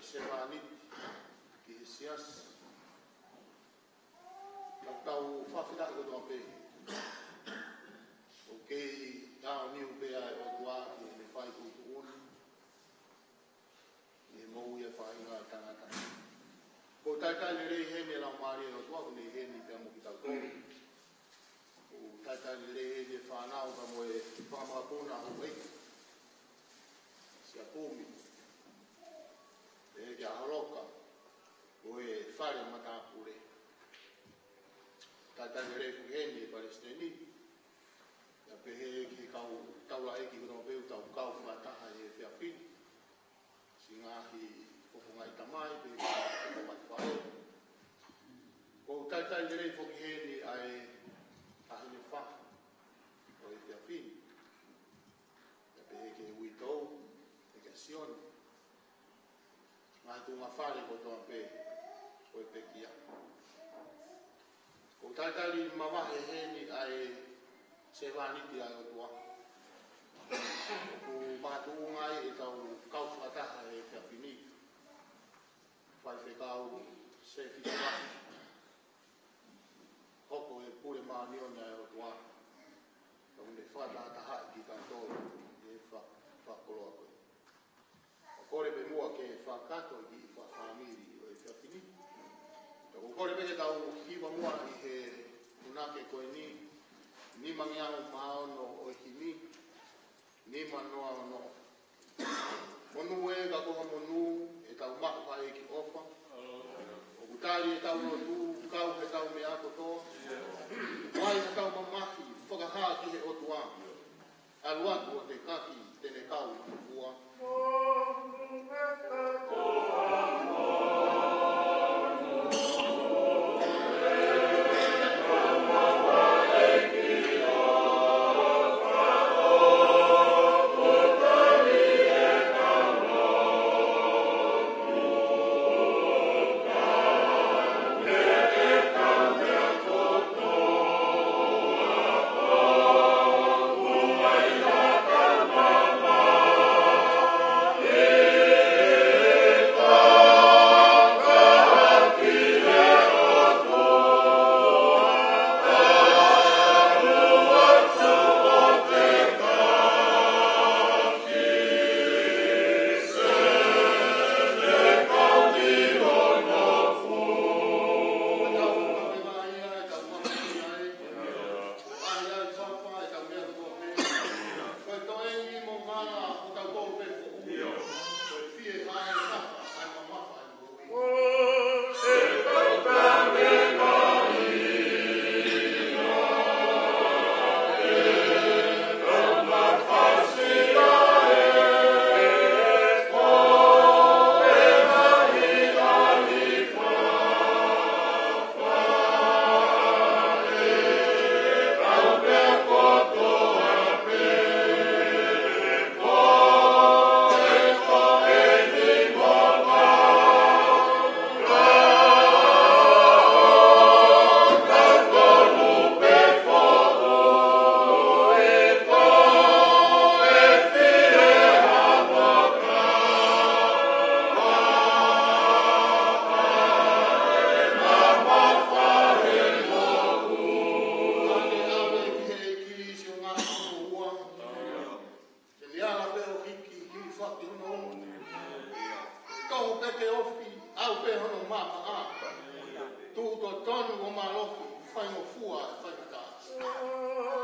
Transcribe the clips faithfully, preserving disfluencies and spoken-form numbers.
sevāniti ki he siasi. Ka tau fakafetaʻi kotoa pē. ʻOku kei taʻofi pē ʻa e ʻOtua ki heʻene fai tuʻutuʻuni ʻi he moʻui ʻa e faʻahinga ʻo e tangata. ʻOku talitali lelei heni e Laumālie ʻo e ʻOtua, ʻoku ne ʻi heni pea mo kitautolu. ʻOku talitali lelei heni e fānau pea mo e fanga makapuna, houʻeiki, siʻa kumi, pehē ki he ʻaho loka ʻo e fale matāpule. Talitali lelei foki heni e palesiteni, pea pehē ki he kau taulaʻeiki kotoa pē ʻoku tau kau fakataha he efiafi ni. Siʻi ngaahi fofonga ʻi tamai, pehē ki he fofonga ʻi faʻē. ʻOku talitali lelei foki heni ʻa e taʻahine fā ʻo e efiafi ni, pea pehē ki he uitou, pehē kia Sione. Ngaahi tuʻunga fale kotoa pē ʻo e pekia. ʻOku talitali mavahe heni ʻa e sevāniti ʻa e ʻOtua. ʻOku makatuʻunga ai ʻetau kau fakataha he efiafi ni. Faifekau Sefita, hoko ko e pule māʻoniʻoni ʻa e ʻOtua, ka ʻoku ne fakatahatahaʻi kitautolu ʻi he fa-, fakakoloa ko ē. ʻOku kole pē muʻa ke fakakakato e kiʻi fakafāmili ʻo e efiafi ni. Ka ʻoku kole pē ke tau hiva muʻa ʻi he punake ko eni, nimangeau mā ono ʻo e himi, nima noa ono. Monū ē ka ko ha monū, ʻetau maʻu ʻa e ʻEiki ʻofa. ʻOku tali ʻetau lotu, kau heʻetau meʻa kotoa. Mai heʻetau mamahi, fakahā ki he ʻOtua. ʻAlu atu ʻo tekaki, te ne kau ʻi ho fua. Ke ne ala pē ʻo hiki, hilifaki hono ongo. Toho pē ke ofi, ʻalu pē hono maʻamaʻa. Tuʻu totonu ʻo mālohi, faingofua, faingataʻa.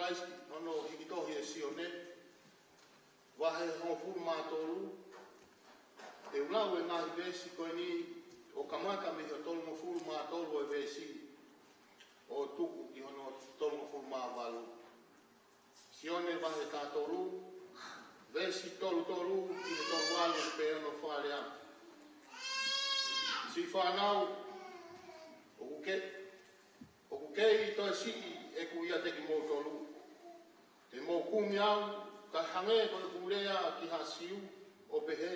ʻAisi hono hiki tohi ʻe Sione, vahe hongofulu mā tolu. Te u lau e ngaahi veesi ko eni ʻo kamata mei he tolungofulu mā tolu e veesi ʻo tuku ki hono tolungofulu mā valu. Sione vahe taha tolu, veesi tolu tolu ki he tolu valu, pea ʻoku fakalea: Siʻi fānau, ʻoku ke, ʻoku kei toe siʻi ʻeku ʻiate kimoutolu. Te mou kumi au, kae hangē ko ʻeku lea ki ha Siu, ʻo pehē: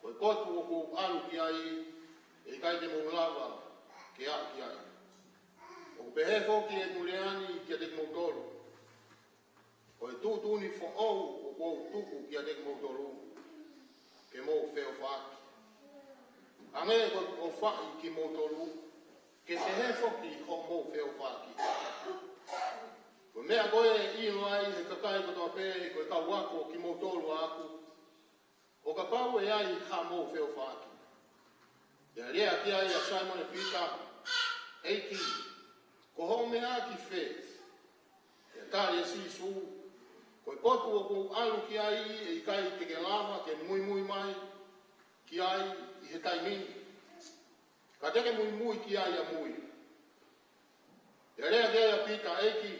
Ko e potu ʻoku ou ʻalu ki ai, ʻe ʻikai te mou lava ke aʻu ki ai. ʻOku pehē foki ʻeku lea ni kiate kimoutolu. Ko e tuʻutuʻuni foʻou ʻoku ou tuku kiate kimoutolu, ke mou feʻofaʻaki. Hangē ko ʻeku ʻofaʻi kimoutolu, ke pehē foki hoʻomou feʻofaʻaki. Ko e meʻa ko ē ʻe ʻilo ai ʻe he kakai kotoa pē ko e kau ako kimoutolu ʻaʻaku, ʻo kapau ʻe ʻi ai haʻamou feʻofaʻaki. Pea lea ki ai ʻa Saimone Pita: ʻEiki, ko hoʻo meʻa ki fē? Pea tali ʻe Sīsū: Ko e potu ʻoku ou ʻalu ki ai, ʻe ʻikai te ke lava ke muimui mai ki ai ʻi he taimi ni, ka te ke muimui ki ai ʻamui. Pea lea ki ai ʻa Pita: ʻEiki,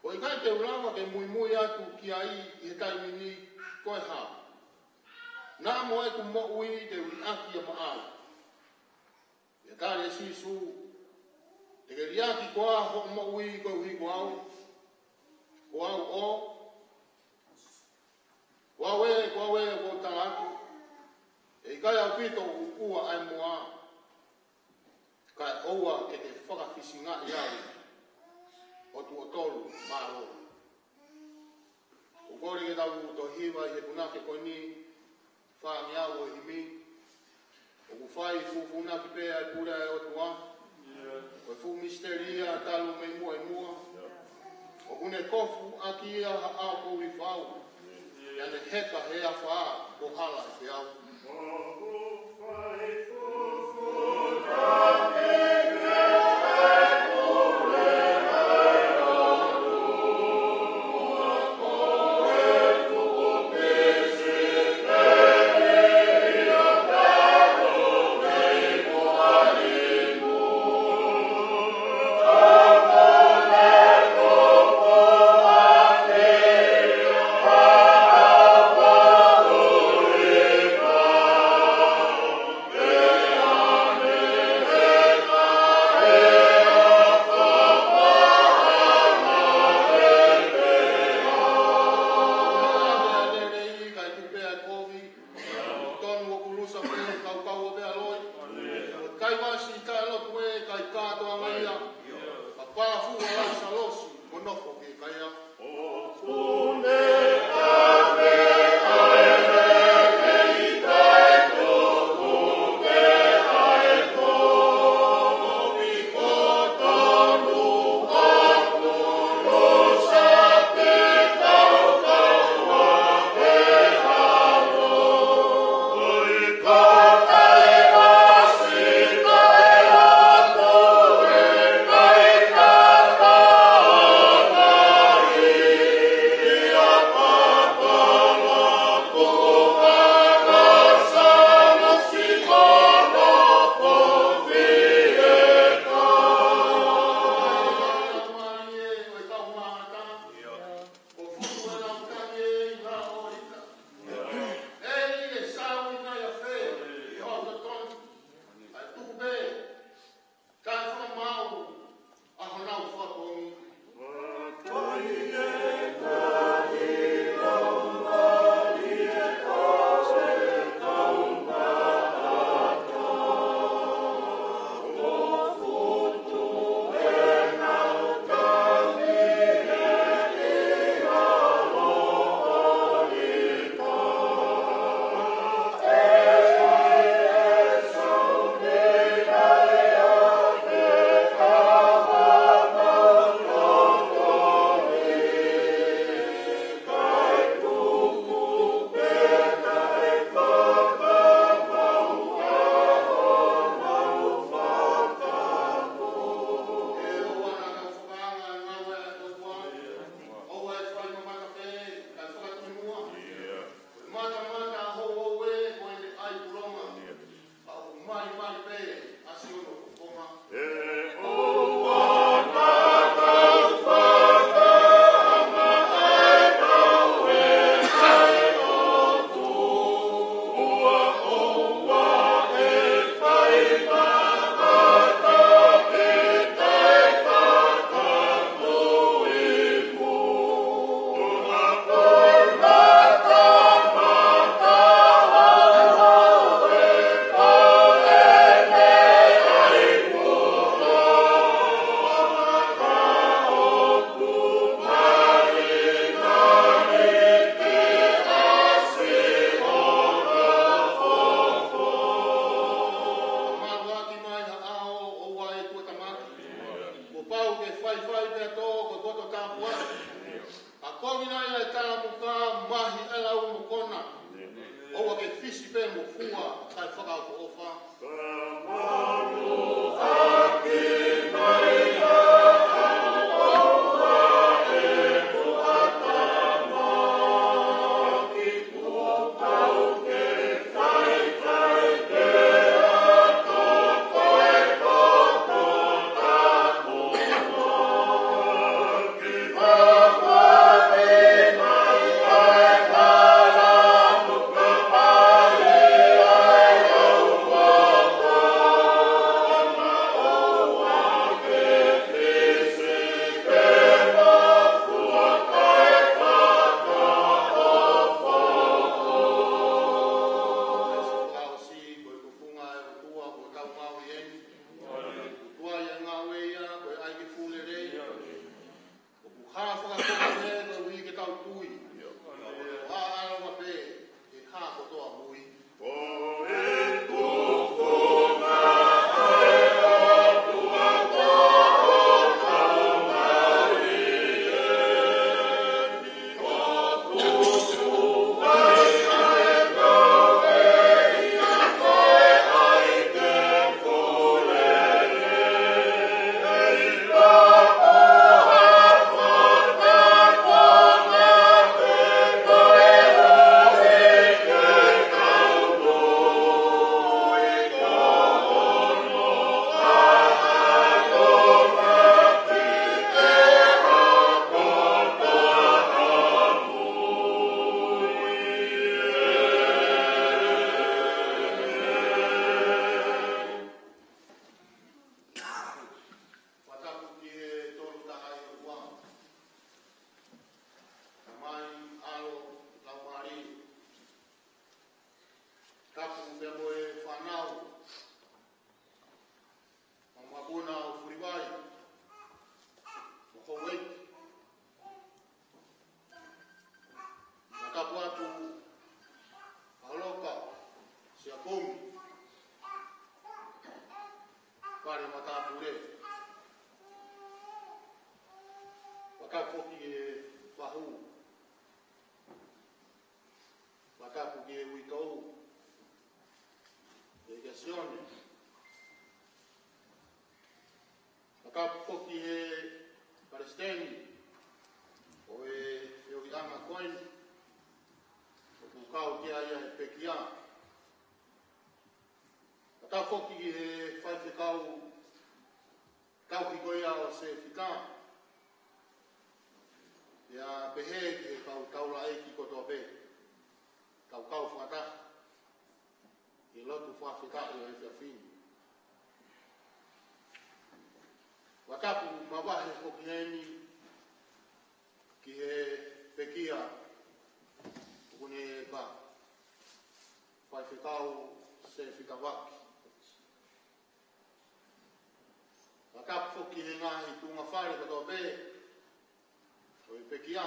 ko e ʻikai te u lava ke muimui atu ki ai ʻi he taimi ni, ko e hā? Naʻa mo ʻeku moʻui te u liʻaki ia maʻau. Pea tali ʻe Sīsū: Te ke liʻaki koā hoʻo moʻui koeʻuhi ko au? Ko au ʻo, ko au ē, ko au ē, ʻoku ou tala atu, ʻe ʻikai ʻaupito ʻuʻua ʻa e moa, kae ʻoua ke te fakafisingaʻi au ʻo tuʻo tolu mālōlō. ʻOku ou kole ke tau toe hiva ʻi he punake ko eni, fāngeau ʻo e himi. ʻOku fai fufuunaki pē ʻa e pule ʻa e ʻOtua. Ko e fuʻu misiteli ia talu mei muʻa ʻi muʻa. ʻOku ne kofu ʻaki ia ha ʻao kovi fau, pea ne heka he afā ko hala ʻi he au. Ke faifai pea tō ko e poto tāpuaki. Ka ko e ngaahi ʻa e tala muka, mahi ʻa e lau mokona. ʻOua ke fisi pē mo fua, kae fakaʻofoʻofa. Ko e ʻOtua ʻo e ngāue ia, ko e ʻAiki Fuʻu Lelei. ʻOku hā fakafoki he koeʻuhi ke tau tui. ʻOku ʻaʻalo maʻu pē, ke hā kotoa mui. Fakatapu ki he Tolu Tahaʻi ʻOtua. Tamai, ʻAlo, Laumālie. Tapu pea mo e fānau. Mama Puna ʻo Fulivai. Mo Houʻeiki. Fakatapu atu, Holoka, Siakomi, Fale Matāpule. Fakatapu foki ki he fahu. Fakatapu ki he uitou. Ki he Sione. Fakatapu foki ki he palesiteni ʻo e feohiʻanga ko eni, ʻoku kau ki ai ʻa e pekia. Fakatapu foki ki he faifekau tauhi ko ia ʻo Sefita. Pea pehē ki he kau taulaʻeiki kotoa pē, kau kau fakataha. Ke lotu fakafetaʻi ʻo e efiafi ni. Fakatapu mavahe foki heni ki he pekia ʻoku ne ka faifekau Sefita Vaki. Fakatapu foki he ngaahi tuʻunga fale kotoa pē ʻo e pekia.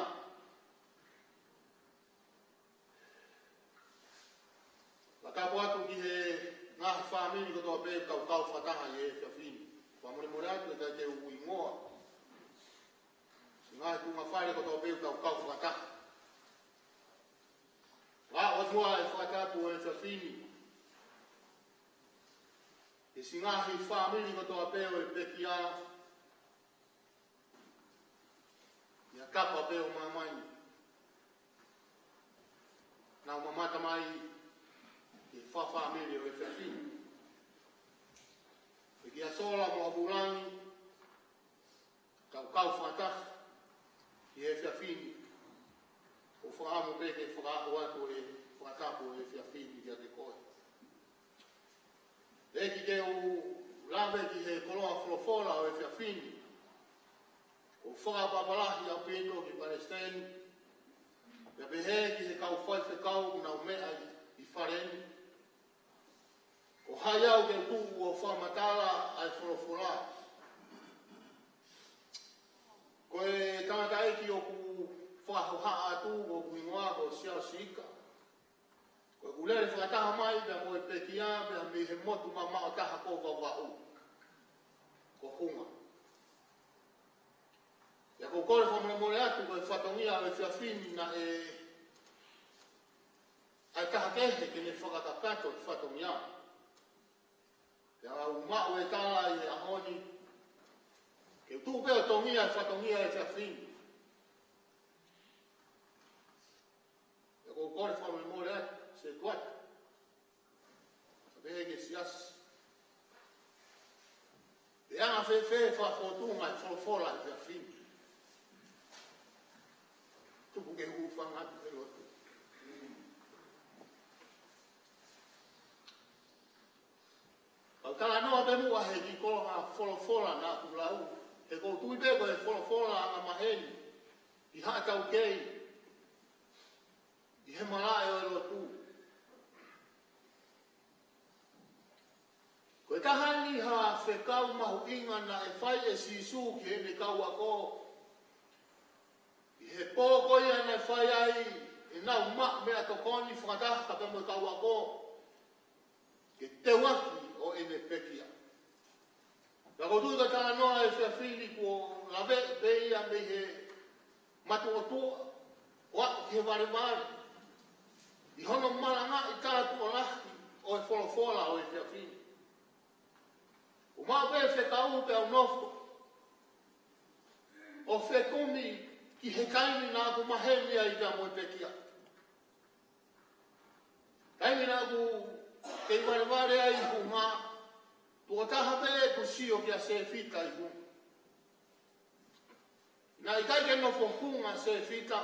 Fakatapu atu ki he ngaahi fāmili kotoa pē ʻoku tau kau fakataha ʻi he efiafi ni. Fakamolemole atu ʻe ʻikai te u ui hingoa. Ngaahi tuʻunga fale kotoa pē ʻoku tau kau fakataha. Ka ʻoku ʻoatu ʻa e fakatapu ʻo e efiafi ni ki he ngaahi fāmili kotoa pē ʻo e pekia, ʻi he kapa pē ʻo māmani. Naʻa nau mamata mai ki he fakafāmili ʻo e efiafi ni. ʻEiki ʻa Sola mo ʻApulani, tau kau fakataha ki he efiafi ni. ʻOku fakaʻamu pē ke fakahoko atu e fakatapu ʻo e efiafi ni kiate koe. ʻEiki, te u lave ki he koloa folofola ʻo e efiafi ni. ʻOku fakapapālangi ʻaupito ki he palesiteni, pea pehē ki he kau faifekau ʻoku nau meʻa ʻi, ʻi fale ni. Ko hai au ke u tuʻu ʻo fakamatala ʻa e folofola? Ko e tangataʻeiki ʻoku fakahohaʻa atu ʻoku hingoa ko Siaosi Ika. Ko ʻeku lele fakataha mai pea mo e pekia pea mei he motu mamaʻo taha ko Vavaʻu, ko Hunga. Kole fakamolemole atu ko e fatongia ʻo e efiafi ni naʻe ʻai taha kehe ke ne fakakakato e fatongia. Pea u maʻu e tala ʻi he ʻaho ni ke u tuʻu pē ʻo tongia e fatongia ʻo e efiafi ni. Pea ʻoku ou kole fakamolemole atu, se kuata. Pehē ki he siasi. Pea ʻe anga fēfē e fakafōtunga e folofola ʻo e efiafi ni? Tuku ke u hūfanga atu he lotu. Kau talanoa pē muʻa he kiʻi konga folofola naʻa ku lau. He ʻoku ou tui pē ko e folofola anga maheni ʻi haʻa taukei ʻi he malaʻe ʻo e lotu. Ko e taha eni ha fekau mahuʻinga naʻe fai ʻe Sīsū ki heʻene kau ako. ʻI he pō ko ia naʻe fai ai ʻenau maʻu meʻatokoni fakataha pea mo e kau ako ke teuaki ʻo ʻene pekia. Pea ʻoku ou tui ko e talanoa ʻo e efiafi ni kuo laveʻi pē ia mei he matuʻotuʻa ʻo aʻu ki he valevale ʻi hono malangaʻi tātuʻolahi ʻo e folofola ʻo e efiafi ni. ʻOku ou maʻu pē fekau pea u nofo ʻo fekumi ki he taimi naʻa ku maheni ai pea mo e pekia. Taimi naʻa ku kei valevale ai ʻi Hunga, tuʻo taha pē ʻeku sio kia Sefita ʻi Hunga. Naʻe ʻikai ke nofo Hunga Sefita,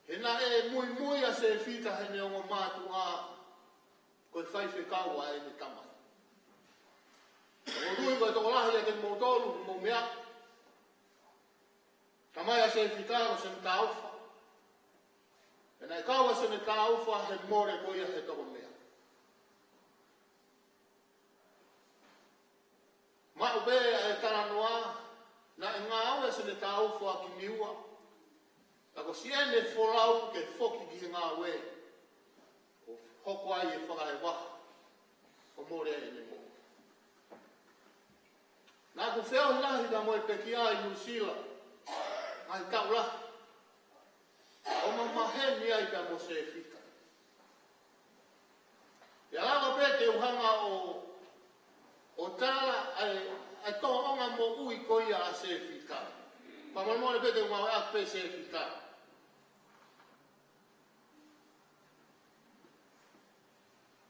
he naʻe muimui ʻa Sefita heʻene ongo mātuʻa ko e faifekau ʻa ʻene tamai. ʻOku ou tui ko e tokolahi ʻiate kimoutolu ʻoku mou meaʻi, tamai ʻa Sefita ko Senitaufa. Pea naʻe kau ʻa Senitaufa he mole ko ia he tokomeʻa. Maʻu pē ʻa e talanoa naʻe ngāue ʻa Senitaufa ki Niua. Ka ko siʻene folau ke foki ki he ngāue ʻo hoko ai e fakaevaha ʻo mole ai ʻene moʻui. Naʻa ku feohi lahi pea mo e pekia ʻi Nuʻusila, ngaahi taʻu lahi, ʻo ma maheni ai pea mo Sefita. Pea lava pē ke u hanga ʻo, ʻo tala ʻa e, ʻa e tōʻonga moʻui ko ia ʻa Sefita. Fakamolemole pē ke u ngāueʻaki pē Sefita.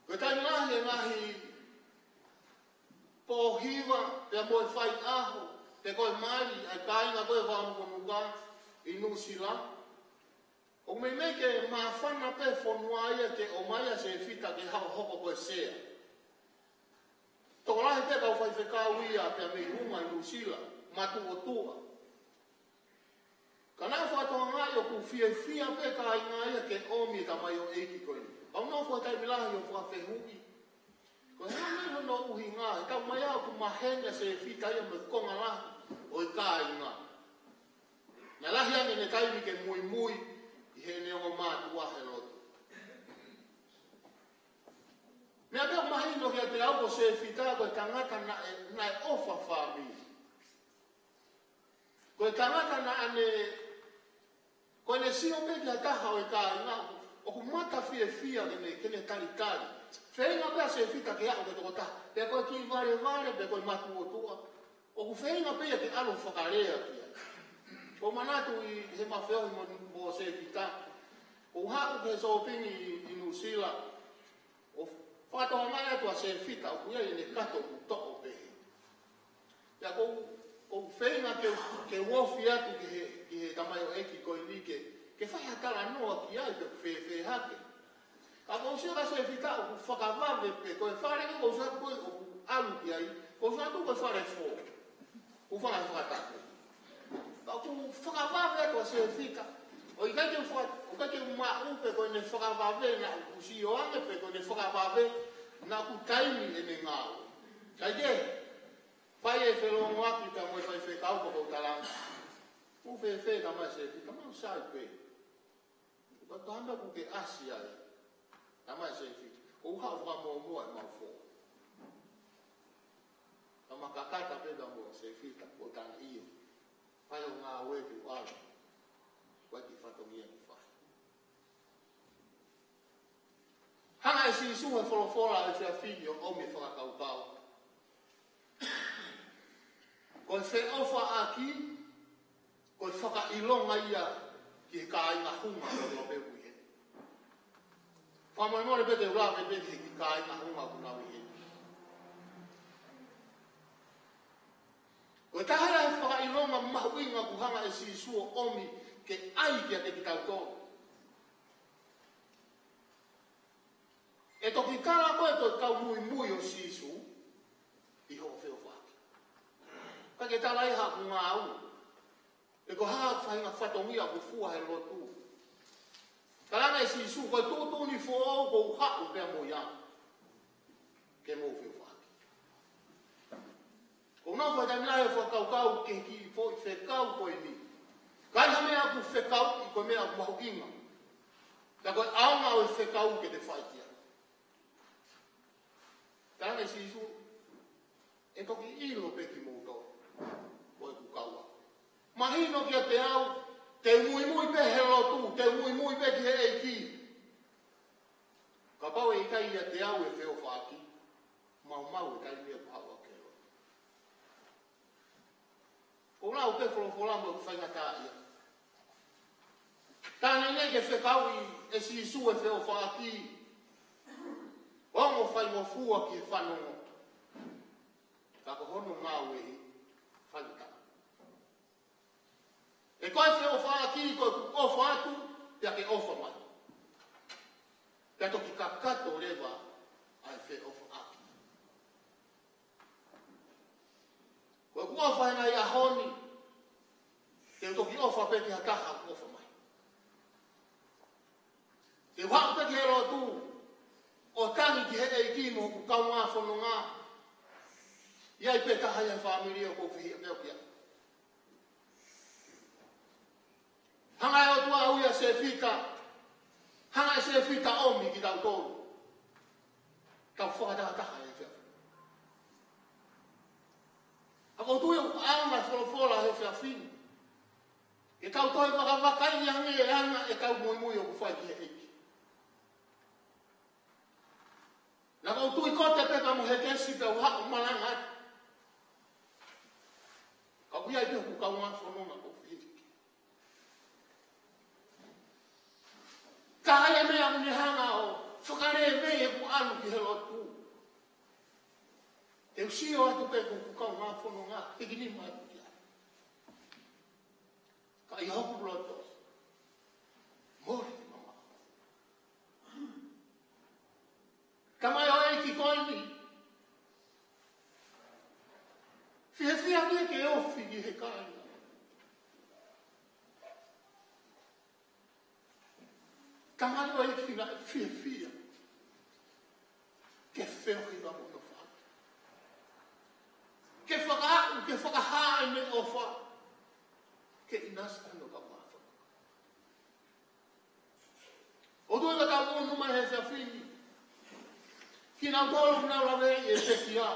Ko e taimi lahi e ngaahi pō hiva pea mo e faiʻaho, pe ko e mali ʻa e kāinga ko ē ʻo Vaonukanuka ʻi Nuʻusila, ʻoku meimei ke māfana pē fonua ia ke ʻomai ʻa Sefita ke haʻu ʻo hoko ko e sea. Tokolahi pē kau faifekau ia pea mei Hunga ʻi Nuʻusila, matuʻotuʻa. Ka naʻe fakatokangaʻi ʻoku fiefia pē kāinga ia ke ʻomi e tamaioʻeiki ko eni. Pea u nofo he taimi lahi ʻo fakafehuʻi, ko e hā nai hono ʻuhinga, he taʻu mai ʻoku maheni ʻa Sefita ia mo e konga lahi ʻo e kāinga. Naʻe lahi ange ʻene taimi ke muimui ʻi heʻene ongo mātuʻa he lotu. Meʻa pē ʻoku mahino kiate au ko Sefita ko e tangata naʻe, naʻe ʻofa fāmili. Ko e tangata naʻa ne, ko ʻene sio pē ki ha taha ʻo e kāinga, ʻoku mata fiefia ke ne, ke ne talitali. Feinga pē ʻa Sefita ke aʻu ki he tokotaha, pe ko e kiʻi valevale, pe ko e matuʻotuʻa, ʻoku feinga pē ia ke ʻalu ʻo fakalea ki ai. ʻOku ou manatu ʻi heʻema feohi mo, mo Sefita, ʻoku ou haʻu ki he sōpingi ʻi, ʻi Nuʻusila, ʻo fakatokangaʻi atu ʻa Sefita ʻoku ʻi ai ʻene kato ʻoku toʻo pehē. Pea ʻoku ou, ʻoku ou feinga ke, ke u ofi atu ki he, ki he tamaioʻeiki ko eni ke, ke fai ha talanoa ki ai pe ʻoku fēfē hake. Ka ʻoku ou sio kia Sefita ʻoku fakavave pē, ko e fale ʻoku ou sio atu ko ē ʻoku ʻalu ki ai, ʻoku ou sio atu ko e fale fō. ʻOku fanga fakatake. Ka ʻoku fakavave atu ʻa Sefita. ʻOku ʻikai ke u faka-, ʻoku ʻikai ke u maʻu pe ko ʻene fakavave naʻa ku sio ange pe ko ʻene fakavave naʻa ku taimi ʻene ngāue. Kae kehe, fai e felōngoaki pea mo e faifekau pea ʻoku ou talaange, ʻoku fēfē tamai Sefita, mau sai pē. Ka ko e hā e meʻa ʻoku ke ʻasi ai, tamai Sefita? ʻOku ou haʻu ʻo fakamuʻomuʻa ʻemau fō. Ka ma kakata pē pea mo Sefita, ʻo tala ʻio. Fai hoʻo ngāue ke u ʻalu, ʻoku ʻi ai e fatongia ke fai. Hanga ʻe Sīsū he folofola ʻo e efiafi ni ʻo ʻomi e fakakaukau. Ko e feʻofaʻaki, ko e fakaʻilonga ia ki he kāinga hunga ʻo e ʻapi ʻi heni. Fakamolemole pē te u lave pē ki he kāinga hunga ʻoku nau ʻi heni. Ko e taha ia he fakaʻilonga mahuʻinga ʻoku hanga ʻe Sīsū ʻo ʻomi ke ʻai kiate kitautolu. ʻE toki kala koe ko e kau muimui ʻo Sīsū ʻi hoʻo feʻofaʻaki. Ka ke tala ʻi haʻaku ngāue, pe ko e hā e faʻahinga fatongia ʻoku fua he lotu. Tala ange ʻe Sīsū, ko e tuʻutuʻuni foʻou ʻoku ou haʻu pea mo ia ke mou feʻofaʻaki. Ko e ngaahi faʻahinga ʻe fakakaukau ki he kiʻi foʻi fekau ko eni. Ka ʻi ai ha meʻa ʻoku fekauʻi, ko e meʻa ʻoku mahuʻinga. Ka ko e ʻaonga ʻo e fekau ke te fai ki ai. Tala ange ʻe Sīsū, ʻe toki ʻilo pē kimoutolu, ko ʻeku kau ako. Mahino kiate au, te u muimui pē he lotu, te u muimui pē ki he ʻEiki. Kapau ʻe ʻikai ʻiate au e feʻofaʻaki, maumau e taimi ʻeku haʻu ʻaki e lotu. ʻOku lau pē folofola mo ʻeku faingataʻaʻia. Tala ange ke fekauʻi ʻe Sīsū e feʻofaʻaki, ʻo ongo faingofua ki he fanongo. Ka ko hono ngāue ʻi he faingataʻa. ʻE ko e feʻofaʻaki ko ʻeku ʻofa atu, pea ke ʻofa mai. Pea toki kakato leva ʻa e feʻofaʻaki. Ko ʻeku ʻofa he ngaahi ʻaho ni, te u toki ʻofa pē ki ha taha ʻoku ʻofa mai. Te u haʻu pē ki he lotu, ʻo tangi ki he ʻEiki mo hoku kaungā fononga. ʻI ai pē taha ia he fāmili ʻoku ou fehiʻa pē au ki ai. Hanga ʻe he ʻOtua ʻo ui ʻa Sefita. Hanga ʻe Sefita ʻo ʻomi kitautolu. Tau fakatahataha he efiafi ni. ʻOku ou tui ʻoku ʻaonga e folofola he efiafi ni. Ke tau toe vakavakaiʻi ange e anga e kau muimui ʻoku fai ki he ʻEiki. Naʻa ku tui ko e te peka mo he kesi pea u haʻu ʻo malanga atu. Ka ʻoku ʻi ai pē hoku kaungā fononga ʻoku ou fehiʻa ki ai. Ka ʻi ai e meʻa ʻoku ne hanga ʻo fakalēvei ʻeku ʻalu ki he lotu. Te u sio atu pē ki hoku kaungā fononga, hiki nima atu ia. Ka ʻi hoku loto, mole mamaʻo. Tamaioʻeiki ko eni, fiefia pē ke ofi ki he kāinga. Tamaioʻeiki naʻe fiefia ke feohi mo hono fāmili. Ke fakaʻu, ke fakahā ʻene ʻofa, ke ʻinasi hono kaungā fononga. ʻOku ou tui ka tau ʻunu mai he efiafi ni, kinautolu ʻoku nau laveʻi e pekia,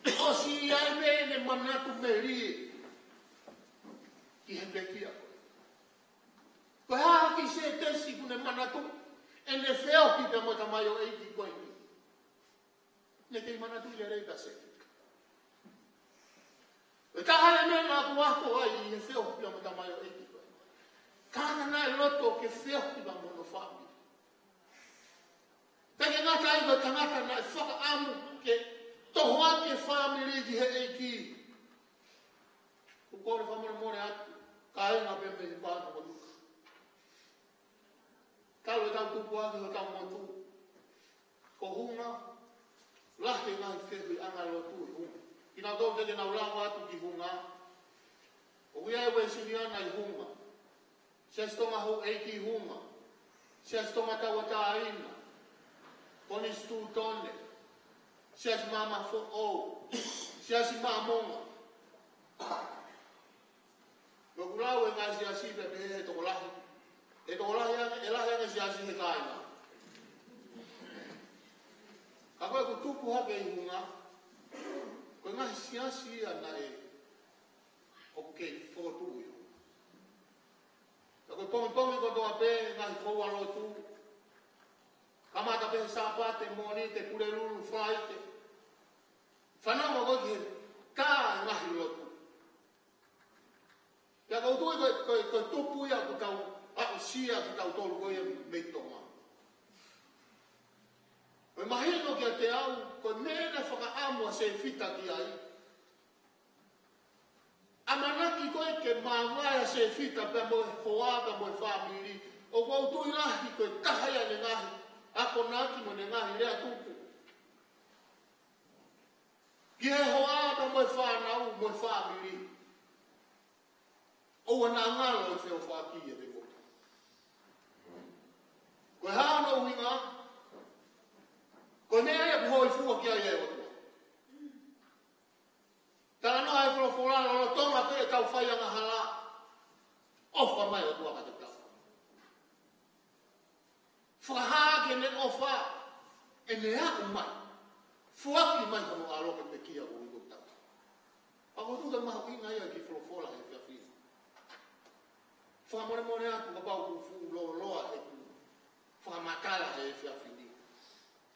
ʻosi ʻi ai pē ʻene manatu melie ki he pekia. Ko e hā ha kiʻi sētesi ʻoku ne manatu ʻene feohi pea mo e tamaioʻeiki ko eni? Ne kei manatu ia lelei pē ʻa Sefita. Ko e taha e meʻa naʻa ku ako ai ʻi he feohi pea mo e tamaioʻeiki ko eni, ka naʻe loto ke feohi pea mo hono fāmili. Pea ke ngata ai ko e tangata naʻe fakaʻamu ke tohoakiʻi e fāmili ki he ʻEiki. ʻOku ou kole fakamolemole atu, kāinga pē mei he pānongo Luka. Talu ʻetau tupu hake hotau motu, ko Hunga, lahi e ngaahi feohiʻanga lotu ʻi Hunga. Kinautolu te nau lava atu ki Hunga, ʻoku ʻi ai e Uēsiliana ʻi Hunga. Siasi Tonga Houʻeiki ʻi Hunga. Siasi Tonga Tauʻatāina. Konisitūtone. Siasi Maama Foʻou. Siasi Māmonga. Ko ʻeku lau e ngaahi siasi pea pehē ʻe he tokolahi, ʻe tokolahi ange, ʻe lahi ange siasi he kāinga. Ka ko ʻeku tupu hake ʻi Hunga, ko e ngaahi siasi ia naʻe ʻoku kei fokotuʻu ia. Ka ko e pongipongi kotoa pē, ngaahi houa lotu. Kamata pē he Sāpate, Mōnite, Pulelulu, Falaite. Fanongo ko ē ki he tā e ngaahi lotu. Pea ʻoku ou tui ko e, ko e, ko e tupu ia ʻoku tau aʻusia kitautolu ko ia mei Tonga. Ko e mahino kiate au, ko e meʻa naʻe fakaʻamu ʻa Sefita ki ai. ʻAmanaki ko ē ke māvae ʻa Sefita pea mo e hoa pea mo e fāmili. ʻOku ou tui lahi ko e taha ia ʻene ngaahi akonaki mo ʻene ngaahi lea tupu ki he hoa pea mo e fānau mo e fāmili. ʻOua naʻa ngalo e feʻofaʻaki ʻiate kimoutolu. Ko e hā hono ʻuhinga? Ko e meʻa ia ʻoku hōifua ki ai e ʻOtua. Talanoa e folofola, lolotonga pē ʻetau fai angahala, ʻofa mai e ʻOtua kiate kitautolu. Fakahā ʻaki ʻene ʻofa, ʻene aʻu mai. Foaki mai hono ʻAlo ke pekia koe mo au. Pea ʻoku ou tui ko e mahuʻinga ia e kiʻi folofola he efiafi ni. Fakamolemole atu kapau ʻoku fuʻu lōloa ʻeku fakamatala he efiafi ni.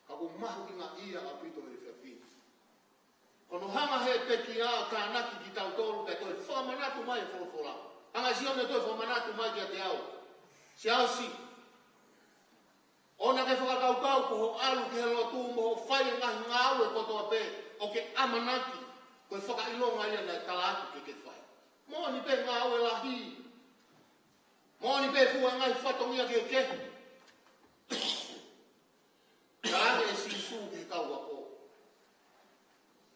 Ka ʻoku mahuʻinga ia ʻaupito he efiafi ni. Ko hono hanga ʻe he pekia ʻo tānaki kitautolu, pea toe fakamanatu mai e folofola. Hanga ʻe Sione ʻo toe fakamanatu mai kiate au. Siaosi, ʻoua naʻá ke fakakaukau ko hoʻo ʻalu ki he lotu mo hoʻo fai e ngaahi ngāue kotoa pē, ʻoku ke ʻamanaki ko e fakaʻilonga ia naʻe tala atu ke ke fai. Moʻoni pē ngāue lahi. Moʻoni pē fua e ngaahi fatongia kehekehe. Talaange ʻe Sīsū ki he kau ako,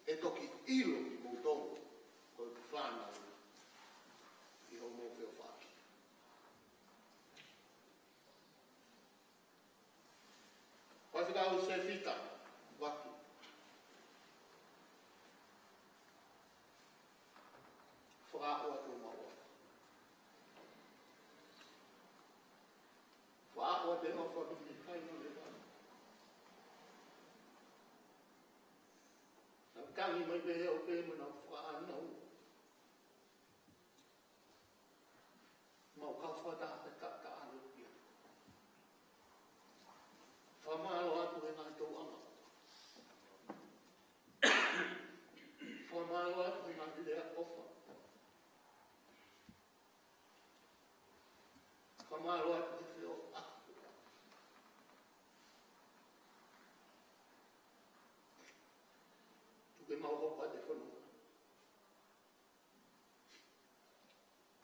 ʻe toki ʻilo kimoutolu ko e fānau ʻi hoʻomou feʻofaʻaki. Faifekau Sefita, vatu. Fakaʻotua atu e mau ʻofa. Fakaʻotua atu e ʻofa ki he kainga leva. Naʻa tangi mai pē he ʻope mo nau fakaʻānaua. Mau kau fakataha pē ka ka alo pia. Fakamālō atu he ngaahi tauʻanga. Fakamālō atu he ngaahi lea ʻofa. Fakamālō atu he feʻofaʻaki. Tuku ke mau hoko atu e fonua.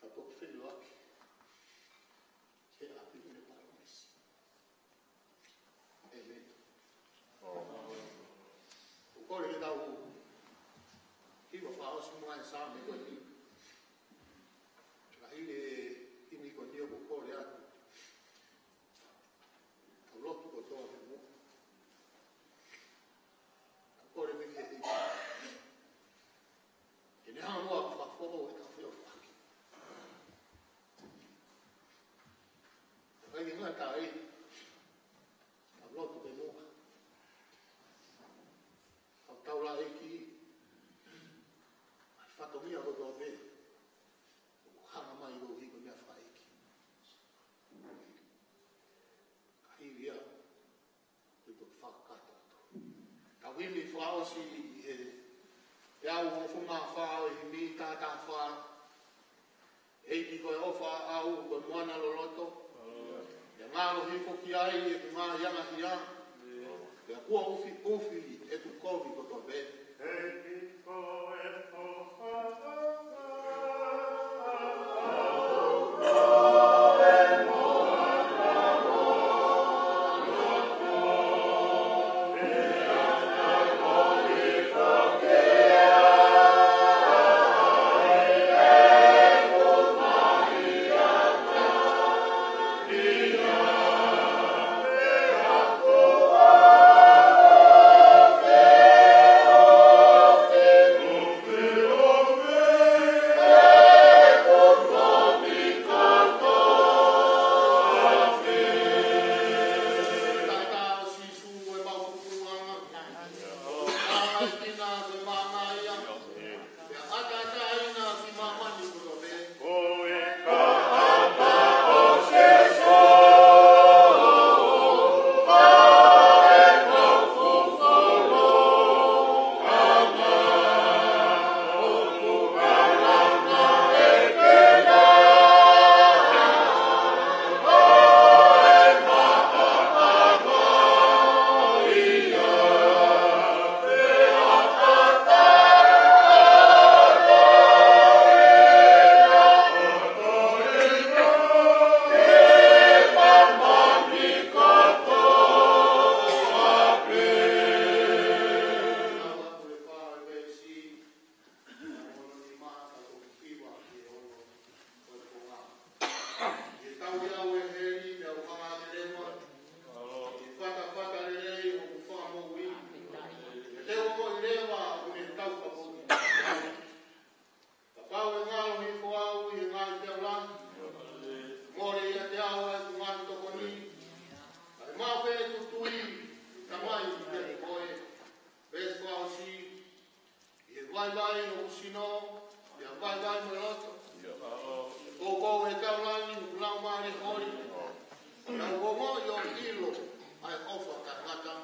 Ka toki feʻiloaki he ʻapi ʻo e palōmesi. ʻĒmeni. ʻOku ou kole ke tau hiva fakaʻosi mai e Saame ko eni. Ka hili e himi ko eni ʻoku ou kole atu. Tau lotu kotoa ke mo. Kole mai ki he ʻEiki ke ne hanga muʻa ʻo fakafoʻou ʻetau feʻofaʻaki. Ka ʻi he ngaahi taimi, tau lotu ke mo. Tau taulaʻeiki, ʻa e fatongia kotoa pē ʻoku hanga mai ʻo hiko meʻa fakaʻeiki. Ka hili ia, te u toki fakakakato atu. Tau himi fakaʻosi ʻi he teau hongofulu mā fā ʻo e himi, taha taha fā. ʻEiki ko e ʻofa ʻaʻau, ko e moana loloto. Pea ngalo hifo ki ai ʻeku ngaahi angahia. Pea kuo ʻufiʻufi ʻeku kovi kotoa pē. Ia vaivai mo e loto. ʻOku ou ʻi he kaulani, ʻoku lau mālie holi. Naʻa ku ongoʻi ʻo ʻilo ʻa e ʻofa tangata.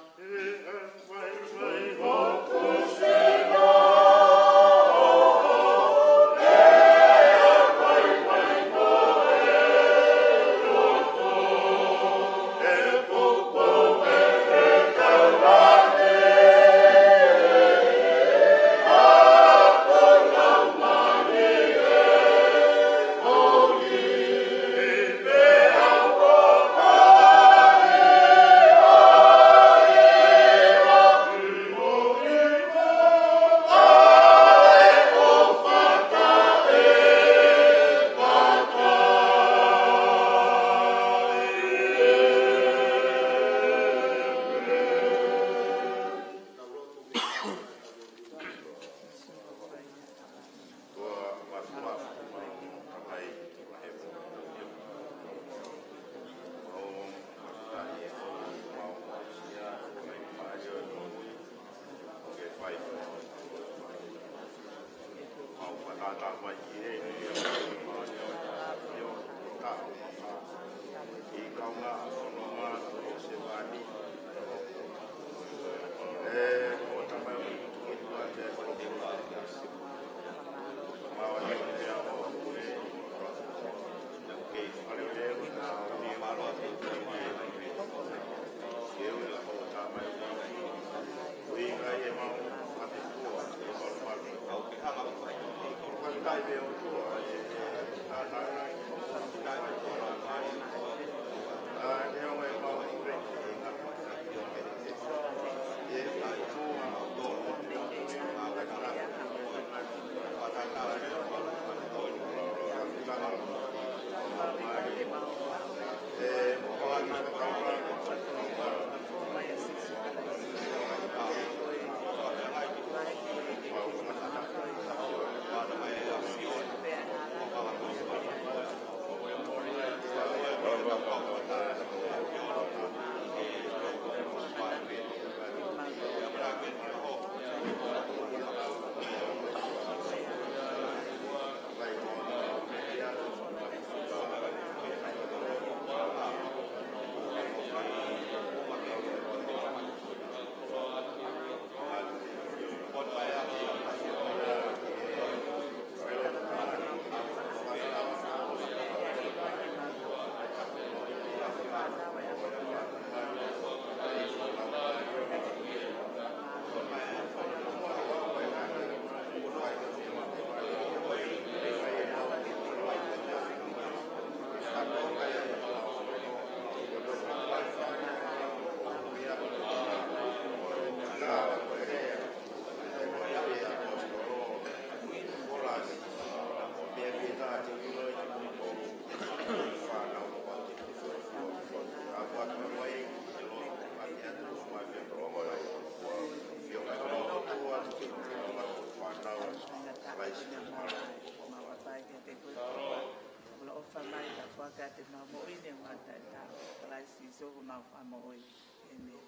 Kalaisi Sīsū ko homau fakamoʻui. ʻĒmeni.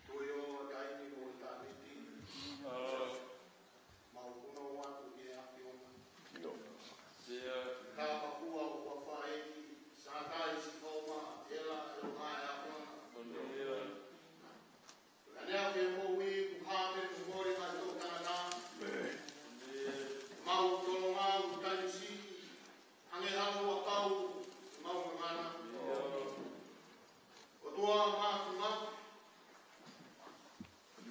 Tuʻi ʻo taimi mo ʻitāniti. Mau punou atu ki he ʻAfiona. Tāpakua ʻo e huafa ʻo e ʻEiki, Sātai Sihova, ʻEla ʻEloha ʻa e ʻAfiona. Ko e ʻaneafi ʻo e moʻui, kuo hā pē mo mole mai tō tangata. Mau tolonga ʻo taimi siʻi, hangē ha ʻakau, mau ngangana. ʻOtua Māfimafi,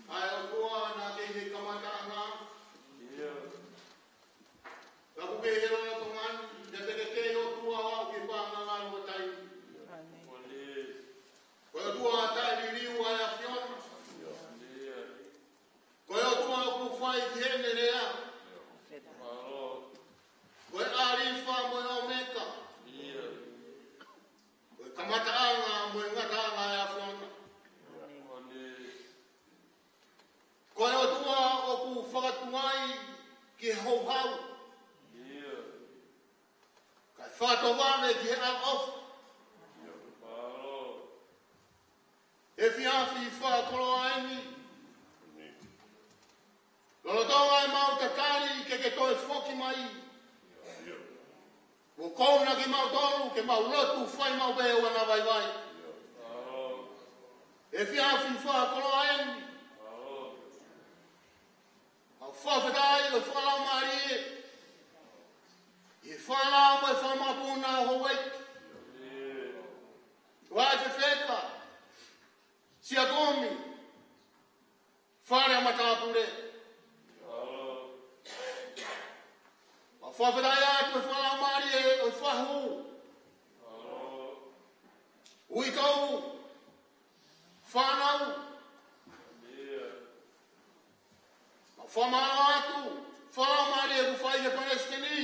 ʻa e ʻOtua naʻa kei he kamataʻanga, ka kuo kei he lolotonga ni, pea te ke kei ʻOtua ʻo aʻu ki he paʻanga ngalo ʻo taimi. Ko e ʻOtua taʻeliliu ʻa e ʻAfiona. Ko e ʻOtua ʻoku fai ki heʻene lea. Ko e ʻAlifa mo e ʻOmeka. Ko e kamataʻanga mo e ngataʻanga ʻa e ʻAfiona. Ko e ʻOtua ʻoku fakatuai ki he houhau, kae fakatovave ki he ʻaloʻofa. Efiafi fakakoloa Kuo kona kimautolu ke mau lotu fai maʻu pē ʻa e ʻoua naʻa vaivai. Efiafi fakakoloa eni. Mau fakafetaʻi ʻo fakalaumālie ʻi he fānau mo e fanga mokopuna ʻo Houʻeiki. Vaʻe fefeka, siakomi, fale ʻa matāpule. Mau fakafetaʻi atu ʻi he fakalaumālie ʻo e fahu, uitou, fānau. Mau fakamālō atu, fakalaumālie kuo fai ʻe he palesiteni.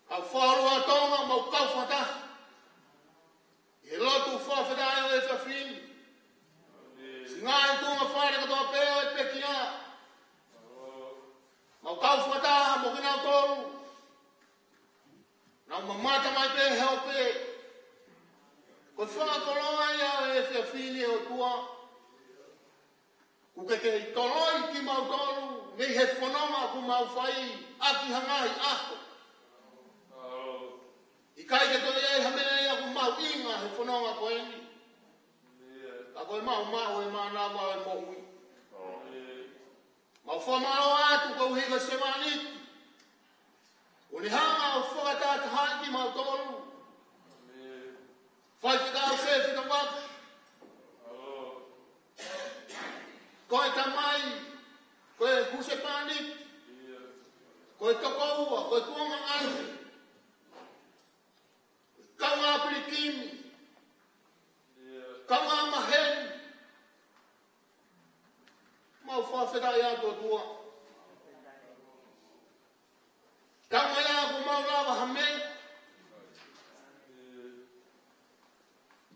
Kau fakalotolahi Tonga, mau kau fakataha ʻi he lotu fakafetaʻi ʻo e efiafi ni. Siʻi ngaahi tuʻunga fale kotoa pē ʻo e pekia, mau kau fakataha mo kinautolu. Nau mamata mai pē he ope. Ko e fakakoloa ia ʻo e efiafi ni, ʻOtua. Kuo ke kei toloi kimautolu mei he fononga kuo mau fai ʻaki ha ngaahi ʻaho. ʻIkai ke toe ʻi ai ha meʻa ia kuo mau ʻinga he fononga ko eni. Ka ko e maʻumaʻu ʻo e mānava ʻo e moʻui. Mau fakamālō atu koeʻuhi ko e sevāniti kuo ne hanga ʻo fakatahatahaʻi kimautolu. Faifekau Sefika Vaka, ko e tamai, ko e husepāniti, ko e tokoua, ko e tuongaʻane, kaungā pilikimi, kaungā maheni. Mau fakafetaʻi atu, ʻOtua. Tau mai ā kuo mau lava ha meʻa.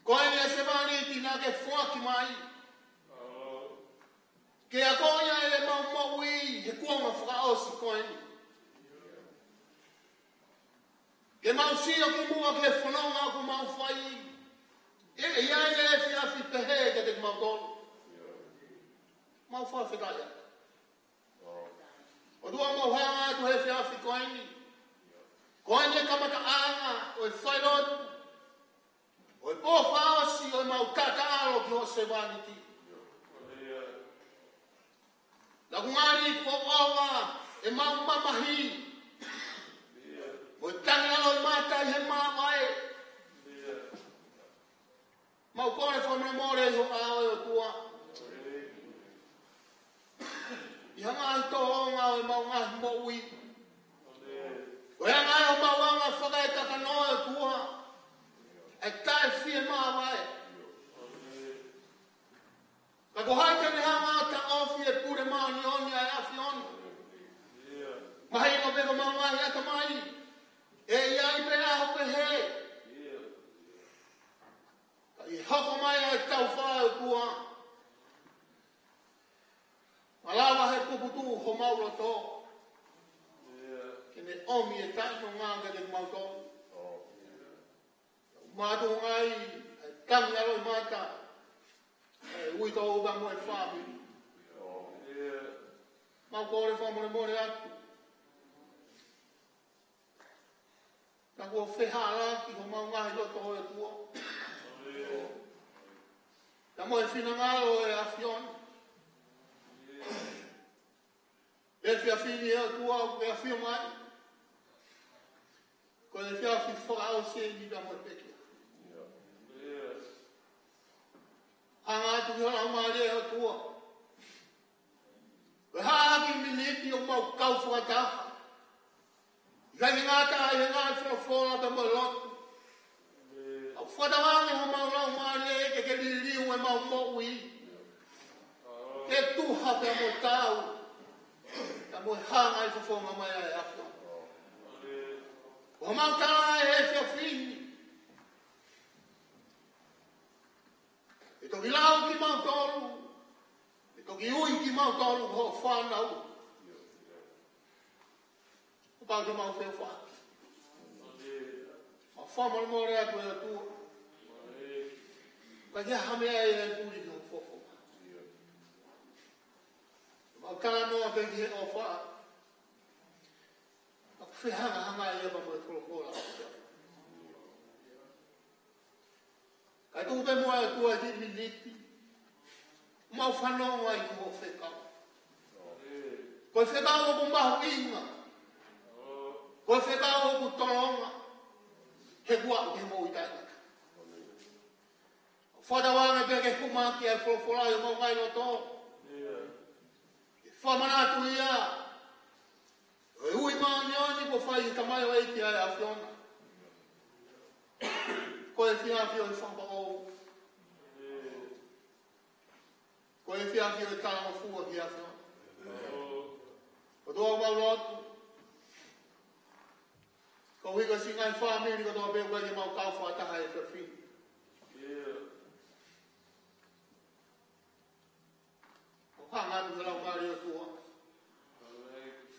Ko e ngaahi sevāniti naʻa ke foaki mai ke akoʻi ʻemau moʻui he kuonga fakaʻosi ko eni. Ke mau sio ki muʻa ki he fononga kuo mau fai. ʻE, ʻe ʻi ai e efiafi pehē kiate kimautolu. Mau fakafetaʻi atu. ʻOtua, mau hanga atu he efiafi ko eni. Ko eni e kamataʻanga ʻo e failotu ʻo e pō fakaʻosi ʻo ʻemau taʻataʻalo ki hoʻo sevāniti. Naʻa ku ngali kuo ʻova ʻemau mamahi mo e tangi ʻa e loʻimata ʻi he māvae. Mau kole fakamolemole ʻi ho ʻao, ʻe ʻOtua, ʻi he ngaahi tōʻonga ʻo ʻemau ngaahi moʻui. Ko e anga ʻo ʻemau anga fakaekakano, ʻe ʻOtua, ʻa e taʻe fie māvae. Ka ko hai te ne hanga ʻo taʻofi e pule māʻoniʻoni ʻa e ʻAfiona? Mahino pē ko ʻemau ngaahi ʻatamai ʻe ʻi ai pē ʻaho pehē. Ka ʻi he hoko mai ʻa e taʻu fā, ʻe ʻOtua, malava he puputuʻu homau loto ke ne ʻomi e taʻenonga kiate kimautolu. Mātuʻaki, ʻa e tangi ʻa e loʻimata, ʻa e uitou pea mo e fāmili. Mau kole fakamolemole atu. Naʻa kuo fehālaaki homau ngaahi loto, ʻe ʻOtua, pea mo e finangalo ʻo e ʻAfiona. Efiafi ni, ʻe ʻOtua, ʻoku ke ʻafio mai. Ko e efiafi fakaʻosi eni pea mo e pekia. Hanga atu ki ho Laumālie, ʻe ʻOtua. Ko e hā ha kiʻi miniti ʻoku mau kau fakataha, ʻikai ke ngata ai he ngaahi folofola pea mo e lotu, ʻoku fakatauange homau laumālie ke ke liliu ʻemau moʻui ke tuha pea mo tau, pea mo e hanga ʻi he fofonga mai ʻa e ʻAfiona. Ko homau tala ʻa e efiafi ni, ʻe toki lau kimautolu, ʻe toki ui kimautolu ko hoʻo fānau. Kuo pau ke mau feʻofaʻaki. Mau fakamolemole atu, ʻe ʻOtua. Ka ʻi ai ha meʻa ʻe puli ki hoʻo fofonga, mau talanoa pē ki he ʻofa Fehangahangai ia pea mo e folofola. Kae tuku pē muʻa ʻe ʻOtua e kiʻi miniti. Mau fanongo ai ki hoʻo fekau. Ko e fekau ʻoku mahuʻinga. Ko e fekau ʻoku tolonga. He kuo aʻu ki he moʻui taʻengata. Fakatauange pē ke hū mai ki ai e folofola ʻi homau ngaahi loto. Ke fakamanatu ia ʻo e ui māʻoniʻoni kuo fai ʻe he tamaioʻeiki ʻa e ʻAfiona. Ko e efiafi ʻo e fakafoʻou. Ko e efiafi ʻo e talangofua ki he ʻAfiona. ʻOtua, mau lotu koeʻuhi ko e siʻi ngaahi fāmili kotoa pē ʻoku ʻikai ke mau kau fakataha he efiafi ni. ʻOku hanga atu ki ho Laumālie, ʻOtua.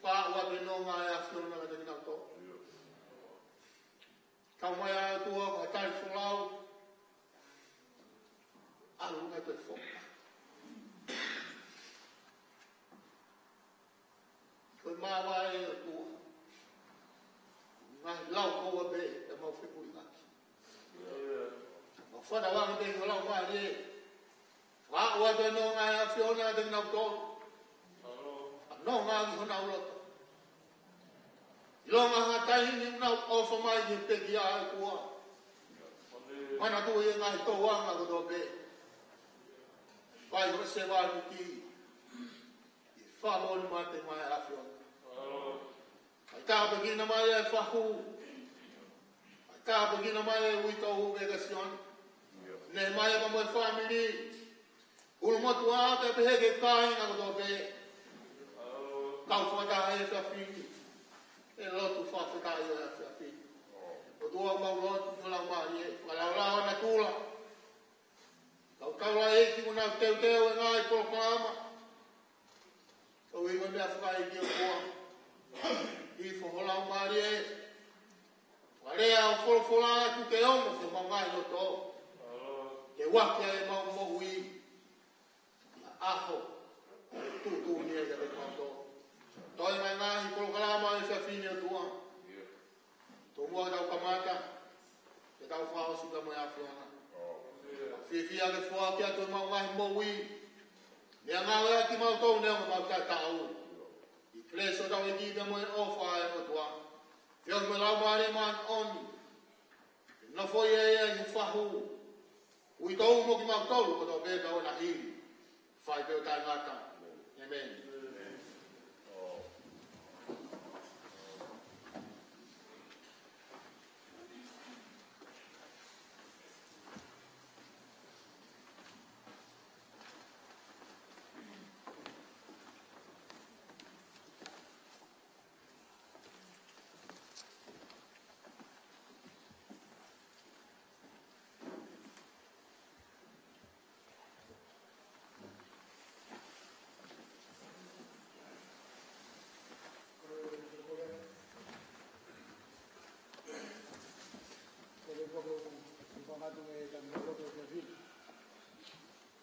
Fakaʻau atu e nonga ʻa e ʻAfiona kiate kinautolu. Kau mai ʻa e ʻOtua, ko e tali folau. ʻAlu atu e folau. Ko e māvae, ʻOtua. Ngaahi lau koua pē ʻoku mau fepulaki. Mau fakatauange pē ki ho Laumālie. Fakaʻau atu e nonga ʻa e ʻAfiona kiate kinautolu. ʻA e nonga ki honau loto. ʻIlonga ha taimi ʻoku nau ʻofa mai ki he pekia, ʻOtua. Manatuʻi e ngaahi tōʻonga kotoa pē. Fai hoʻo sevāniti ʻi he fakamoʻoni mate mai ʻa e ʻAfiona. Fai tāpuekina mai e fahu. Fai tāpuekina mai e uitou ʻa e ʻEkalesia ni. Nehemaia pea mo e fāmili. Ulumotuʻa pea pehē ki he kāinga kotoa pē. Kau fakataha he efiafi ni. ʻE lotu fakafetaʻi ʻo e efiafi ni. ʻOtua, mau lotu ki ho Laumālie, fakalaulauʻi ʻa e natula. Kau taulaʻeiki ʻoku nau teuteu e ngaahi polokalama. Koeʻuhi ko e meʻa fakaʻeiki, ʻOtua. Hifo ho Laumālie. Fakalea hoʻo folofola atu ke ongo ki homau ngaahi loto. Ke uaki ai ʻemau moʻui. ʻA e ʻaho. Tuʻutuʻuni ai kiate kimautolu. Toe mai e ngaahi polokalama ʻo e efiafi ni, ʻOtua. Tomuʻa ke tau kamata, ke tau fakaʻosi pea mo e ʻAfiona. Fiefia ke foaki atu ʻemau ngaahi moʻui. Meʻa ngāue ʻaki kimautolu neongo ʻemau taʻetaau. ʻI he kelesi ʻa hotau ʻEiki pea mo e ʻofa ʻa e ʻOtua, feohi mo e Laumālie Māʻoniʻoni, ke nofo ia ʻi he fahu, uitou mo kimautolu kotoa pē, pea ʻo na hili, fai pē ʻo taʻengata. ʻĒmeni.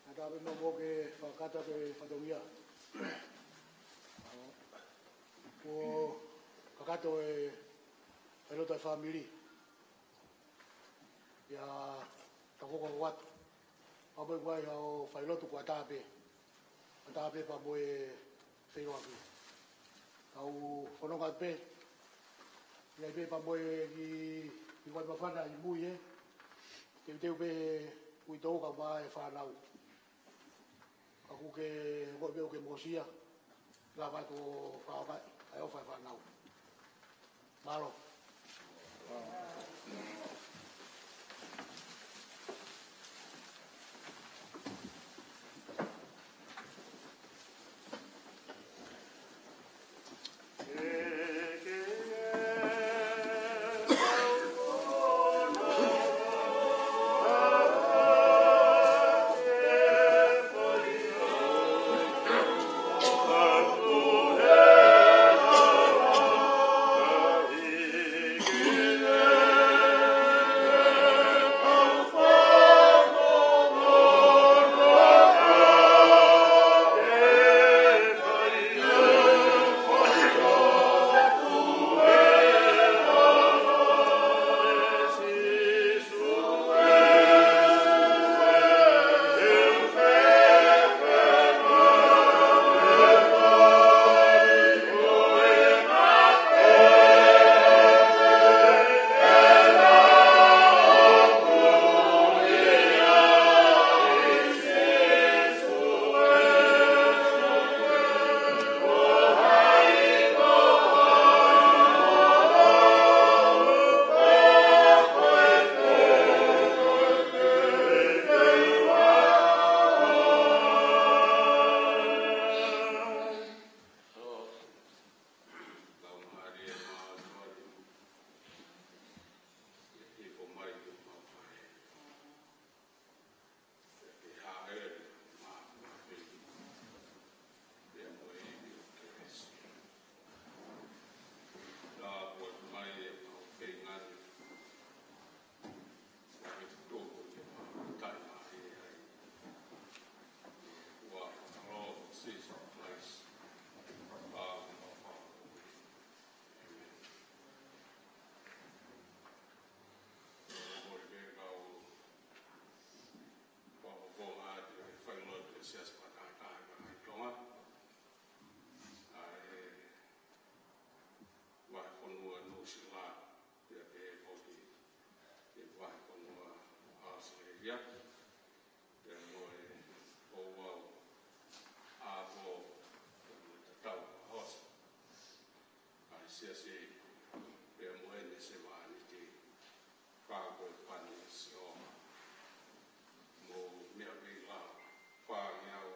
Naʻa tau pē mo ke fakakata pē fatongia. Kuo kakato e failotu ʻa e fāmili. ʻIa Taukoko Kuata. Pea mo e kuai hao failotu kuo ʻatā pē. ʻAtā pē pea mo e feʻiloaki. Kau fononga pē. ʻIa pē pea mo e kiʻi, kiʻi kuai māfana ʻi mui ē. Teuteu pē uitou kae ʻumaʻā e fānau. Ka ʻoku ke ongoʻi pē ʻoku ke mosia. Lava atu ʻo fakaʻaongaʻi ʻa e ʻofa ʻa e fānau. Mālō. Siasi Fakatahataha ʻa e Kakai Tonga, ʻa e Vahefonua Nuʻusila, pea pehē foki ki he Vahefonua ʻAositelēlia, pea mo e ouau ʻa e pō, pea mo e tatau ʻa e hoosi ʻa e Siasi, pea mo ʻene sevāniti, fakapapau pē ʻa e Siasi ʻo mo e meʻa pē ʻi he lao, fāngeau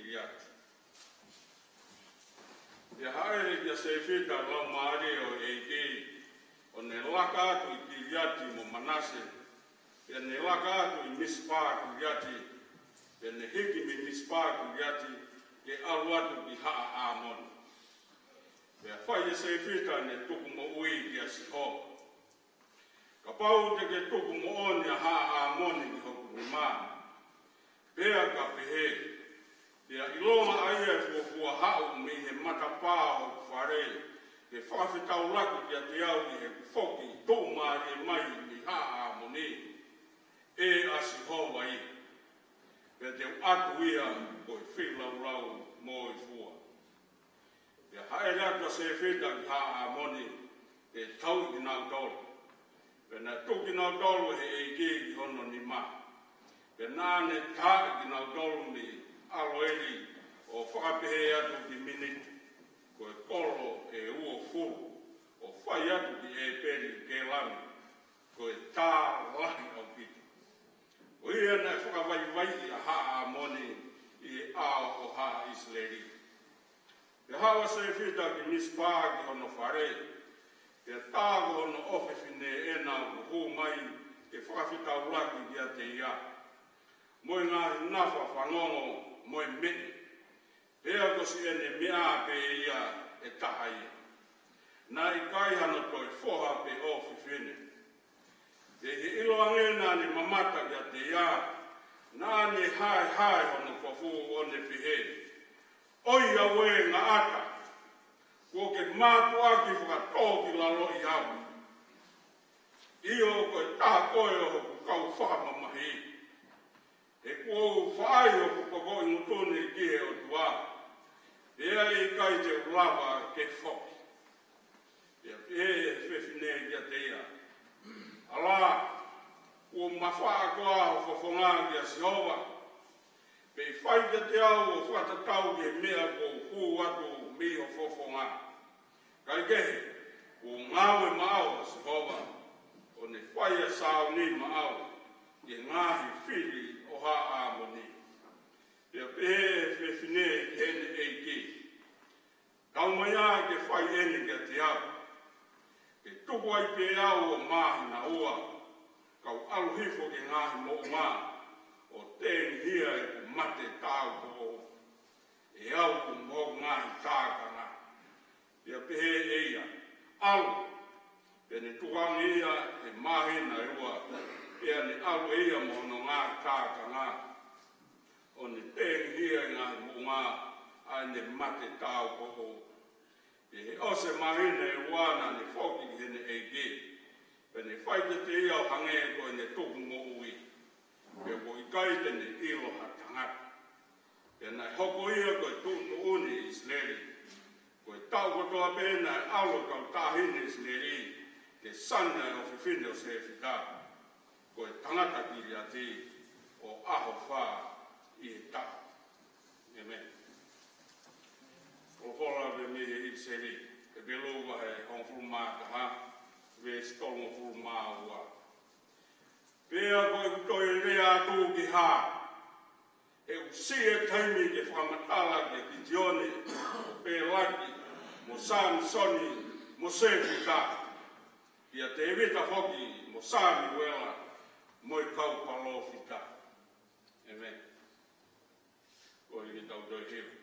Kiliati. Pea hāʻele kia Sefita ʻa e Laumālie ʻo e ʻEiki, ʻo ne laka atu ʻi Kiliati mo Manase, pea ne laka atu ʻi Misipa Kiliati, pea ne hiki mei Misipa Kiliati, ke ʻalu atu ki Haʻa ʻAmoni. Pea fai ʻe Sefita ʻene tuku moʻui kia Sihova: Kapau te ke tuku moʻoni ʻa Haʻa ʻAmoni ki hoku nima, pea ka pehē, pea ʻilonga ʻa ia ʻe fuofua haʻu mei he matapā ʻo hoku fale, ke fakafetaulaki kiate au ʻi heʻeku foki tuʻumālie mai mei Haʻa ʻAmoni, ʻe ʻa Sihova ia, pea te u ʻatu ia ko e feilaulau mo e fua. Pea hāʻele atu ʻa Sefita ki Haʻa ʻAmoni ke tauʻi kinautolu. Pea naʻe tuku kinautolu ʻe he ʻEiki ki hono nima. Pea naʻa ne taaʻi kinautolu mei ʻAloeli ʻo fakapehē atu ki Minita, ko e kolo ʻe uofulu, ʻo fai atu ki ʻĒpeli-Kēlami, ko e tā lahi ʻaupito. Ko ia naʻe fakavaivaiʻi ʻa Haʻa ʻAmoni ʻi he ʻao ʻo haʻa ʻIsileli. Pea haʻu ʻa Sefita ki Misipa ki hono fale, pea tā ko hono ʻofefine ʻena ʻoku hū mai ke fakafetaulaki kiate ia, mo e ngaahi nafa fanongo mo e meʻe, pea ko siʻene meʻa pē ia ʻe taha ia. Naʻe ʻikai hano toe foha pe ʻofefine. Pea ʻi he ʻiloange naʻa ne mamata kiate ia, naʻa ne haehae hono kofu ʻo ne pehē, ʻOiauē Ngaʻata, kuo ke mātuʻaki fakatōkilaloʻi au. ʻIo, ko e taha koe ʻo hoku kau fakamamahi. He kuo u faʻai hoku pokoʻi ngutu ni ki he ʻOtua, pea ʻe ʻikai te u lava ke foki. Pea pehē ʻe he fefine kiate ia, ʻAlā, kuo mafaʻa koā ho fofonga kia Sihova? Pea fai kiate au ʻo fakatatau ki he meʻa kuo u hū atu mei ho fofonga. Kae kehe, kuo ngāue maʻau ʻa Sihova, ʻo ne fai ʻa Sauni maʻau ʻi he ngaahi fili ʻo Haʻa ʻAmoni. Pea pehē ʻe he fefine ki heʻene ʻeiki, Taumaiā ke fai eni kiate au, ke tuku ai pē au ʻo māhina ua, kau ʻalu hifo ki he ngaahi moʻunga, ʻo tengihia ʻeku mate tāupoʻou, ʻe au mo hoku ngaahi tākanga. Pea pehē ʻe ia, ʻAlu. Pea ne tukuange ia he māhina ʻe ua, pea ne ʻalu ʻe ia mo hono ngaahi tākanga, ʻo ne tengihia ʻi he ngaahi moʻunga ʻa ʻene mate tāupoʻou. Pea ʻi he ʻosi e māhina ʻe ua naʻa ne foki ki heʻene ʻeiki, pea ne fai kiate ia ʻo hangē ko ʻene tuku moʻui, pea kuo ʻikai te ne ʻilo ha tangata. Pea naʻe hoko ia ko e tuʻutuʻuni ʻi ʻIsileli. Ko e taʻu kotoa pē naʻe ʻalu e kau taʻahine ʻIsileli ke sani ʻa e ʻofefine ʻo Sefita, ko e tangata Kiliati, ʻo ʻaho fā ʻi he taʻu. ʻĒmeni. Folofola mei he ʻIpiseli, ʻEpelū vahe hongofulu mā taha, veesi tolungofulu mā ua. Pea ko ʻeku toe lea atu ki hā? He ʻoku siʻi e taimi ke fakamatala kia Kitione, Pelaki, mo Samisoni, mo Sefita, kia Tēvita foki, mo Samiuela, mo e kau palōfita. ʻĒmeni. Ko e ke tau toe hiva.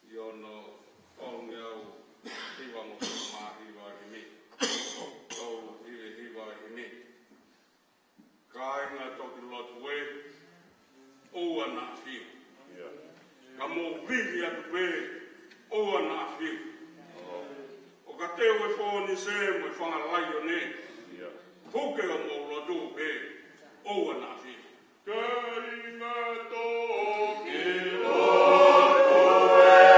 ʻI hono tolungeau hivangofulu mā hiva himi. Tolu hiva hiva himi. Kāinga toki lotu ē, ʻoua naʻa fiu. Ka mou vili atu pē, ʻoua naʻa fiu. ʻO ka teu e fōnise mo e fanga laione, puke ʻo mou lotu pē, ʻoua naʻa fiu. Kāinga toki lotu ē,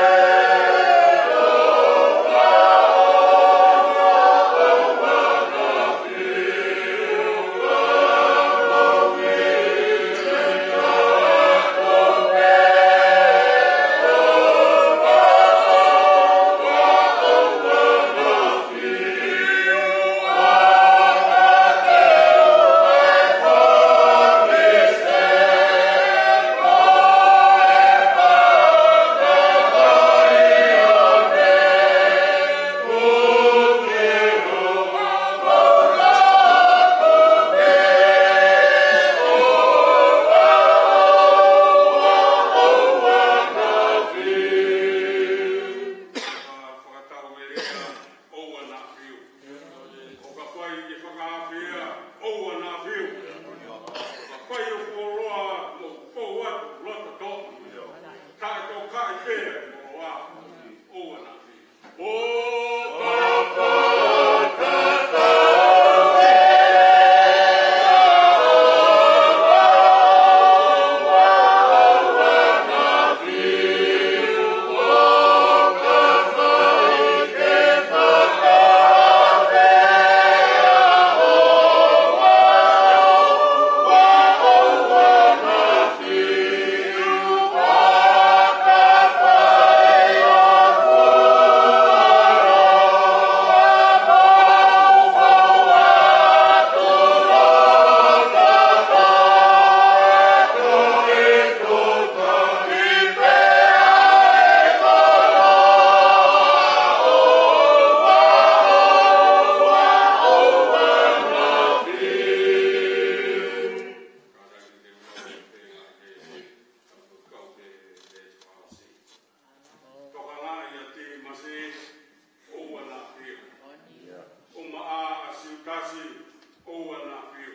ʻoua naʻa fio.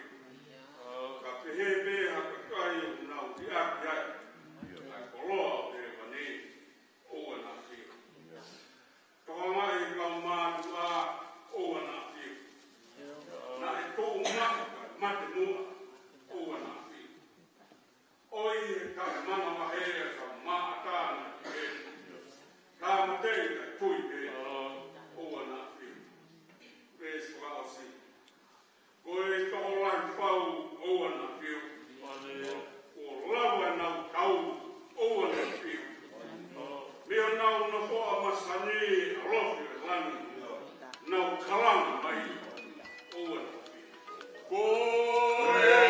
Ka pehē pē ha kakai ʻoku nau liʻaki ai ʻa e koloa ʻo hēvani, ʻoua naʻa fio. Tokangaʻi e kau mātuʻa, ʻoua naʻa fio. Naʻe tuʻu maʻu kae mate muʻa, ʻoua naʻa fio. ʻOi, he kae manavahē ʻa e kau maʻata naʻe pehē, tāmateʻi kae tui pē, ʻoua naʻa fio. Veesi fakaʻosi. Ko e tokolahi fau, ʻoua naʻa fio. Kuo lava ʻenau tau, ʻoua naʻa fio. Mei honau nofoʻa masani ʻa e ʻalofi ʻo e langi, nau kalanga mai, ʻoua naʻa fio. Ko e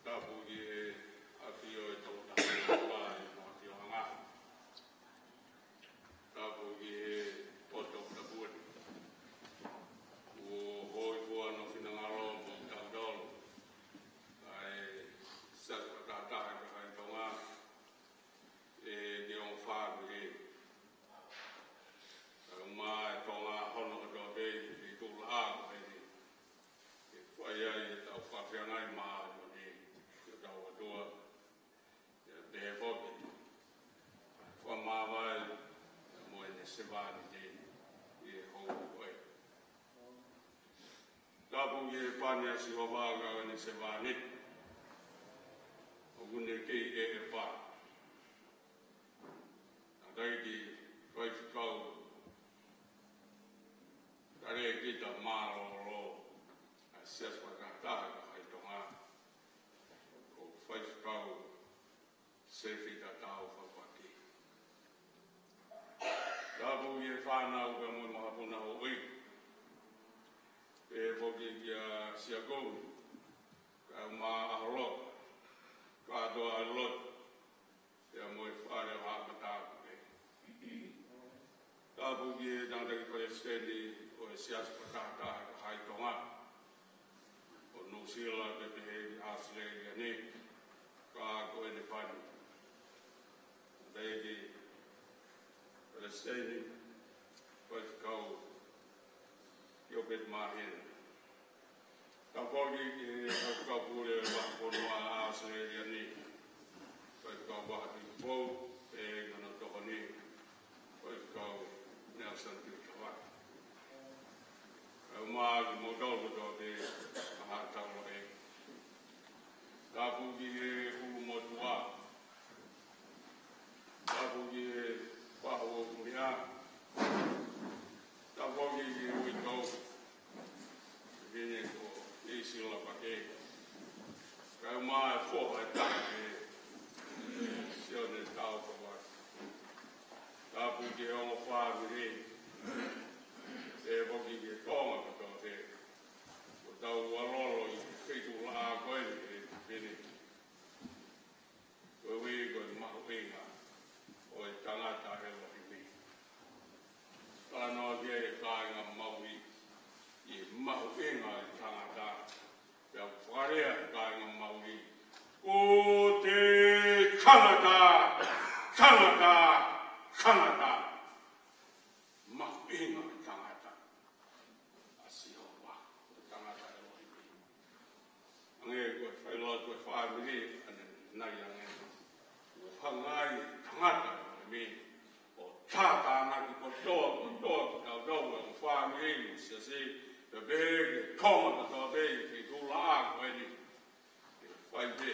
Tapu ki he ʻafio ʻa e Tangata ʻo e ʻOtua ʻi hono ʻafioʻanga. Tapu ki he poto tapu atu. Kuo hōifua hono finangalo mo kitautolu ʻa e Siasi Fakatahataha ʻa e Kakai Tonga, ʻa e ongo fāmili. Kae ʻumaʻā e Tonga hono kotoa pē ʻi he feituʻulaʻā ko eni, ke fai ai ʻetau fakafeangai māʻoniʻoni ki hotau ʻOtua. Pea pehē foki, fakamāvae mo ʻene sevāniti ʻi he houa ko eni. Tapu ki he pani ʻa Sihova kau ʻene sevāniti, ʻoku ne kei ʻeʻepa. Tangataʻeiki Faifekau Talēkita Mālōlō ʻa e Siasi Fakatahataha ʻa e Kakai Tonga, ko Faifekau Sefita Taufaʻaki. Tapu ki he fānau pea mo e makapuna hoʻi. Pehē foki kia Siakumi, kae ʻumaʻā ʻAholoka, kātoa ʻa e lotu, pea mo e fale ʻo Haʻa Matāpule. Tapu ki he Tangataʻeiki Palesiteni ʻo e Siasi Fakatahataha ʻa e Kakai Tonga ʻo Nuʻusila pea pehē ki ʻAositelēlia ni, ka ko ʻene pani. Tangataʻeiki Palesiteni, Faifekau Gilbert Mahina. Tapu foki ki he Faifekau Pule ʻo e Vakafonua ʻa ʻAositelēlia ni, Faifekau Vaha Tupou, pea mo hono tokoni, Faifekau Nelson Tuʻitavake. Kae ʻumaʻā kimoutolu kotoa pē ʻa e Haʻa Taulaʻeiki. Tapu ki he ʻulumotuʻa. Tapu ki he Pahu ʻo Kumeʻa. Tapu foki ki he uitou, fefine ko Isi Lapake. Kae ʻumaʻā e foha ʻe taha pē, Sione Taufaʻaki. Tapu ki he ongo fāmili, pehē foki ki he Tonga kotoa pē. Ko ʻetau ʻalolo ʻi he feituʻulaʻā ko eni, ʻe fefine. Ko e ui ko e mahuʻinga ʻo e tangata ʻElohimi. Talanoa ki ai e kāinga Mauli, ʻi he mahuʻinga ʻo e tangata. Pea fakalea e kāinga Mauli, ko e tangata, tangata, tangata. Mahuʻinga e tangata. ʻA Sihova, ko e tangata ʻElohimi. Hangē ko e failotu e fāmili, ʻa ʻene nai ange. ʻOku hanga ʻe he tangata ʻElohimi ʻo tātānaki kotoa, kotoa, kitautolu ʻa e fāmili mo e siasi, pea pehē ki he Tonga kotoa pē ʻi he feituʻulaʻā ko eni. Ke fai pē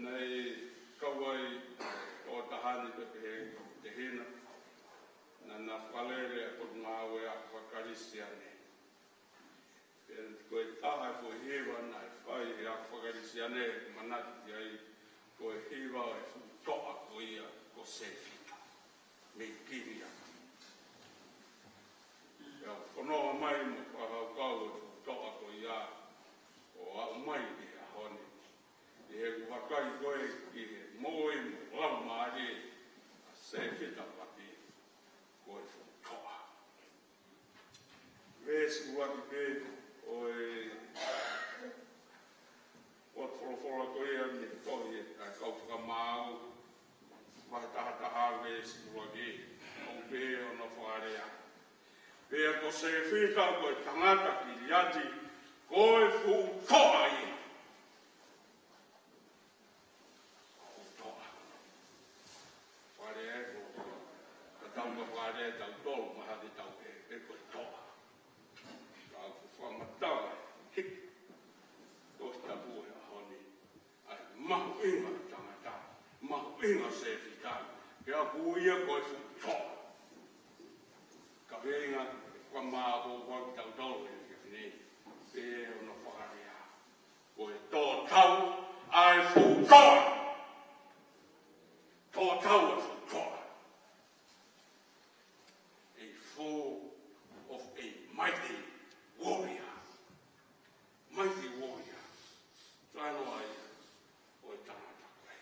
Naʻe kau ai ʻa e tokotaha ni pē pehē ki hoku tehina, naʻá na fakalele ʻa e potungāue ako faka-Kalisitiane. Pea ko e taha e foʻi hiva naʻe fai he ako faka-Kalisitiane, manatu ki ai, ko e hiva ʻo e fuʻu toʻa ko ia ko Sefita mei Kiliati. Pea u fononga mai mo fakakaukau e fuʻu toʻa ko ia ʻo aʻu mai ki he ʻaho ni. ʻI heʻeku vakai ko ē ki he moʻui mo e laumālie ʻa Sefita Papi, ko e fuʻu toʻa. Veesi ʻuluaki pē ʻo e, ʻo e folofola ko ia mei he tohi ʻa e kau fakamaau, vahe taha taha veesi ʻuluaki, ʻoku pehē hono fakalea: Pea ko Sefita ko e tangata Kiliati, ko e fuʻu toʻa ia. Ko e toʻa. Fakalea ē, ko e toʻa. Ka tau ka fakalea ʻe tautolu, mahalo te tau pehē pē ko e toʻa. Ka ʻoku fakamatala ʻe he Tohi Tapu he ʻaho ni ʻa e mahuʻinga ʻo e tangata, mahuʻinga ʻo Sefita, pea ʻoku ui ia ko e fuʻu toʻa. Ka feinga ke fakamāʻopoʻopo ʻaki kitautolu he efiafi ni, pea ʻoku fakalea: Ko e toʻa tau ʻa e fuʻu toʻa. Toʻa tau ʻa e fuʻu toʻa. A foe of a mighty warrior. Mighty warrior. Talanoa ia ʻo e tangata ko ē.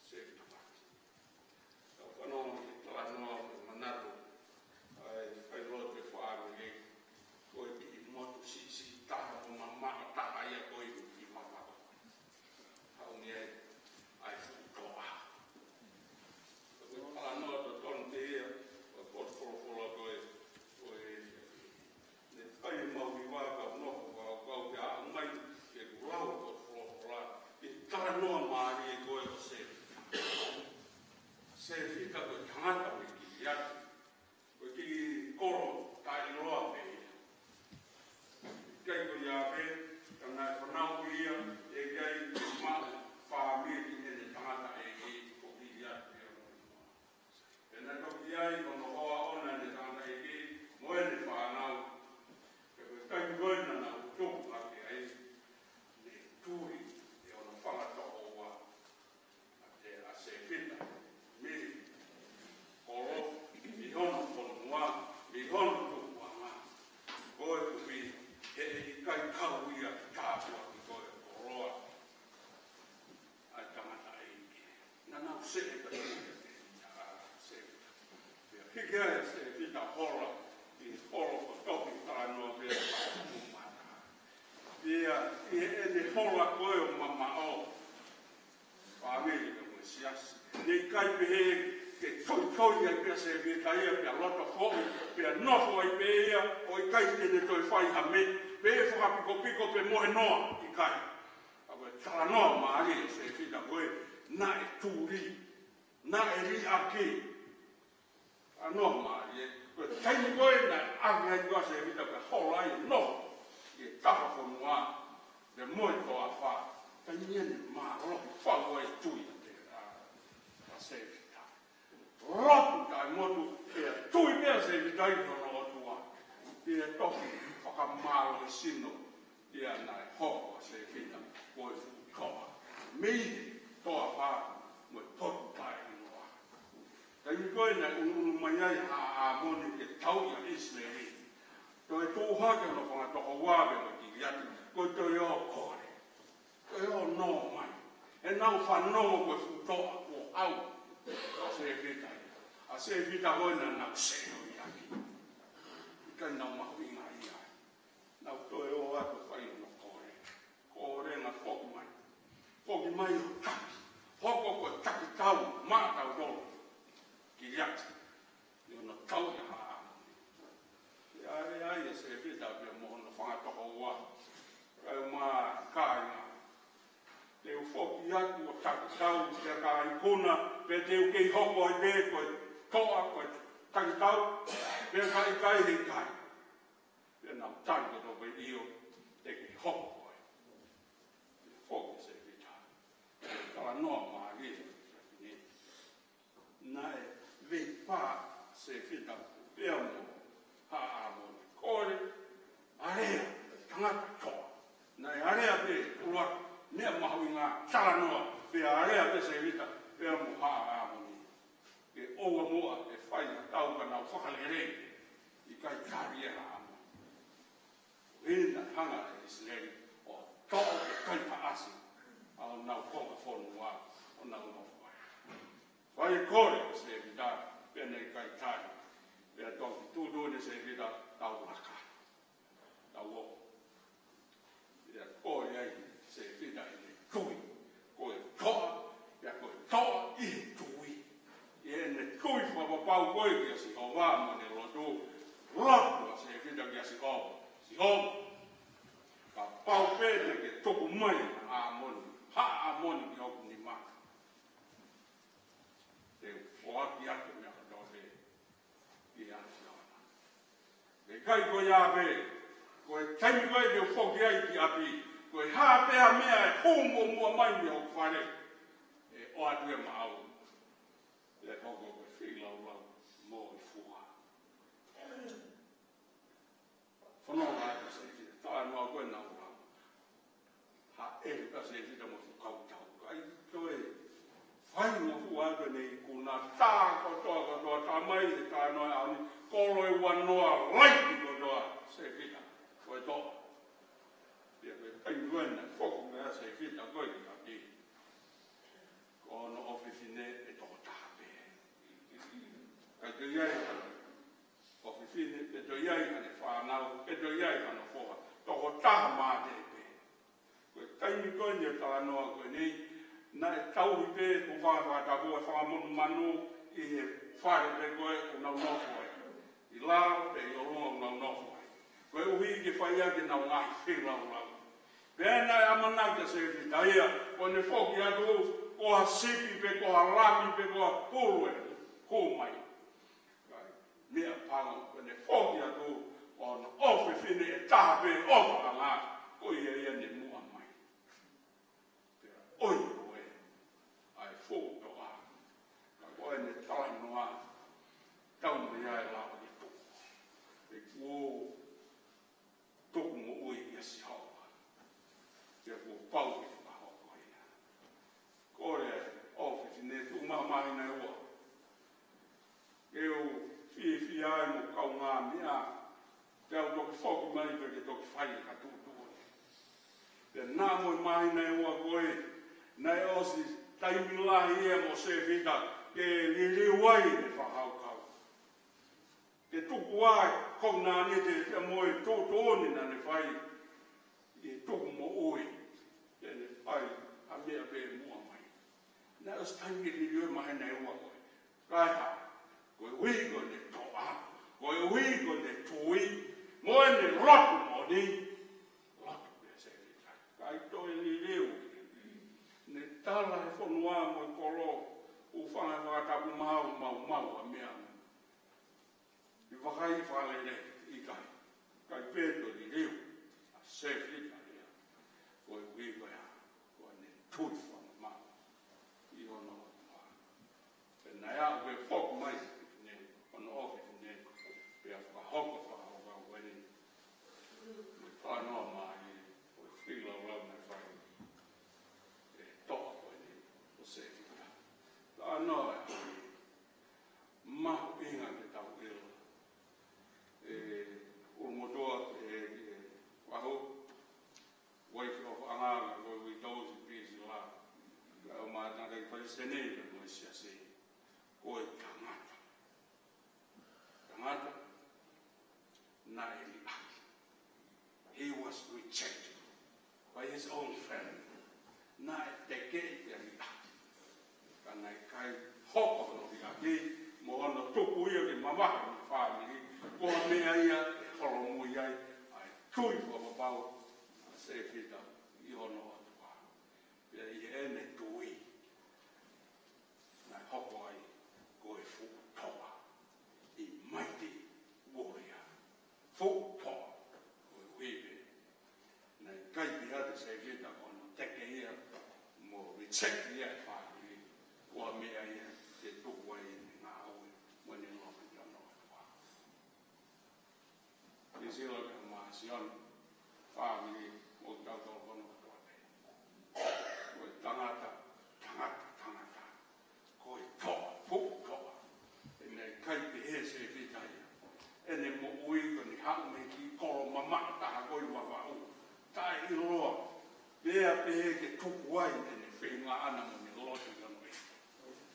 Sefita Papi. Tau fanongo ki he talanoa mo e manatu ʻa e failotu ʻo e fāmili, ko e kiʻi motu siʻisiʻi taha mo mamaʻo taha ia ko ē ʻi Mamaʻo. Haʻu mei ai ʻa e fuʻu toʻa. Ko e talanoa totonu pē ia ʻo e potu folofola ko ē, ko e Ne fai ʻemau hiva ka nofo ka kau ke aʻu mai ke kulau ko folofola. ʻI he talanoa mālie ko ē ʻo Sefita. Sefita ko e tangata mei Kiliati. Ko e kiʻi kolo taʻeʻiloa pē ia. ʻIkai ko ia pē, ka naʻe fanauʻi ia ʻe ʻikai ke maʻu fāmili ʻene tangataʻeiki ko Kiliati pē. Pea naʻe toki ʻi ai hono hoa ʻoʻona ʻene tangataʻeiki mo ʻene fānau. Pea ko e taimi ko ē naʻa nau tupu hake ai, ne tuli ʻe hono fanga tokoua ʻa e, ʻa Sefita mei he kolo, mei hono fonua, mei hono tupuʻanga. Koeʻuhi he ʻikai kau ia ki he tāpuaki ko ē ʻo e koloa ʻa e tangataʻeiki. Naʻa nau seʻe ka tui ʻa Sefita. Pea hiki ai ʻa Sefita hola ʻi he holo ko e toki talanoa pē ʻa Mata. Pea ʻi heʻene hola ko ē ʻo mamaʻo, fāmili mo e siasi, ne ʻikai pehē ke toitoi ai pē ʻa Sefita ia pea loto foʻi, pea nofo ai pē ia ʻo ʻikai te ne toe fai ha meʻa, pe fakapikopiko pe mohe noa, ʻikai. Ka ko e talanoa mālie ʻo Sefita ko ē, naʻe tuli, naʻe liʻaki. Talanoa mālie, ko e taimi ko ē naʻe ʻave ai ko ē ʻa Sefita pea hola ai ʻo nofo ʻi he tafafonua, pea mo e toafa, taimi ia ne mālohi fau ai e tui ʻa, ʻa Sefita. Lotu taʻemotu, pea tui pē ʻa Sefita ʻi hono ʻOtua. Pea toki fakamālohisino ia naʻe hoko ʻa Sefita ko e fuʻu toʻa mei he toafa mo e potu taʻeʻiloa. Taimi ko ē naʻe ʻunuʻunu mai ai ʻa ʻAmoni ke tauʻi ʻa ʻIsileli, toe tuʻu hake hono fanga tokoua mei Kiliati, ko e toe ō kole. Ko e ō nō mai. ʻE nau fanongo ko e fuʻu toʻa kuo haʻu ʻa Sefita. ʻA Sefita ko ē naʻa nau seʻe ʻaki. ʻIkai nau mahuʻingaʻia ai. Nau toe ō atu ʻo fai hono kole. Kole naʻa foki mai. Foki mai ʻo taki. Hoko ko e takitau maʻatautolu. Kiliati. ʻI hono tauʻi ʻa ʻAmoni. Pea ʻalu ai ʻa Sefita pea mo hono fanga tokoua. Kae ʻumaʻā kāinga. Te u foki atu ʻo takitau, pea ka ikuna, pea te u kei hoko ai pē ko e toʻa, ko e takitau, pea ka ʻikai he ʻikai. Pea nau tali kotoa pē ʻio, te ke hoko koe. Pea foki ʻa Sefita. Ngata toa. Naʻe alea pē ʻuluaki meʻa mahuʻinga talanoa, pea alea pē Sēvita pea mo Haʻa ʻĀmoni. Ke ʻoua muʻa ʻe fai ha tau ka nau fakalelei, ʻikai tali ʻe Haʻa ʻĀmoni. Hina hanga ʻe ʻIsileli ʻo toʻo ke kai paʻasi ʻa honau konga fonua ʻo nau nofo ai. Fai kole ʻe Sēvita pea naʻe ʻikai tali. Pea toki tuʻutuʻuni ʻe Sēvita, tau laka. Tau ō. Pea ko ia ai Sēvita ʻene tui. Ko e toʻa, pea ko e toʻa ʻi he tui. ʻI heʻene tui fakapapau ko ē kia Sihova mo ʻene lotu. Lotu ʻa Sēvita kia Sihova. Sihova, kapau pē naʻa ke tuku mai ʻa ʻĀmoni, Haʻa ʻĀmoni ki hoku nima, te u foaki atu meʻa kotoa pē ʻi he ʻAfiona. He ʻikai ko ia pē, ko e taimi ko ē te u foki ai ki ʻapi, ko e hā pē ha meʻa ʻe hū muʻomuʻa mai mei hoku fale, ʻe ʻoatu ia maʻau. ʻE hoko ko e feilaulau mo e fua. Fanongo atu Sēvita, talanoa ko ē naʻa ku lau. Hāʻele ʻa Sēvita mo e fuʻu kau tau. ʻIkai toe faingofua atu ʻene ikuna, tā kotoa kotoa, tā mai e talanoa ʻaho ni, kolo ʻe ua noa, laiti kotoa Sēvita ko e toʻa. Pea ko e taimi ko ē naʻe foki mai ai Sēvita ko ē ki ʻapi, ko hono ʻofefine ʻe toko taha pē. ʻIkai toe ʻi ai ʻofefine, ʻikai toe ʻi ai haʻane fānau, ʻikai toe ʻi ai hano foha, toko taha mā te pē. Ko e taimi ko eni ʻo e talanoa ko eni, naʻe tauhi pē ʻe he hūfanga he fakatapu e fanga monumanu ʻi he fale pē ko ē ʻoku nau nofo ai. ʻI lalo pē ʻi ʻolunga ʻoku nau nofo ai. Koeʻuhi ke fai ʻaki ʻenau ngaahi feilaulau. Pea naʻe ʻamanaki ʻa Sēvita ia, ko ʻene foki atu, ko ha sipi pe ko ha lami pe ko ha pulu ʻe hū mai. Meʻapango, ko ʻene foki atu, ko hono ʻofefine ʻe taha pē ʻofaʻanga, ko ia ia ne muʻa mai. Pea ʻoiauē ʻa e fuʻu toʻa. Ka ko ʻene talanoa, tau mei ai lava ke tuku. He kuo tuku moʻui ʻia Sihova. Pea kuo pau ke fakahoko ia. Kole ʻa e ʻofefine, tuku mai ha māhina ʻe ua ke u fiefia ai mo e kaungāmeʻa, pea u toki foki mai pea ke toki fai ha tuʻutuʻuni. Pea naʻa mo e māhina ʻe ua ko ē, naʻe ʻosi taimi lahi ia mo Sēvita ke liliu ai ʻene fakakaukau. Ke tuku ai ʻa e kovinānite pea mo e tuʻutuʻuni naʻa ne fai ʻi he tuku moʻui, ke ne fai ha meʻa pē muʻa mai. Naʻe ʻosi taimi ke liliu e māhina ʻe ua ko ē. Ka e hā, koeʻuhi ko ʻene toʻa, koeʻuhi ko ʻene tui, mo ʻene lotu moʻoni, lotu pē Sēvita. ʻIkai toe liliu. Ne tala he fonua mo e kolo, hūfanga he fakatapu, maumau, maumau ʻa e meʻa. ʻI vakai fakalele, ʻikai. ʻIkai pē toe liliu ʻa Sēvita ia. Koeʻuhi ko e hā, ko ʻene tui fakamamaʻu ʻi hono ʻOtua. Pea naʻe aʻu ke foki mai ʻene, hono ʻofefine, pea fakahoko, fakahoko ko eni. Mo e talanoa mai, ko e feilaulau naʻe fai ʻe he toʻa ko eni, ko Sēvita. Talanoa ʻe mahuʻinga ke tau ʻilo. ʻE, ʻulumotuʻa, ʻe, ʻe, Waho, uaifi ʻofaʻanga, ko e uitou si pisi la. Ka ʻo ma tangata i Palesiteni, ko e siasi. Ko e tangata. Tangata, naʻe liʻaki. He was rejected by his own family. Naʻe tekeʻi pea liʻaki. Ka naʻe ʻikai hoko hono liʻaki mo hono tuku ia ke mavahe mo e fāmili, ko e meʻa ia ʻe holomui ai ʻa e tui fakapapau ʻa Sēvita ʻi hono ʻOtua. Pea ʻi heʻene tui, naʻe hoko ai ko e fuʻu toʻa. A mighty warrior. Fuʻu toʻa. Ko e uipe. Naʻe ʻikai pē ʻa Sēvita ko hono teke ia mo reject ia ʻe he fāmili. Ko e meʻa ia ke tuku ai ʻene ngāue mo ʻene lotu ki hono ʻOtua. Nisila ka Masiona. fāmili, mo kitautolu kotoa pē. Ko e tangata, tangata, tangata. Ko e toʻa, fuʻu toʻa. He naʻe ʻikai pehē ʻe Sēfita ia. ʻEne moʻui ko ʻene haʻu mei he kiʻi kolo mamaʻo taha ko ē ʻi Vavaʻu. Taʻeʻiloa. Pea pehē ke tuku ai ʻene feinga ʻana mo ʻene lotu ʻi hono ʻEiki.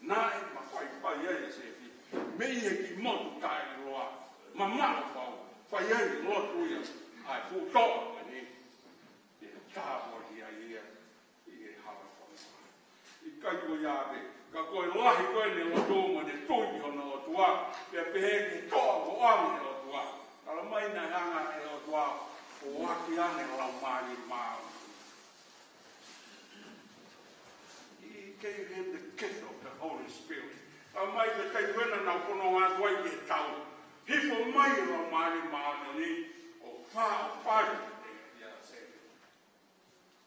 Naʻe mafai fai ai ʻe Sēfita. Mei he kiʻi motu taʻeʻiloa. Mamaʻo fau. Fai ai e lotu ia. ʻA e fuʻu toʻa ko eni. ʻE tāpuakiʻi ai ia ʻi he hala fonua. ʻIkai ko ia pē, ka ko e lahi ko ē ʻene lotu mo ʻene tui ki hono ʻOtua, pea pehē ki he toʻa kuo ʻoange ʻe he ʻOtua. Talamai naʻe hanga ʻe he ʻOtua ʻo foaki ange e Laumālie Māʻoniʻoni. He gave him the gift of the Holy Spirit. Talamai ko e taimi ko ē naʻa nau fononga atu ai ki he tau, hifo mai e Laumālie Māʻoniʻoni ʻo fāʻofaki kiate ia ʻa Sēfita.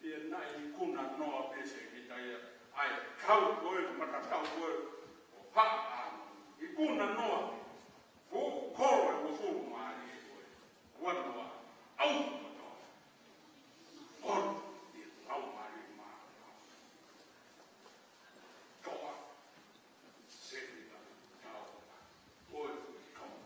Pea naʻe ikuna noa pē ʻe Sēfita ia ʻa e kau ko ē, matatau ko ē ʻo Haʻa ʻAmoni. Ikuna noa pē, fuʻu kolo ʻe uofulu mā ua ko ē. Ua noa, ʻauha kotoa. Ono ʻi he Laumālie Māʻoniʻoni. Toʻa, Sēfita, tau, ko e fuʻu toʻa.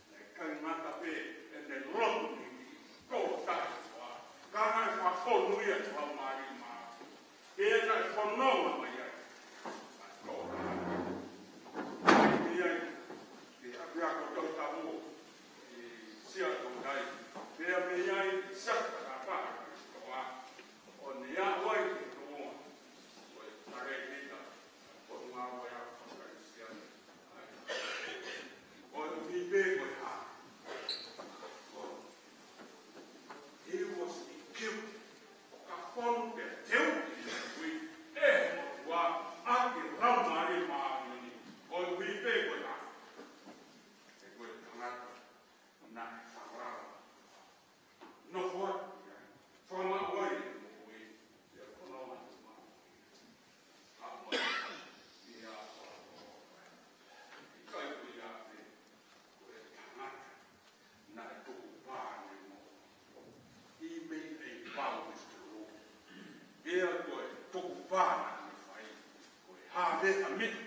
Naʻe ʻikai ngata pē ʻene lotu ni ki he toʻa taʻeʻiloa, ka naʻe fakafonu ia ʻe he Laumālie Māʻoniʻoni. Pea naʻe fononga mai ai. Toʻa. Mai ai ki he ʻapiako Tohi Tapu ʻi Siaʻatoutai. Pea mei ai ki Siaʻatoutai, toʻa. ʻO ne aʻu ai ki he toʻa. Ko e tare kita. Ko e ngāue ʻa e fakaKalisitiane. Ko e ʻuhi pē ko e hā? He was equipped. Ka fonu pea teuʻi ʻe he ʻOtua ʻaki e Laumālie Māʻoniʻoni. Ko e ʻuhi pē ko e hā? He ko e tangata naʻe falala. Nofo atu ia. Fakamaʻu ai e moʻui. Ia ko e nofo atu maʻu. Haʻu mai. Ia ko e. ʻIkai ko ia pē. Ko e tangata naʻe tukupā ʻene moʻui. He made a vow with the Lord. Ia ko e tukupā naʻa ne fai. Ko e hā pē ʻa e meʻa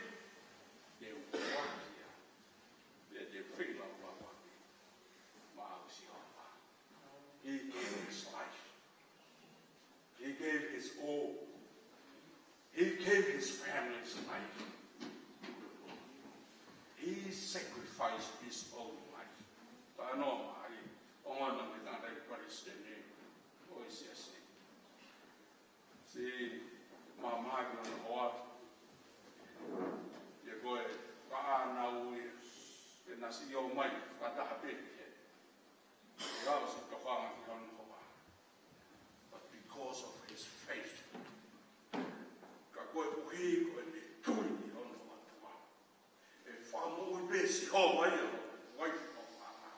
te u foaki ia. Ia te u feilaulau ʻaki. Maʻau Sihova. He gave his life. He gave his all. He gave his family's life. He sacrificed his own life. Tano mai, ʻo ngana me tana i Palestina, ʻo i Siasi. Si mama ki ona hoa. Ia ko e, ka ana ui, ke na si o mai, ka taha pē. Ia ʻosi tokanga ki hono hoa. But because of his faith. Ka koeʻuhi ko ʻene tui ki hono ʻOtua. ʻE fakamoʻui pē ʻe Sihova ia, ʻo uaifi ʻo fanga.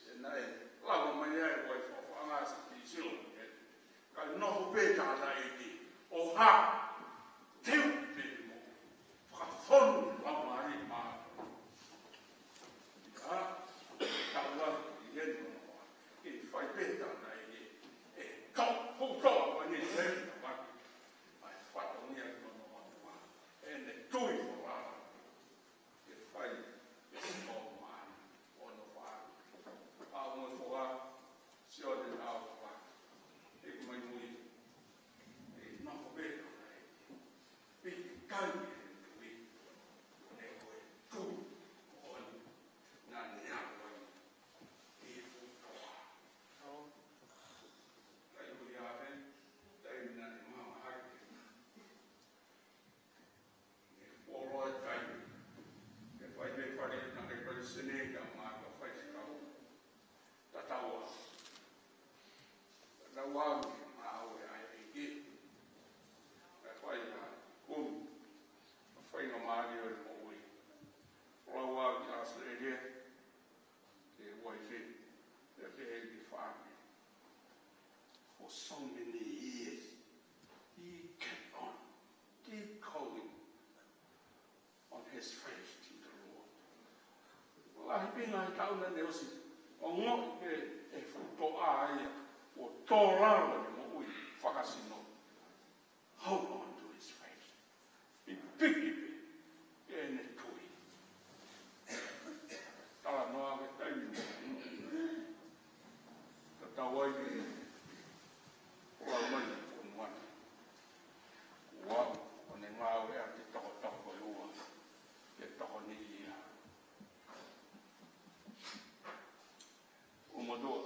ʻE naʻe lava mai ai, uaifi ʻo fanga sa ki silo, ʻe. Ka nofo pē tangataʻeiki, ʻo hā, teu pē mo. Fakafonu Laumālie Māʻoniʻoni. Ka, tau la, ʻi heni mo noa. ʻE fai pē tangataʻeiki, ʻe tau, fuʻu tau, ʻa ni, ʻe, tau, ʻa e fatongia ki hono ʻOtua. ʻEne tui foʻou. ʻE fai, ʻe tau maana, ʻo nofo atu. ʻA mo foʻou, sio te nau fa. ʻE mai mui. ʻE nofo pē tau ai. Piki kai ʻe tui. ʻE ko e tui. ʻOi. Naʻa ne ako ai. ʻE fuʻu toʻa. Kai ko ia pē, taimi naʻa ne mama hake. Ne fuoloa e taimi. Ke fai pē fale na ke pale sene ka ma ka fai si kau. Tatau au. Tatau au ke ma au e ai e ke. Ke fai ha kumi. Ke fai ngā mālie ʻo e moʻui. Fuoloa au ki Australia. Ke uaifi. Ke pehē ki fāmili. For so many years, he kept on, keep calling on his faith to the Lord. Lahi pē ngaahi taʻu naʻa ne ʻosi ongoʻi pē ʻe fuʻu toʻa ia. tō lalo ʻene moʻui fakasino. Hold on to his faith. Pipiki pē ʻene tui. Talanoa ki he taimi tatau ai ke folau mai e fonua ni. Kuo aʻu ʻene ngāue ʻaki e tokotoko ʻe ua, ke tokoni ia. ʻO motuʻa,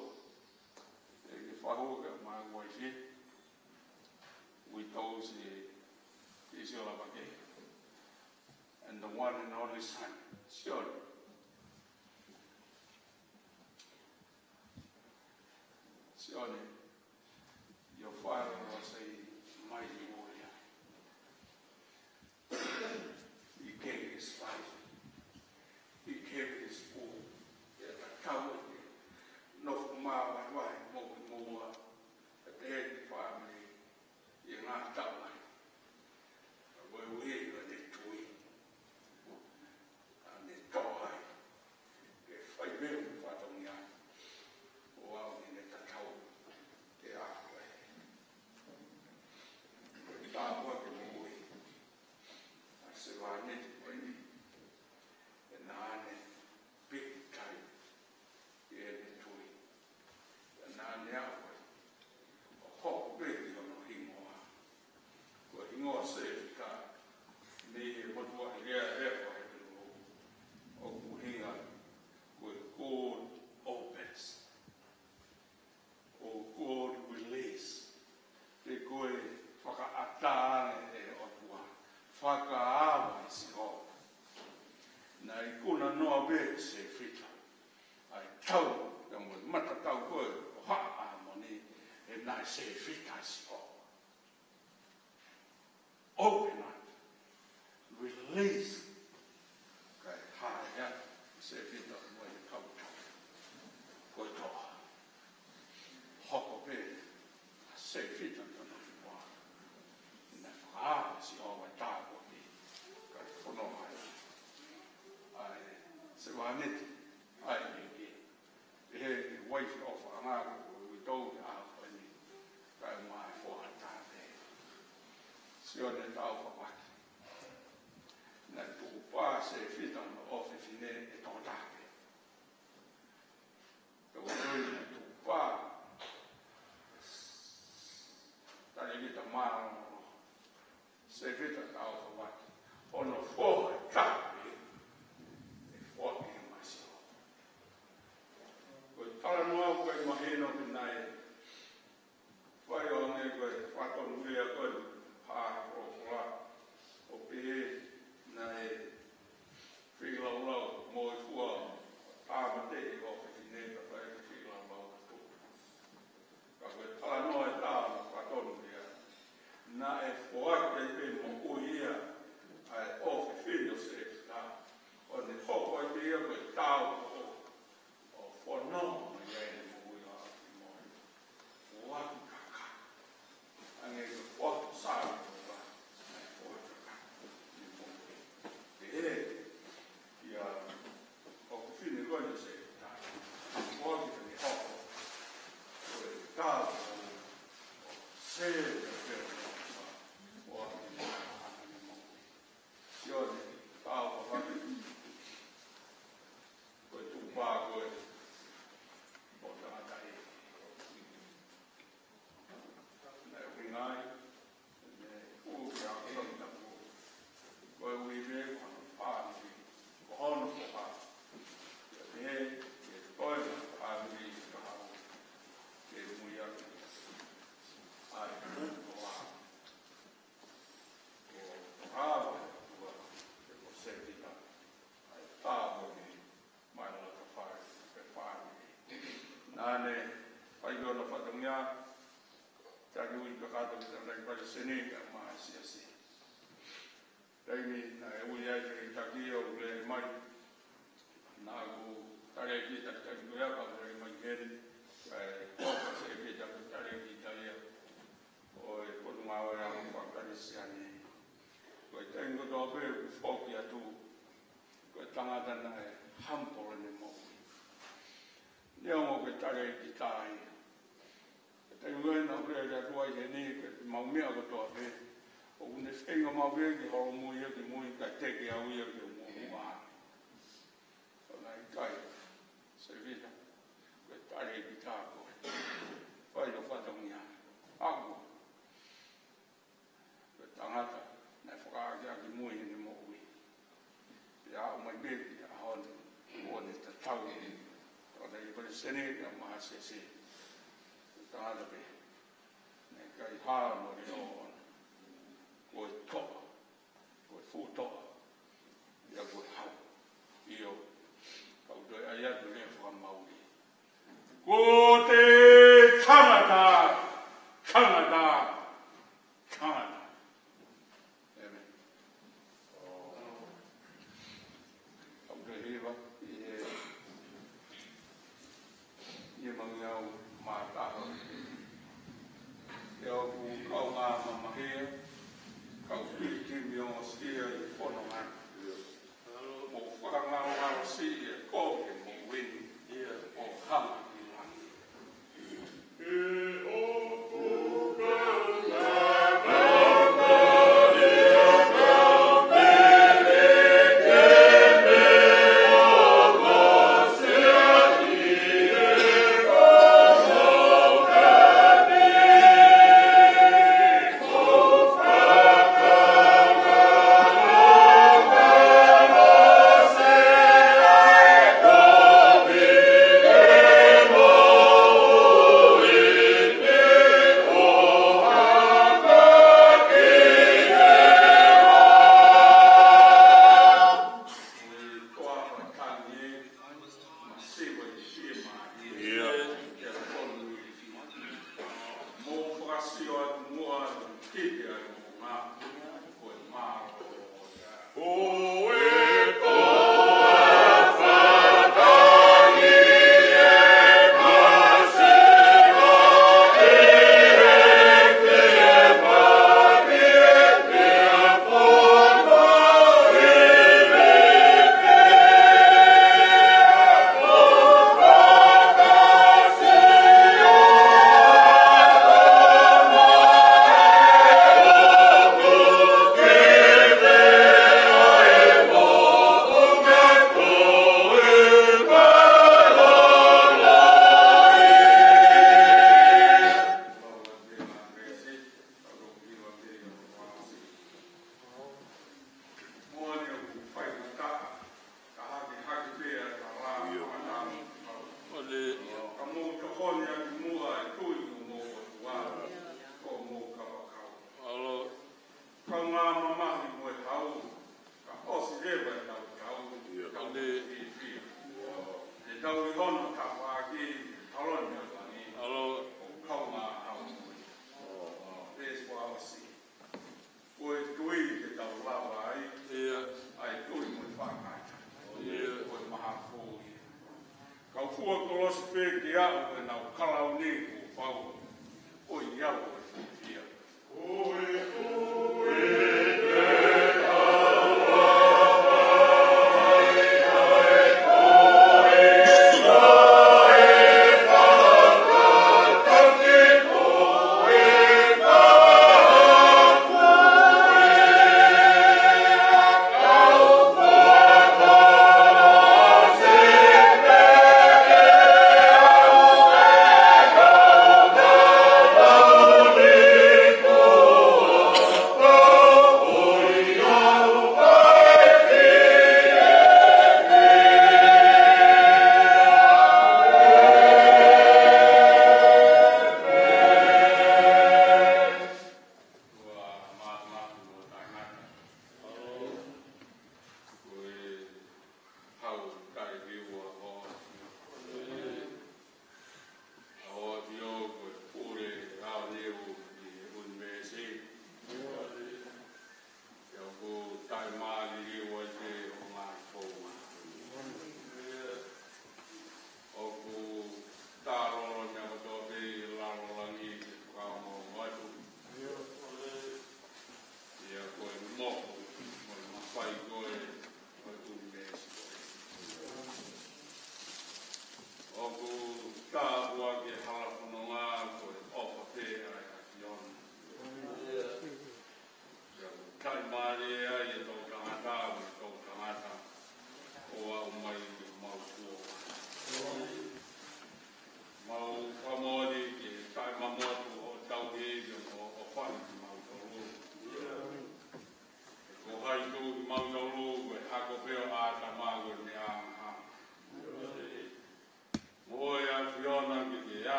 ʻe ke fahu ke ma wai si, we told si, si si la ba ke. And the one and only son, Sione. Sione, your father was a mighty warrior. He gave his life. He gave his all. He had a coward. Nofo māvahevahe mo ke moua. At the end, family. ʻI he ngaahi taʻu lahi. Ka ko e ʻuhi ko ʻene tui. Naʻa ne tō ai ke fai pē ʻene fatongia, ʻo aʻu ki heʻene tatau ke ako ai. Ko e tāpuaki ke moʻui ʻa Sevāniti ko eni, he naʻa ne piki kai ʻi heʻene tui. Naʻa ne aʻu ai ʻo hoko pē ki hono hingoa. Ko e hingoa Sēfita, mei he motuʻaʻi lea ʻe fā he tunu, ʻoku ʻuhinga ko e God opens, ʻo God release. Pe ko e fakaʻatā ange ʻe he ʻOtua, fakaava ʻe Sihova. Naʻe ikuna noa pē ʻe Sēfita ʻa e tau, ka mo e matatau ko ē ʻo Haʻa ʻĀmoni, he naʻe Sēfita ʻa Sihova. Open up, release. Kae hā ia ʻa Sēfita mo e kau tau. Ko e toa. Hoko pē ʻa Sēfita ki hono hingoa. Naʻe fakaava ʻe Sihova e tāpuaki, kae fononga ai ʻa e sevāniti ʻa e ʻEiki. ʻE he uaifi ʻofaʻanga ko e uitou ke ʻaho ko eni, kae ʻumaʻā e foha ʻa Tāveti. Sione, tau fakahā atu. Naʻe tukupā ʻa Sēfita hono ʻofefine ʻe Toketā pē. Tau ʻilo naʻe tukupā Talēkita Mālōlō. Sēfita, tau fakahā atu. Hono foha ʻe Tāveti, ʻe foaki mai ʻe Sihova. Ko e talanoa ʻoku ʻikai mahino pe naʻe fai ʻo hangē ko e fatongia ko ē ʻa e folofola, ʻo pehē naʻe feilaulau mo e fua tāmateʻi ʻofefine, ka fai e feilaulau ka tupu. Ka ko e talanoa ʻe taha ʻo e fatongia, naʻe foaki pē moʻui ia ʻa e ʻofefine ʻo Sēfita, ʻo ne hoko ai pē ia ko e tāupoʻou ʻo fononga mai ai ʻene moʻui ʻo aʻu ki mui. Foaki kakato. Hangē ko e foaki sāme ko ē, foaki kakato. Pehē ia ʻofefine ko eni ʻo Sēfita. Foaki ke ne hoko ko e tāupoʻou ʻo Sēfita, foaki ke ne hoko ʻene moʻui. Sione, tau fakahā atu. Ko e tukupā ko ē ʻo e tangata ē. Naʻe ʻuhinga ai, naʻe ʻuhinga ʻa e tangata ko ē, ko e ʻuhi pē ko hono fāmili, ko hono foha. Pea pehē, ke toe fāmili ka hau, ke mui atu. ʻA e tukupā. Ko e ʻOtua, ko Sēfita, ʻa e tāpuaki mai ʻa e fāmili, ʻa e fāmili. Naʻa ne fai hono fatongia, taki ui kakato ki he tamai palesiteni kae ʻumaʻā e siasi. Taimi naʻe ui ai e taki ʻo lele mai, naʻa ku talēkita ʻi he taimi ko ia, pea u lele mai heni, kae hoko ʻa Sēfita ko e talēkita ia ʻo e Potungāue ʻa e Faka-Kalisitiane. Ko e taimi kotoa pē ʻoku foki atu, ko e tangata naʻe humble ʻene moʻui. Neongo ko e talēkita ia, ko e taimi atu ai heni ke mau meʻa kotoa pē. ʻOku ne feinga mau ke ki holomui ia ki mui, kae teʻeki au ia ke muʻomuʻa. Ka naʻe ʻikai. Sevita, ko e tali ʻe Pita ko e fai ʻo fatongia. Ako. Ko e tangata naʻe fakaakeake mo ʻene moʻui. Pea aʻu mai pē ki he ʻaho ni, ʻo ne tatau. ʻO ne ʻi Palesiteni, ʻa Mahasese. Ko e tangata pē naʻe ʻikai hā mo e leʻo ʻoʻona. Ko e toʻa, ko e fuʻu toʻa, pea ko e hau. ʻIo, kau toe ʻai atu e lea fakamaau. Ko e tangata, tangata, tangata. ʻĒmeni. Kau toe hiva, ʻi he, ʻi he mangi au,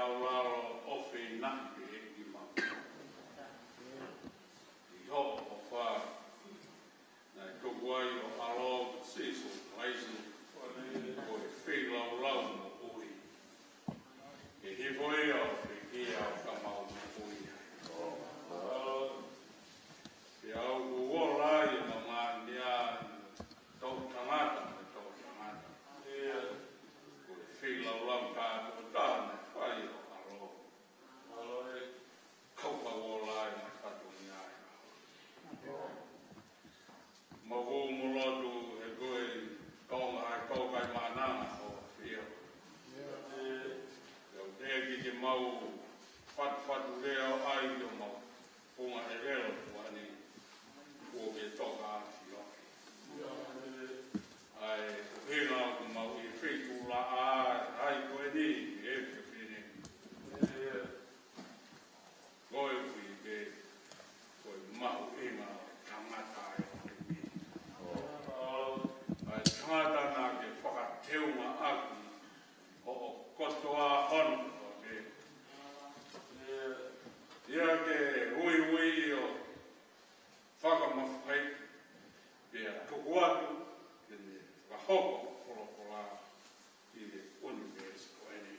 Laulau ʻo feʻinga pē ʻEiki mau. ʻI hoʻo ʻofa, naʻe tuku ai ho ʻAlo ko Sīsū Kalaisi, ko e feilaulau moʻui. Ke hifo ia ʻo pekia ʻo ka mau moʻui ai. Pea ʻoku ola ai ʻenau ngaahi meʻa, toʻutangata mo e toʻutangata. Ko e feilaulau kātoa naʻe fai ʻe ho ʻAlo. Kau ka ola ai mo e fatongia ai. Mau hū mo lotu he ko e Tonga ʻa e Tokaimaʻananga ʻo e ʻAfio. Pea ʻoku teʻeki ke mau fatufatu lea ʻo ʻai ʻo mau funga ʻelelo kuani kuo ke toka ʻafio. ʻA e ʻuhinga ʻoku mau ʻi he feituʻu laʻā ai ko eni, ʻe fefine. Ko e ʻuhi pē, ko e mahuʻinga ʻo e tangata ʻi he ʻaho ni. ʻA e tangata naʻa ke fakateunga ʻaki hoʻo kotoa hono kotoa pē. ʻIo ke uiuiʻi ʻo fakamafai, pea tuku atu ke ne fakahoko folofola ʻi he ʻunivēsi ko eni.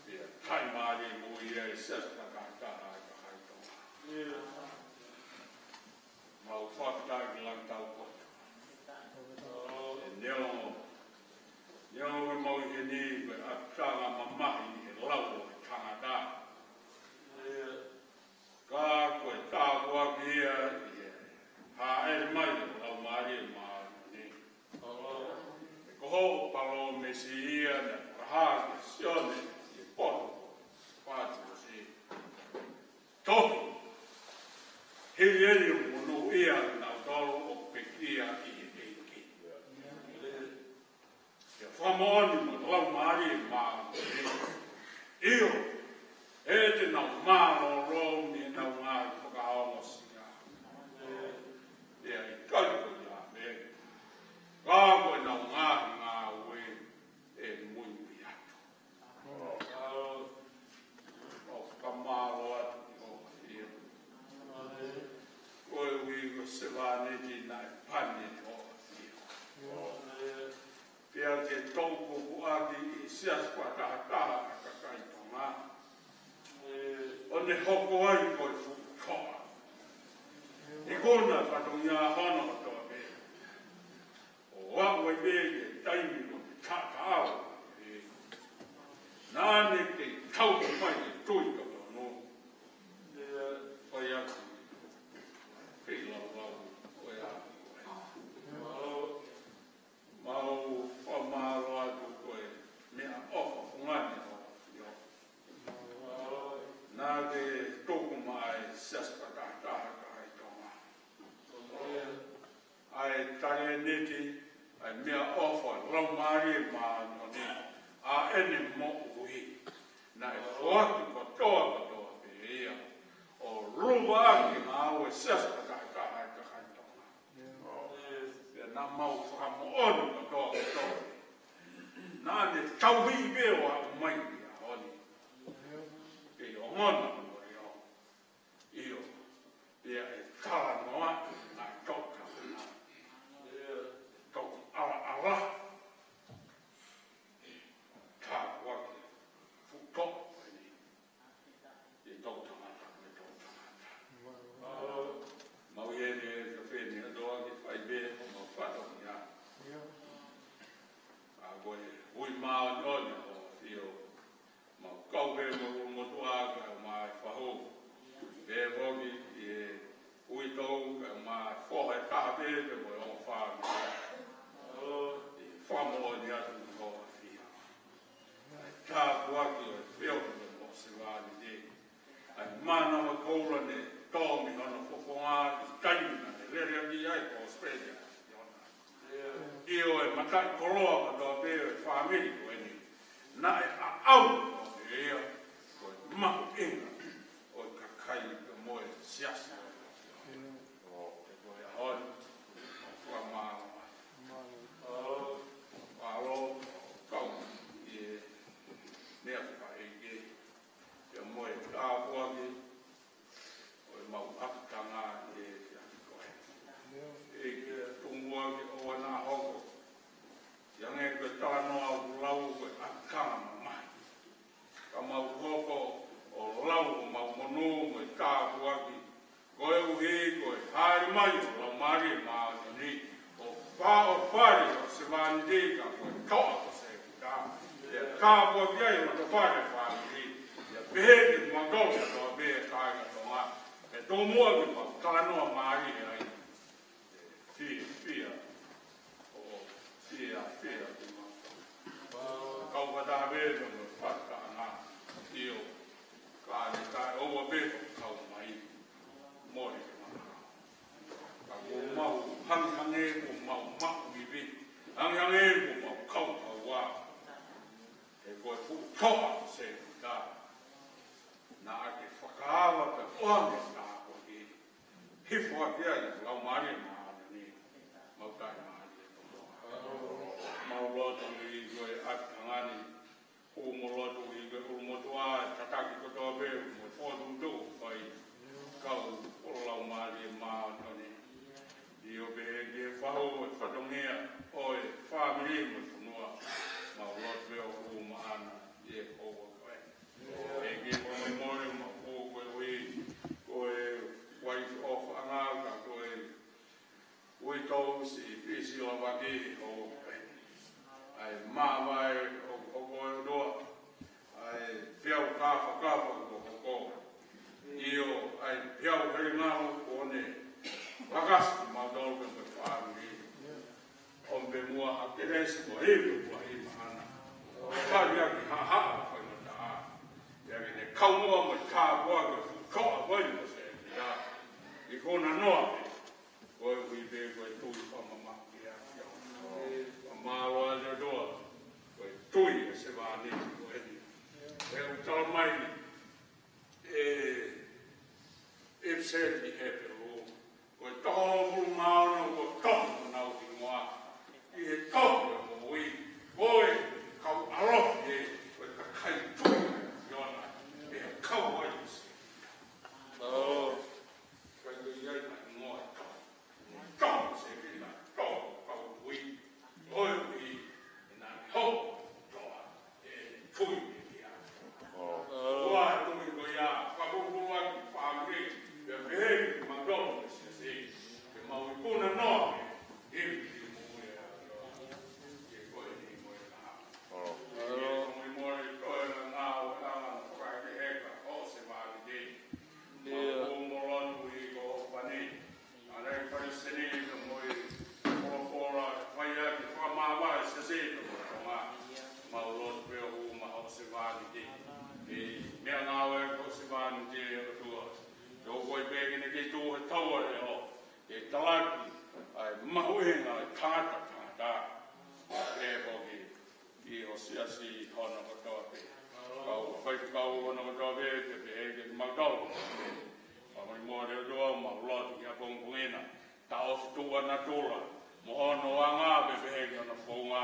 Pea taʻimālie mo ia ʻi he siasi fakataha ʻa e kakai Tonga. Mau fakataha ki langi tau koto. ʻE neongo, neongo ke mau ʻi heni, ko e ʻapitanga mamahi ʻi he lau ʻo e tangata. Ka ko e tāpuaki ia ʻi he hāʻele mai ʻo e Laumālie Māʻoniʻoni. Ko hoʻo palōmesi ia naʻe fakahā kia Sione ʻi he potu ko Pātilosi. Tohi, hili eni ʻoku monūʻia ʻa kinautolu ʻoku pekia ʻi he ʻEiki. Pea fakamoʻoni mo e Laumālie Māʻoniʻoni. ʻIo, ʻe te nau mālōlō mei heʻenau ngaahi fakaongosia. Pea ʻikai ko ia pē, ka ko ʻenau ngaahi ngāue ʻe muimui atu. ʻOku fakamālō atu ki hoʻo ʻafio. Koeʻuhi ko e sevāniti naʻe pani ʻi hoʻo ʻafio. Pea ke toʻukupu ʻaki ʻi he siasi fakatahataha ʻa e kakai Tonga. ʻO ne hoko ai ko e fuʻu toʻa. ʻIkuna fatongia hono kotoa pē. ʻO aʻu ai pē ki he taimi ko e taʻataʻalo. Naʻa ne kei tauhi mai e tui totonu. Fai atu. Feilaulau. Ko ia. Mau fakamālō atu ko e meʻaʻofa fungani ʻo ʻio. Naʻa ke tuku mai siasi fakatahataha ʻa e kakai Tonga. ʻA e talēniti, ʻa e meʻaʻofa, Laumālie Māʻoniʻoni, ʻa ʻene moʻui. Naʻe foaki kotoa kotoa pē ia. ʻO luva ʻaki ngāue siasi fakatahataha ʻa e kakai Tonga. Pea naʻa mau fakamoʻoni kotoa kotoa. Naʻa ne tauhi pē ʻo aʻu mai ki he ʻaho ni. Kei ongona mo ʻio. ʻIo. Pea ʻe talanoa ʻa e toʻutangata. Toʻu ʻalaʻala. Tāpuaki. Fuʻu toʻu ko eni. ʻI he toʻutangata, ko e toʻutangata. Mau ʻi heni ʻe fefine ʻa toa ki fai pē, ko mau fatongia. ʻA ko e ui māʻoniʻoni ʻo ʻafio. Mau kau pē mo e ʻulumotuʻa kae ʻumaʻā e fahu. Pea foki ʻi he uitou kae ʻumaʻā e foha ʻe taha pē pea mo e ongo fāmili. ʻI he fakamoʻoni atu ki hoʻo ʻafio. ʻA e tāpuaki ʻo e feohi mo e sevāniti. ʻA e mānava koula ne tō mei hono fofonga ʻi he taimi naʻa ne lele ʻaki ai ko Australia. ʻIo, e mataʻikoloa kotoa pē ʻo e fāmili ko eni. Naʻe ʻaʻau kotoa pē ia, ko e mahuʻinga ʻo e kakai pea mo e siasi. ʻO te ko e ʻaho ni, ʻo fakamālō. Mālō, kau ʻi he meʻa fakaʻeiki. Pehē ki he mautolu kātoa pē kāinga Tonga, ʻe tō muʻa ke mau talanoa mālie ai. Fiefia, ʻo fiefia kimautolu. Kau fakataha pē mo e fakataha ʻio, ka ne taʻeʻoua pē kau mai. Mole ke mana. Ka kuo mau hangehangē, kuo mau maʻu ivi. Hangehangē, kuo mau kaukaua. He ko e fuʻu toʻa se ta. Naʻa ke fakaava pē ʻoange ta ko ki. Hifo ake ai, Laumālie Māʻoniʻoni. Mau taʻimālie. Mau lotu ʻi he ʻapiʻanga ni. ʻOku mau lotu ʻi he ʻulumotuʻa, tataki kotoa pē, mo e fokotuʻutuʻu, fai kau ʻo Laumālie Māʻoniʻoni. ʻIo pē ki he fahu, e fatongia, ʻo e fāmili, mo e fonua. Mau lotu pē ʻoku maʻana, ʻi he ʻoua ko ē. ʻEiki fakamolemole, mau ko e ui, ko e uaifi ʻofaʻanga, ka ko e uitou si pisi lavaki ʻo pē. ʻAi māvae ʻo, ʻo ko e ʻOtua. ʻAi peau kāfakafa ʻo ko. ʻIo, ʻai peau helingalu ʻo ne. Lakasi mautolu pē mo e fāmili. ʻO pē muʻa ha kelesi mo e ivi ʻoku ʻi maʻana. Kali ake ha ha faingataʻa. ʻIa ke ne kau muʻa mo e kāpua ke futoa vai mo se ia. ʻI kona noa pē. Ko e ui pē, ko e tui fakamamaʻu ki he ʻAfiona. Fakamālō ʻa e ʻOtua, ko e tui ʻa e sevāniti ko eni. ʻOku tala mai ʻe ʻEpesō ʻi Hepelū, ko e toko hongofulu mā ono ko e toko ʻenau hingoa. ʻI he toko ʻo e moʻui, ko e kau ʻalofi ē, ko e kakai tui ʻa e ʻAfiona, ʻe kau ai ʻi se. Kai ko ia ʻi he hingoa ʻe toko. Tau se fina, tau kau ui. ʻOi ui, ʻe nani hou, toa, ʻe tui ʻe kia. ʻOa tui ko ia, fakapulupulu ʻaki, fāmili, pea pehē, mautolu, ʻe siasi, ke mau ikuna noa, ʻe, ʻe, ʻe, mo e, ʻe, ko e ni mo e na. ʻE, mo e, mo e, ko e na, na, na, fakaheka, ʻo se vālite. Mau ʻo mo lotu ʻi ko pani. ʻA e fai seni ka mo e folofola, fai ʻaki, fakamāvae, se se ka mo Tonga. Mau lotu pē ʻoku maʻu se vāniti. ʻE, meʻangāue ko se vāniti ʻe ʻOtua. Tau koi pē ke ne kei tō he taua leʻo. ʻE talaki, ʻa e mahuʻinga, ʻa e tangata, tangata. ʻE foki. ʻI ho siasi hono kotoa pē. Kau faifekau hono kotoa pē, pea pehē ki he mautolu. Fakamolemole ʻOtua, mau lotu ki he pongipongi na. Taʻofi tuʻa natula. Mo hono anga pea pehē ki hono founga.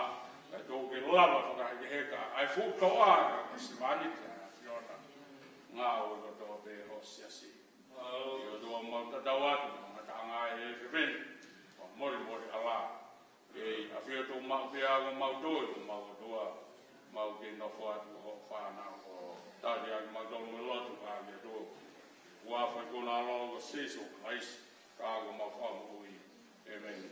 Kae tuku ke lava fakahekeheka. ʻA e fuʻu toʻa, ka ko se vāniti ʻa e ʻAfiona. Ngāue kotoa pē ho siasi. ʻIo ʻOtua mau tatau atu, ngataʻanga ʻe fefeni. Fakamolemole ʻAlā. ʻEi, ʻafio atu maʻu pē ʻa ko mau tui, ko mau ʻOtua, mau kei nofo atu ho fānau. Tali ʻa mau tolu mo lotu ʻa ki atu. Ua fai kona alo ko Sīsū Kalaisi, ka ko mau Fakamoʻui. ʻĒmeni.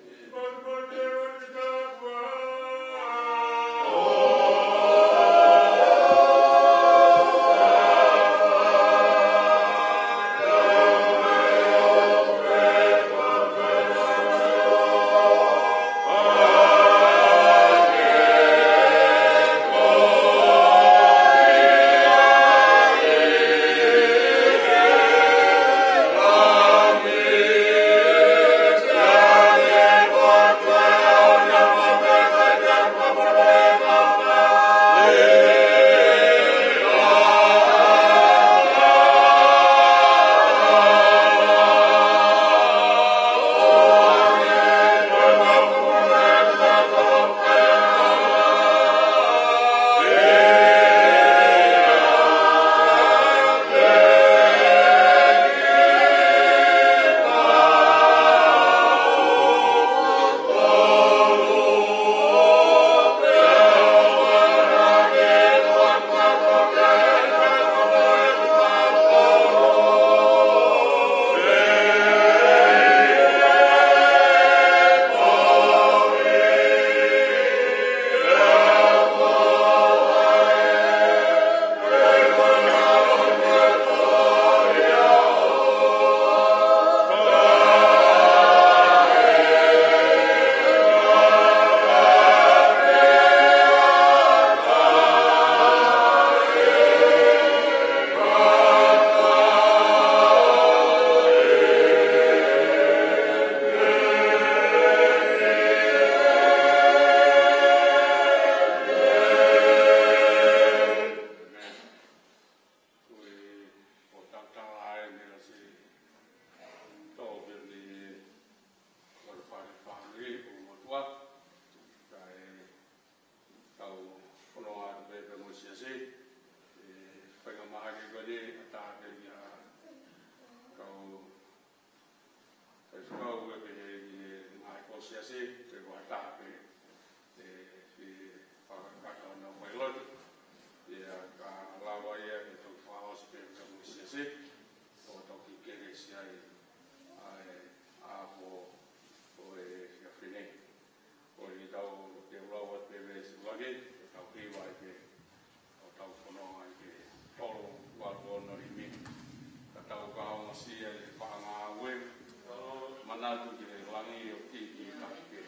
Siasi, pe ko ha taha pē ʻe fie fakakakato ʻenau failotu. Pea ka lava ia ke toki fakaʻosi pē ʻa e siasi, ʻo toki kelesi ai ʻa e ʻaho ʻo e efiafi ni. Ko ia tau te lau atu pē veesi ʻuluaki, ke tau hiva ai pē, ʻo tau fononga ai pē, tolu, valu, ono, nima. Ka tau ka ongosia ʻi he paʻanga ʻa e uē. Manatu ki he langi ʻoku ʻikai ke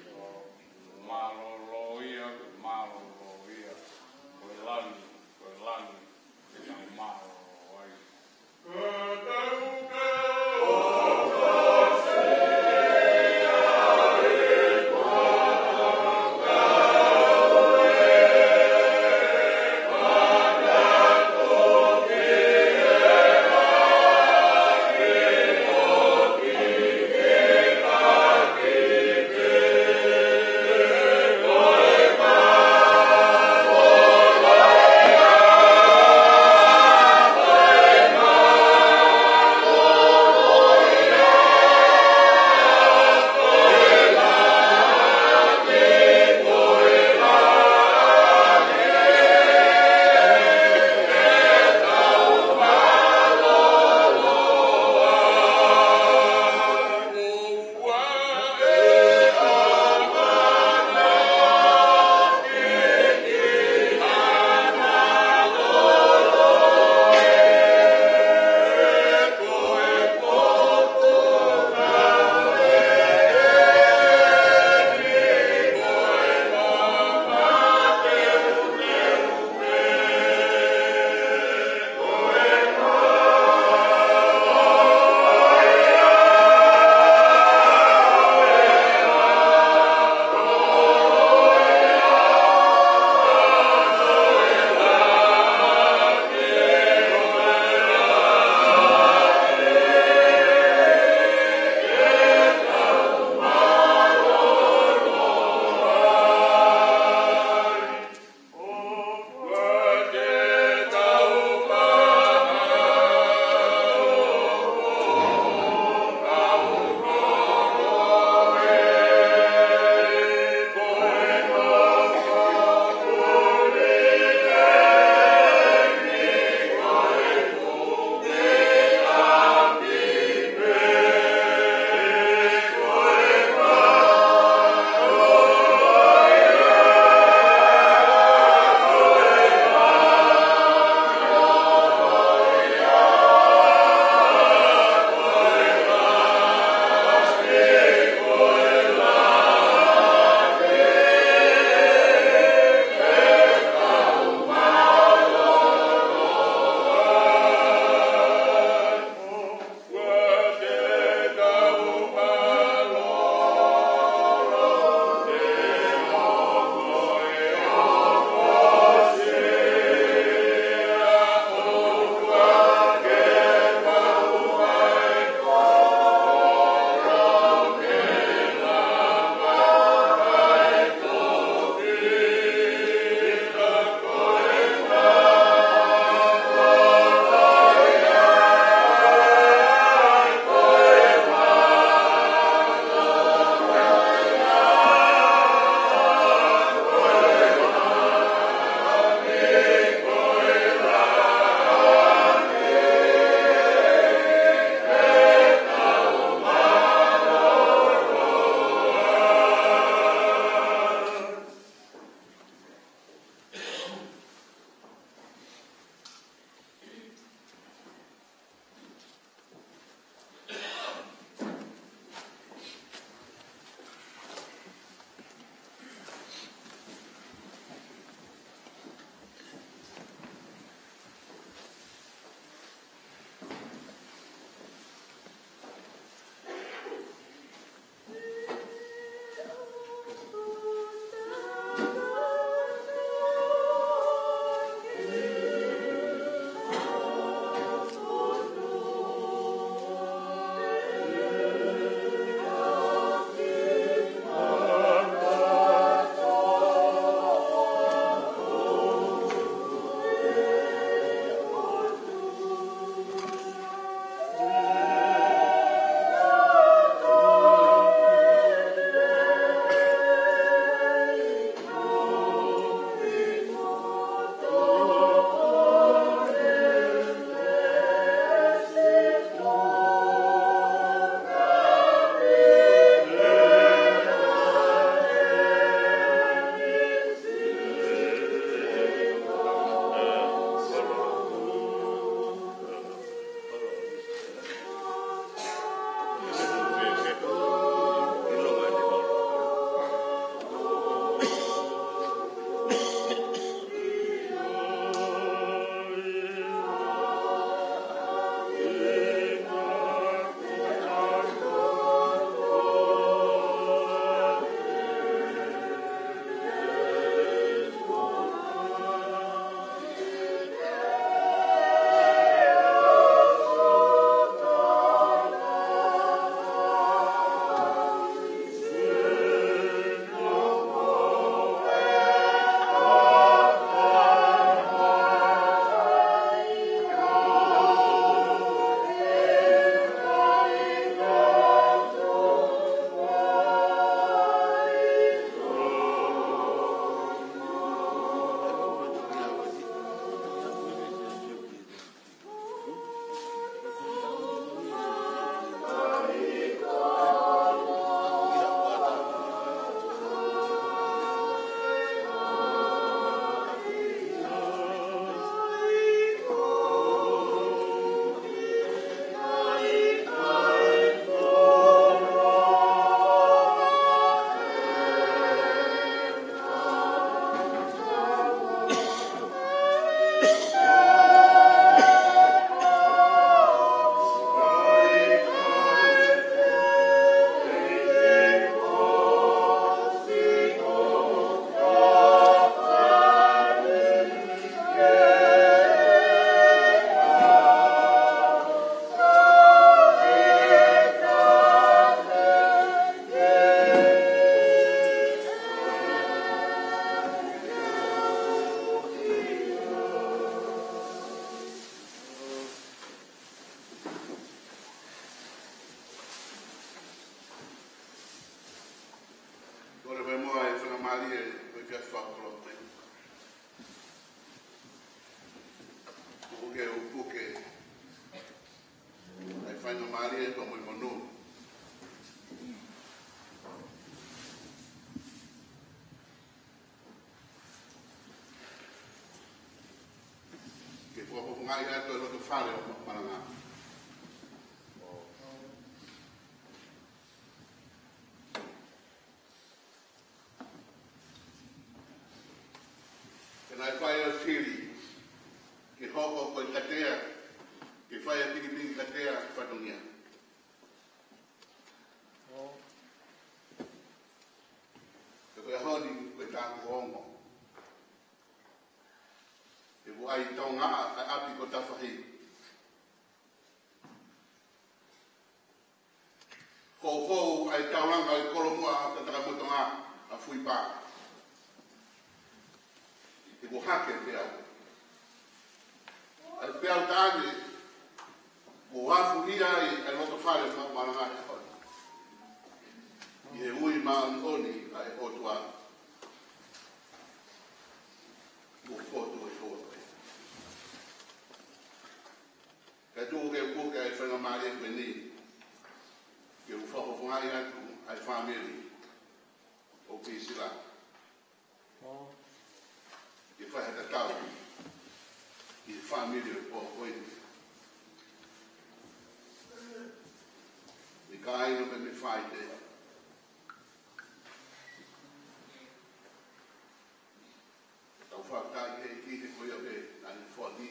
Ngaahi atu e loto fale ʻo Maʻumalanga. Ke nau fai ʻa e fili, ke hoko ko e katea, ke fai ʻa e pikipiki katea, fatongia. Ko e ʻaho ni, ko e taʻu ongo. He ʻoku ʻi Tonga ʻa e ʻapi ko Tafahi. Ko e, ko e taulanga ʻa e kolomuʻa ʻa e tangata mo Tonga ʻa Fuipa. He ʻoku hake peau. ʻA e peau taʻane, ʻoku afuhia ai ʻa e loto fale ʻo Maʻumalanga he ʻaho ni. ʻI he ui māʻoniʻoni ʻa e ʻOtua. ʻOku fotu e fotu. Kae tuku ke u puke ʻa e faingamālie ko eni, ke u fakafofongaʻi atu ʻa e fāmili ʻo Pisila. Ke fai ha tatau ʻi he fāmili ʻo e pō ko eni. Ni kāinga pē mei Faite. Tau fakatauange ki he ʻEiki he ko ia pē naʻa ne foaki,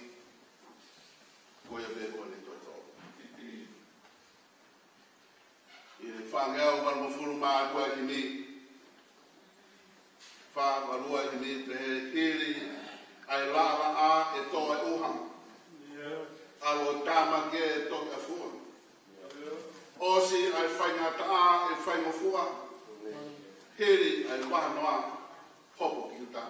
ko ia pē ko ʻene toitoi. ʻI he fāngeau valungofulu mā ua himi, fā valu ua himi, pehē: Hili ʻa e laʻalaʻā ʻe tō e ʻuha, ʻalu ʻo tāmaki ʻe toki ʻafua. ʻOsi ʻa e faingataʻa ʻe faingofua, hili ʻa e vahanoa hopo ki ʻuta.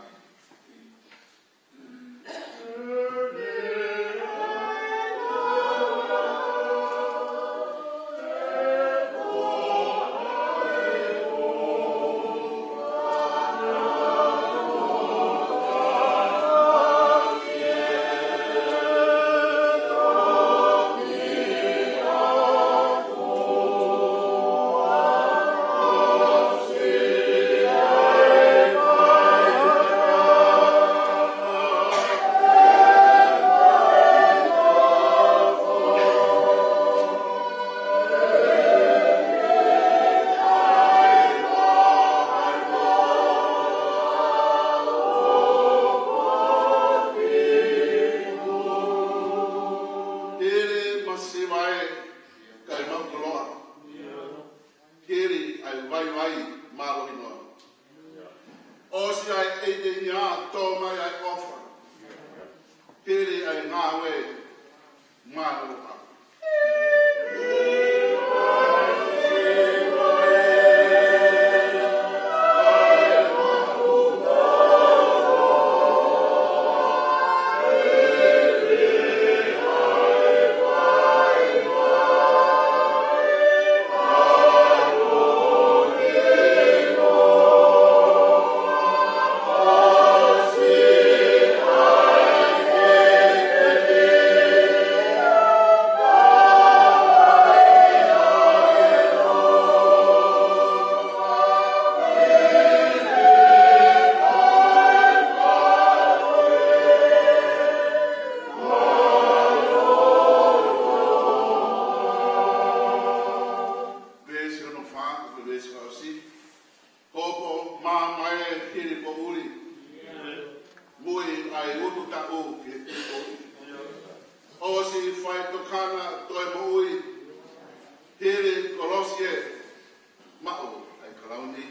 Hili masiva ē, kae maʻu koloa. Hili ʻa e vaivai mālohi noa. ʻOsi ʻa e ʻeineia, tō mai ʻa e ʻofa. Hili ʻa e ngāue mālohi. Veesi hono fā, ko e veesi fakaʻosi. Hopo maama ē hili poʻuli. Mui ʻa e utu taʻu ki he hili poʻuli. ʻOsi faitokanga toe moʻui. Hili kolosi ē, maʻu ʻa e kalauni.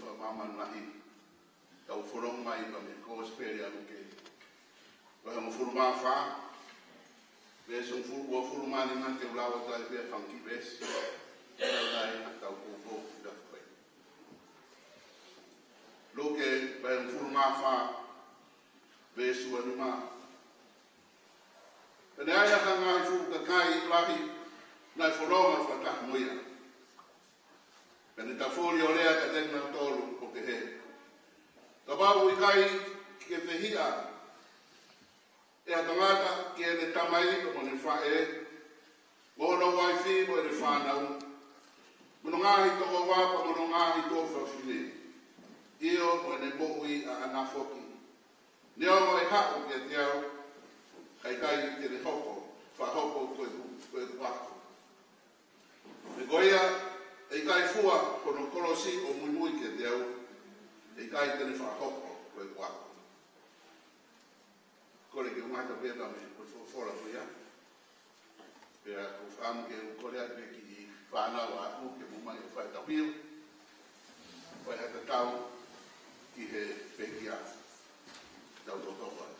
Fakamāmani lahi. Tau fononga mai pea mei he Kōsipeli ʻa Luke, vahe hongofulu mā fā, veesi hongofulu, uofulu mā nima, te u lau atu ai pē fanga kiʻi veesi. Tau lau ʻetau poupou ki he tafaʻaki. Luke, vahe hongofulu mā fā, veesi uofulu mā nima. Pea naʻe ʻi ai ha ngaahi fuʻu kakai lahi naʻe fononga fakataha mo ia. Pea ne tafuli ʻo lea kiate kinautolu ʻo pehē, Kapau ʻoku ʻikai ke fehiʻa ʻe ha tangata ki heʻene tamai mo ʻene faʻē, mo hono uaifi mo ʻene fānau, mo hono ngaahi tokoua pea mo hono ngaahi tuofāfine, ʻio, mo ʻene moʻui ʻaʻana foki, neongo ʻe haʻu kiate au, ka ʻikai te ne hoko, fakahoko ko ʻeku, ko ʻeku ako. Pea ko ia ʻe ʻikai fua hono kolosi ʻo muimui kiate au, ʻe ʻikai te ne fakahoko ko ʻeku ako. Kole ke u ngata pē mei he folofola ko ia. Pea ʻoku ou fakaʻamu ke u kole atu pē ki he fānau ʻaʻaku ke mou ō mai ʻo fai tatau. Fai ha tatau ki he pekia. Tau tō tō ai.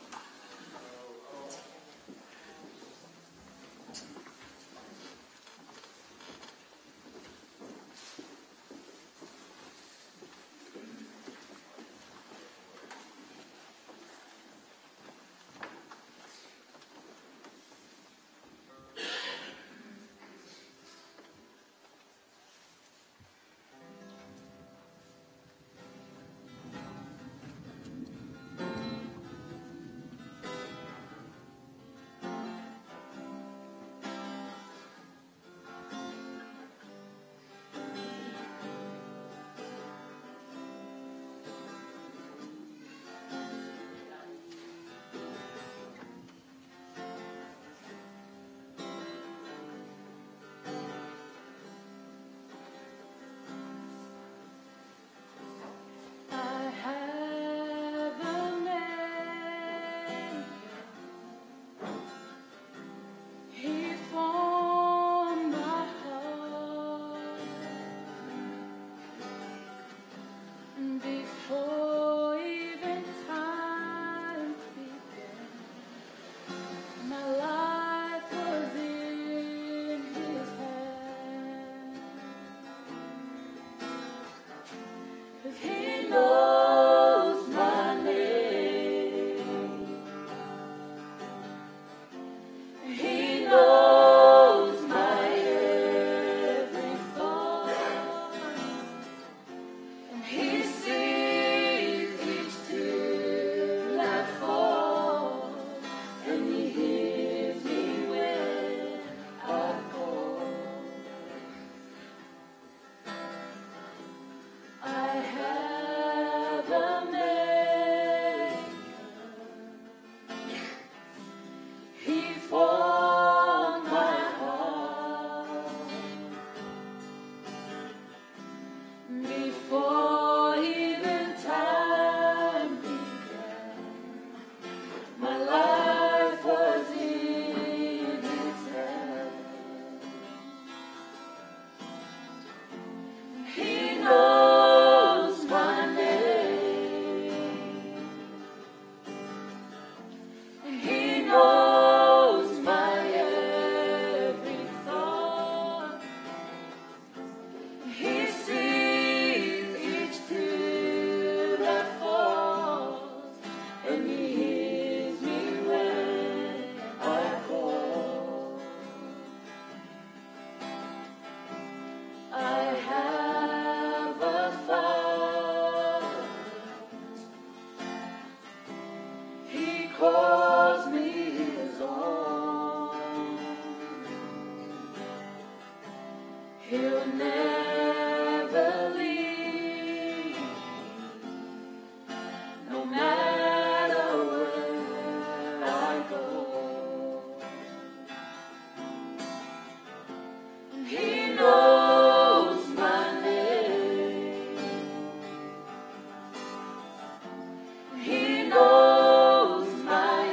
I have a name. He formed my heart before even time began. My life was in his hand. He knows my name. He knows my every thought. And he sees each tear I fall. And he hears me when I call. I have a maker. He formed my heart before even time began. My life was in his hand. He knows my name. He knows my every thought. He sees each tear that falls, and he hears me when I call. I have a Father. He calls me his own. He'll never leave me, no matter where I go. He knows my name. He knows my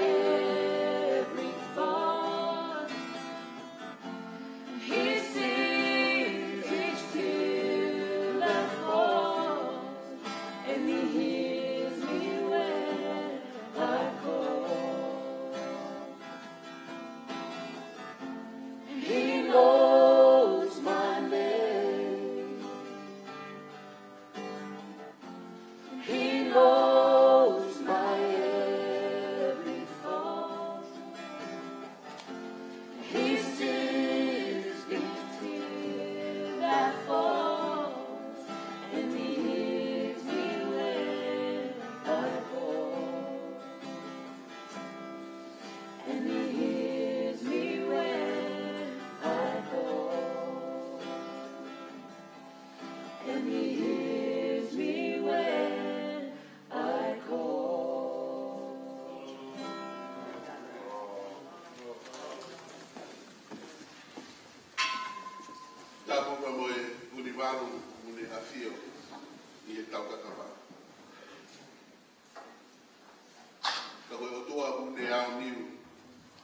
Ka ko e ʻOtua ʻoku ne aoniu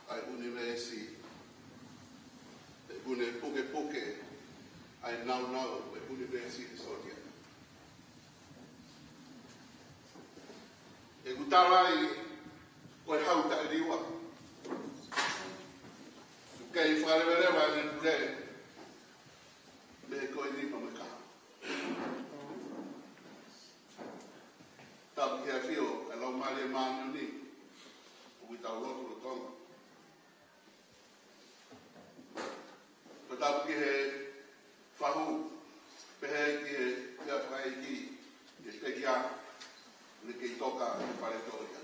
ʻa e ʻunivēsi, ʻoku ne pukepuke ʻa e nāunau ʻo e ʻunivēsi he sotia. ʻOku tala ai ko e hau taʻeliua. ʻOku kei fakaleveleva ʻene pule mei he ko e nima mo e kahaʻu. Tapu ki he ʻafio ʻa e Laumālie Māʻoniʻoni ʻoku ʻi hotau lotolotonga. Ko e tapu ki he fahu, pehē ki he, ki he fakaʻeiki, ki he pekia, ʻoku ne kei toka he fale tō ia.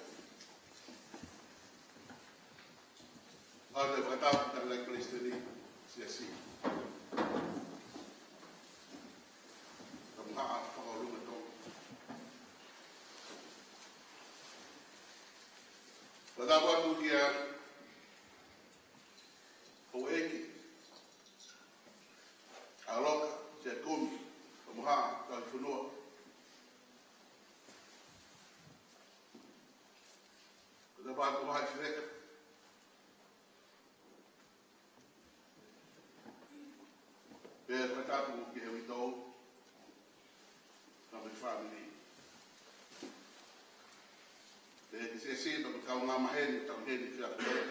ʻOatu e fakatapu ki he tangataʻeiki palesiteni ʻo e siasi, Taumahaʻa Fakaʻolunga Tonga. Fakatapu atu ki he houʻeiki, ʻAloka, Siaʻatokoni, Taumahaʻa, Tauhifonua. Fakatapu atu ki he Vahaʻi Fefeka. Pea fakatapu ki he uitou, kau fāmili. Pea ki he siasi, kau ngaahi maheni, kau heni, fia fia.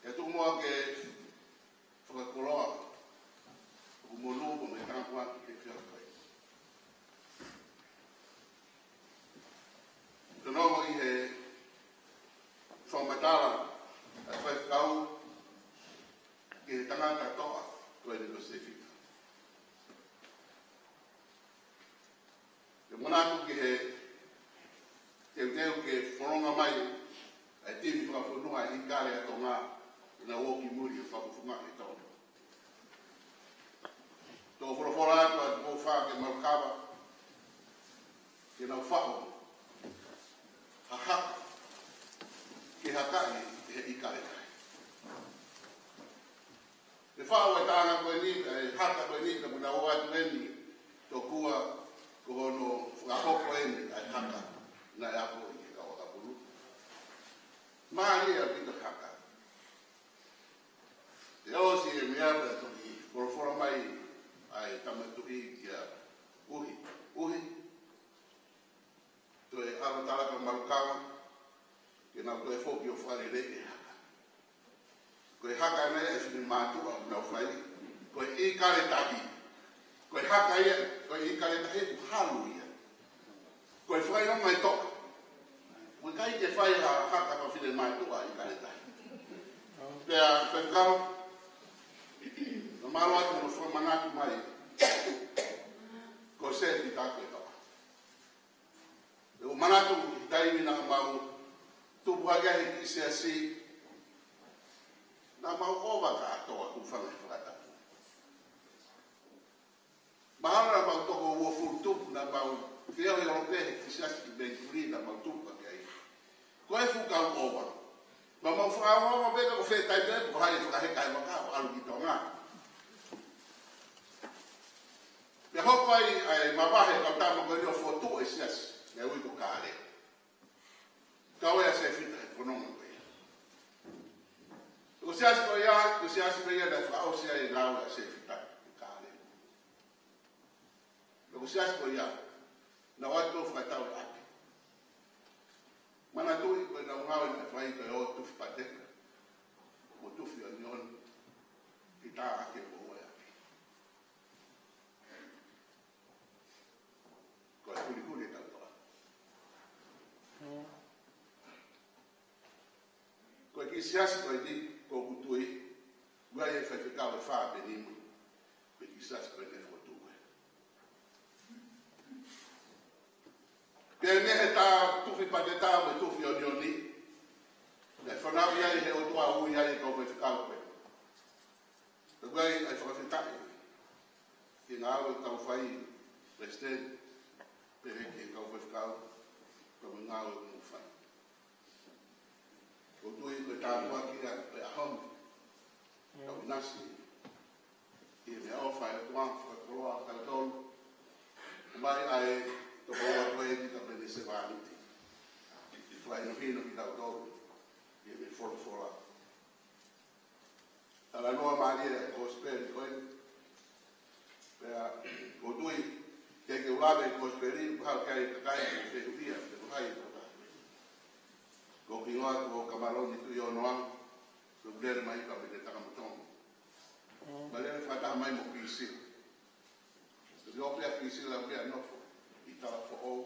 Ke tuku muʻa ke fakakoloa ʻoku monū mo e tāpuaki ke fia fai. Tau nofo ʻi he fakamatala ʻa e faifekau ki he tangata toʻa ko eni ko Sefita. Ke manatu ki he teuteu ke fononga mai ʻa e timi fakafonua ʻa e ʻIkale ʻa Tonga, ʻi he ʻaho ki mui ʻo fakafofonga ʻa Tonga. Tau folofola atu ʻa e toko fā ke mau kava, ke nau faʻo ha haka ke hakaʻi ʻe he ʻIkale Tahi. Ke faʻo e taʻanga ko eni, e haka ko eni, ka muna o atu eni, tokua ko hono fakahoko eni ʻa e haka naʻe akoʻi ʻe he kau ʻakapulu. Mālie ʻaupito e haka. Te ʻosi e meʻa pea toki folofola mai ʻa e tama tuʻi kia Uhi. Uhi, toe ʻalu ʻo tala kia Malukava ke nau toe foki ʻo fakaleleiʻi e haka. Ko e haka ena ia ʻa e finemātuʻa ʻoku nau fai, ko e ʻIkale Tahi. Ko e haka ia, ko e ʻIkale Tahi ʻoku halu ia. Ko e fakaʻilonga e toʻa. ʻOku ʻikai ke fai ha haka pea finemātuʻa ʻa e ʻIkale Tahi. Pea faifekau, naʻa mālō atu hono fakamanatu mai ko Sefita ko e toʻa. ʻOku ou manatu ki he taimi naʻa mau tupu hake ai he kiʻi siasi, naʻa mau ʻova kātoa, hūfanga he fakatapu. Mahalo naʻa mau toko uofulu tupu, naʻa mau feohi holo pē he kiʻi siasi ki Meikulī naʻa mau tupu hake ai. Ko e fuʻu kau ʻova. Naʻa mau fakaʻofoʻofa pē ka ko fē taimi pē ko hai e fakaheka e vaka ʻo ʻalu ki Tonga. Pea hoko ai ʻa e mavahe ʻa e kau tama ko eni ʻo fokotuʻu e siasi, naʻe ui ko Kālea. Kau ai ʻa Sefita he fononga ko ia. Ko e siasi ko ia, ko e siasi ko ia naʻe fakaʻosi ai e ngāue ʻa Sefita, ko Kālea. Ko e siasi ko ia naʻe ʻoatu fakatau e ʻapi. Manatuʻi ko ʻenau ngāue naʻe fai ko e ō tufi pateka mo tufi ʻoniʻoni ke tā ʻaki e moʻua e ʻapi. Ko e hulihuliʻi e tau toʻa. Ko e kiʻi siasi ko eni, ko ʻeku tui, ʻoku ʻi ai e faifekau ʻe fā pe nima, ko e kiʻi siasi ko eni ʻe fokotuʻu. Pea mei he tā tufi pateka mo e tufi ʻoniʻoni, naʻe fanauʻi ai ʻe he ʻOtua ʻo ui ai e kau faifekau ko ē. Pea ʻoku ʻi ai e fakafetaʻi ki he ngāue ʻoku tau fai, Palesiteni, pehē ki he kau faifekau, kau ngāue ʻoku mou fai. ʻOku ou tui ko e tāpuaki ia ʻo e ʻaho ni, tau ʻinasi ʻi he meʻaʻofa ʻa e ʻOtua, fakakoloa kitautolu. Mai ai toko ua ko eni ka pene sevāniti. Fakahinohino kitautolu ʻi he folofola. Talanoa mālie e kosipeli ko eni. Pea ʻoku ou tui, ke ke ʻuluaki e kosipeli, ʻoku hā ki ai e kakai, ʻoku fehuʻia, pe ko hai e tokotaha. Ko e hingoa ko Kamaloni Tuʻionoa, ko e lele mai ka pene Takamotongo. Ma lele fakataha mai mo Pisila. Ko e ʻope ʻa Pisila pea nofo ʻi Talafoʻou,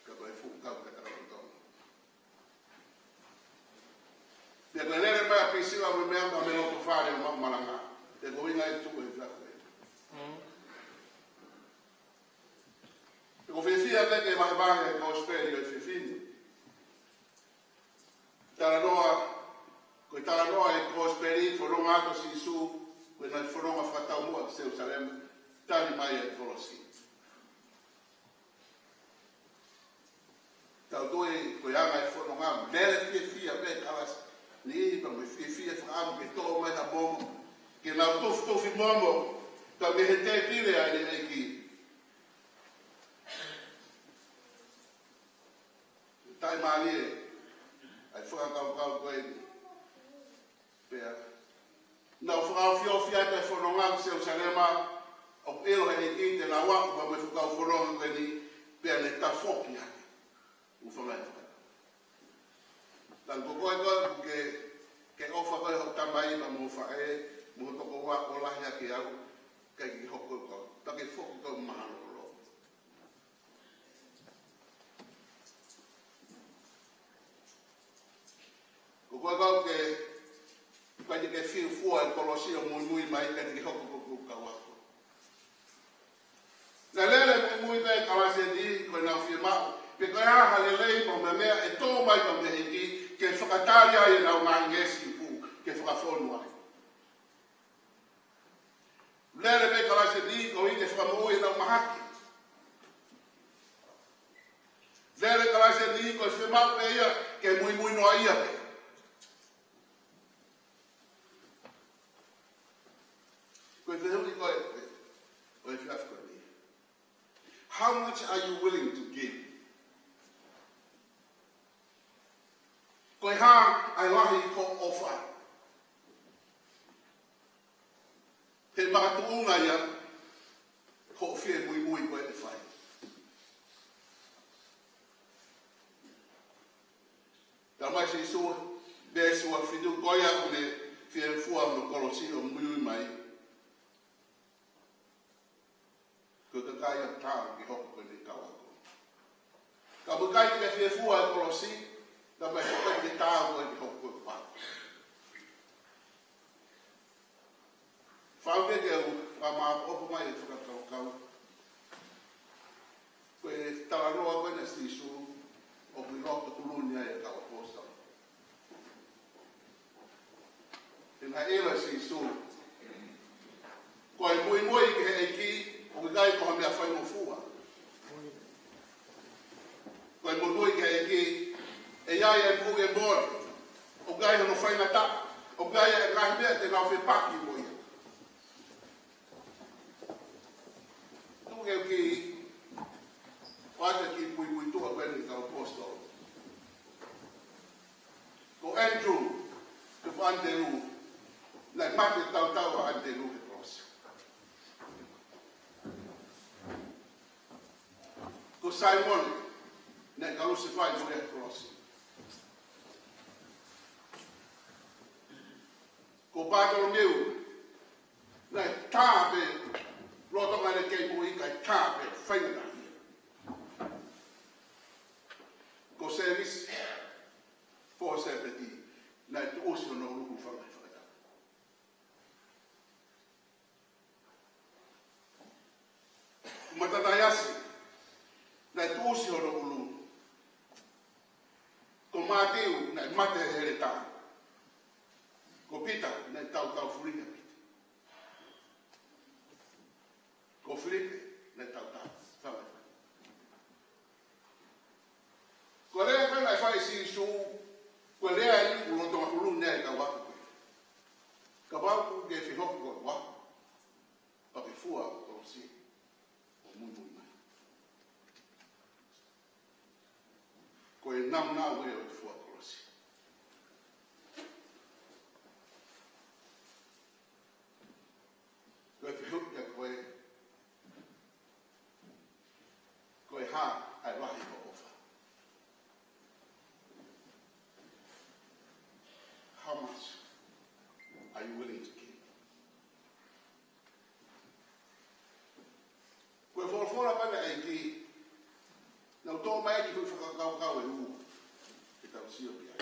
ka ko e fuʻu kau ka Takamotongo. Pea ko e lele mai ʻa Pisila mo e meʻa ma meʻa ko fale ma malanga. Pea ko e ʻuhinga e tuʻu e flafe. Pea ʻoku ou fiefia pē ke vahevahe e kosipeli ʻo e fefine. Talanoa, ko e talanoa e kosipeli, fononga atu ʻa Sīsū, ko ʻene fononga fakataumuʻa ki Selusalema, tali mai e kolosi. Tau tui ko e anga e fononga, lele fiefia pē kalasi. Ni pa mo fiefia fakaʻamu ke toʻo mai ha momo, ke nau tufutufi momo, ka mei he tēpile ʻa e ʻEiki. Taʻimālie ʻa e fakakaukau ko eni. Pea nau fakaofiofi atu e fononga ki Selusalema, ʻoku ʻilo he ʻEiki te nau aʻu pea mo e fakaʻufononga ko eni, pea ne tafoki hake. ʻUfanga e faka. Tau ko koe koe ke, ke ʻofa koe ho tamai ma mo faʻē, mo tokoua ʻo lahi ake au, kae ke hoko koe, ta ke foki koe mahalolo. Ko koe kau ke, ʻikai te ke fie fua e kolosi ʻo muimui mai, ʻikai te ke hoko ko e kau ako. Naʻe lele muimui pē kalasi ni, ko ʻenau fiemaʻu. Pe ko e hā ha lelei mo e meʻa ʻe tō mai mo e ʻEiki, ke fakatali ai ʻenau ngaahi ngeʻesi ipu, ke fakafonu ai. Lele pē kalasi ni ko ʻene fakamoʻui ʻenau mahaki. Lele kalasi ni ko e fiemaʻu pē ia ke muimui noa ia pē. Ko e fehuʻi ko e, ko e fiafia ko eni. How much are you willing to give? Ko e hā ʻa e lahi hoʻo ʻofa. He makatuʻunga ia hoʻo fie muimui ko e fai. Talamai Sīsū, veesi ua fitu ko ia ʻoku ne fie fua hono kolosi ʻo muimui mai. Ko e kakai ʻoku taau ke hoko ko ʻene kau ako. Ka ʻoku ʻikai ke fie fua e kolosi, ka mai ko e kakai ʻoku taau ke hoko ko e kau ako. Fau ke ke u, fakamāʻopoʻopo mai e fakakaukau. Ko e talanoa ko ena ʻa Sīsū, ʻoku ʻi loto kuluni ai e kau ʻaposetolo. He naʻe ʻilo ʻe Sīsū, ko e muimui ki he ʻEiki, ʻoku ʻikai ko ha meʻa faingofua. Ko e muimui ki he ʻEiki, ʻe ʻi ai e moʻui ʻe mole, ʻoku ʻikai hano faingataʻa, ʻoku ʻikai e ngaahi meʻa te nau fepaki mo ia. Tuku ke u kiʻi ʻoatu e kiʻi puipuituʻa ko eni ki he kau ʻaposetolo. Ko Andrew, pe ko ʻAnitelū, naʻe mate tautau ʻa ʻAnitelū he kolosi. Ko Saimone, naʻe kalusefai ko ia he kolosi. Ko Patolomiu, naʻe tā pē, lolotonga ʻene kei moʻui kae tā pē, faingataʻa ia. Ko Sēvisi, foha ʻo Sēpeti, naʻe tuʻusi hono ʻulu ʻi he fanga fakatapu. Ko Matataiasi, naʻe tuʻusi hono ʻulu. Ko Mātiu, naʻe mate he heletā. Ko Pita, naʻe tautau fulihi ʻa Pita. Ko Filipe, naʻe tautau. Ko e lea ko ē naʻe fai ʻe Sīsū, ko e lea eni ʻoku lolotonga kuluni ai e kau ako ko ē. Kapau ʻoku ke fie hoko ko e kau ako, pea ke fua hoʻo kolosi ʻo muimui. Naunau ʻo e fua kolosi. Ko e fehuʻi ia ko ē, ko e hā ʻa e lahi hoʻo ʻofa? How much are you willing to give? Ko e folofola mai ʻa e ʻEiki, naʻa ku toʻo mai ʻa e kiʻi fakakaukau ʻe ua ke tau sio ki ai.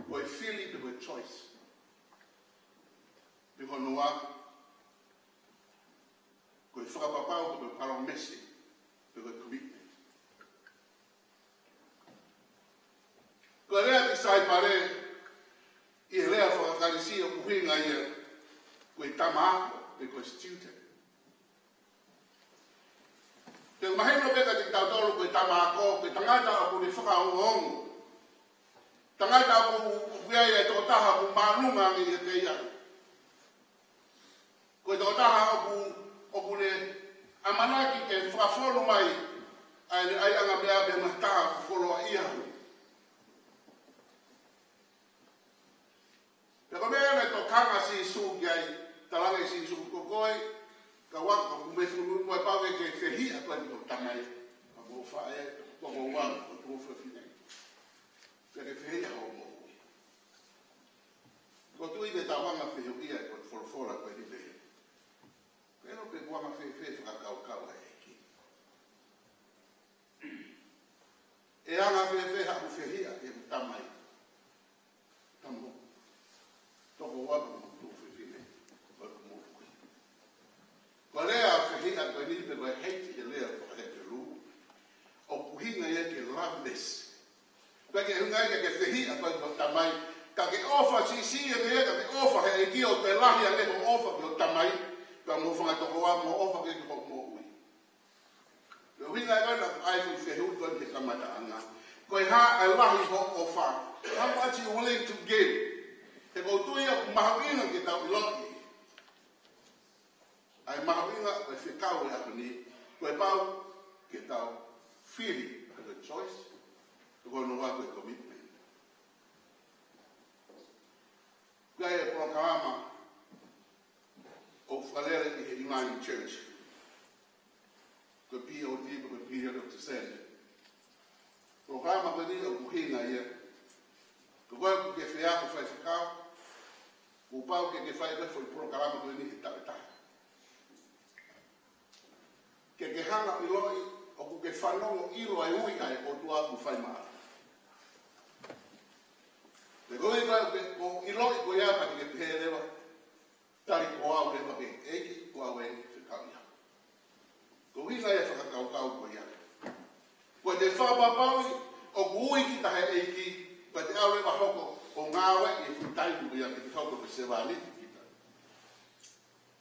Ko e fili pe ko e choice. Pe ko hono ua, ko e fakapapau pe ko e palōmesi, pe ko e commitment. Ko e lea ʻa e tisaipale ʻi he lea faka-Kalisi ʻoku ʻuhinga ia ko e tama ako pe ko e student. Pea mahino pē kiate kitautolu ko e tama ako, ko e tangata ʻoku ne fakaongoongo. Tangata ʻoku, ʻoku ʻi ai e tokotaha ʻoku māʻolunga ange ʻiate ia. Ko e tokotaha ʻoku, ʻoku ne ʻamanaki ke fakafonu mai ʻa e, ʻa e anga meʻa pē mo e taha ʻoku fuoloa ia hu. Pea ko e meʻa naʻe tokanga Sīsū ki ai, talaange Sīsū, ko koe, ka waka, ʻoku mei funu mo e pau ke ke fehiʻa koe ki hoʻo tamai, ka mo faʻē, ko mo ua, ko mo fefine. Pea ke fehiʻa hoʻo moʻui. Ko e tui ke tau anga fehuʻia ko e folofola ko eni pē. Ko e ʻilo pe ʻoku anga fēfē fakakaukau ʻa e ʻEiki. ʻE anga fēfē haʻaku fehiʻa ki he tamai, tama, tokoua pe ko mo tuofefine, pe ko mo fefine. Ko e lea fehiʻa ko eni pe ko e hate he lea faka-Hepelū, ʻoku ʻuhinga ia ki he loveless. Pea ke ʻuhinga ia ke fehiʻa koe ki ho tamai, ka ke ʻofa siʻisiʻi ange ia, ka ke ʻofa he ʻEiki ʻo toe lahi ange hoʻo ʻofa ki ho tamai, pea mo ho fanga tokoua mo ʻofa ki hoʻo moʻui. Ko e ʻuhinga ia ko ē naʻa ku ʻai e fehuʻi ko eni he kamataʻanga. Ko e hā ʻa e lahi hoʻo ʻofa? How much you willing to give? He ʻoku ou tui ʻoku mahuʻinga ke tau ʻiloʻi ʻa e mahuʻinga ʻo e fekau ʻo e ʻaho ni, ko e pau ke tau fili, ko e choice, ko hono ua ko e commitment. Ko e polokalama ʻoku fakalele ʻi he Uniting Church, ko e P O T, ko e Period of Descent. Polokalama ko eni ʻoku ʻuhinga ia, ko koe ʻoku ke fie ako faifekau, kuo pau ke ke fai ko e foʻi polokalama ko eni he taʻu ʻe taha. Ke ke hanga ʻo ʻiloʻi, ʻoku ke fanongo ʻilo e ui ʻa e ʻOtua ʻoku fai maʻau. Pea ko e ʻuhinga ko e, ko e ʻiloʻi ko ia pea ke ke pehē leva, tali ko au leva ki he ʻEiki, ko au eni fekau ia. Ko e ʻuhinga ia e fakakaukau ko ia. Ko e te fakapapauʻi ʻoku ui kita he ʻEiki, ko e te ʻalu leva hoko ʻo ngāueʻi e full time ko ia ke te hoko ko e sevāniti kita.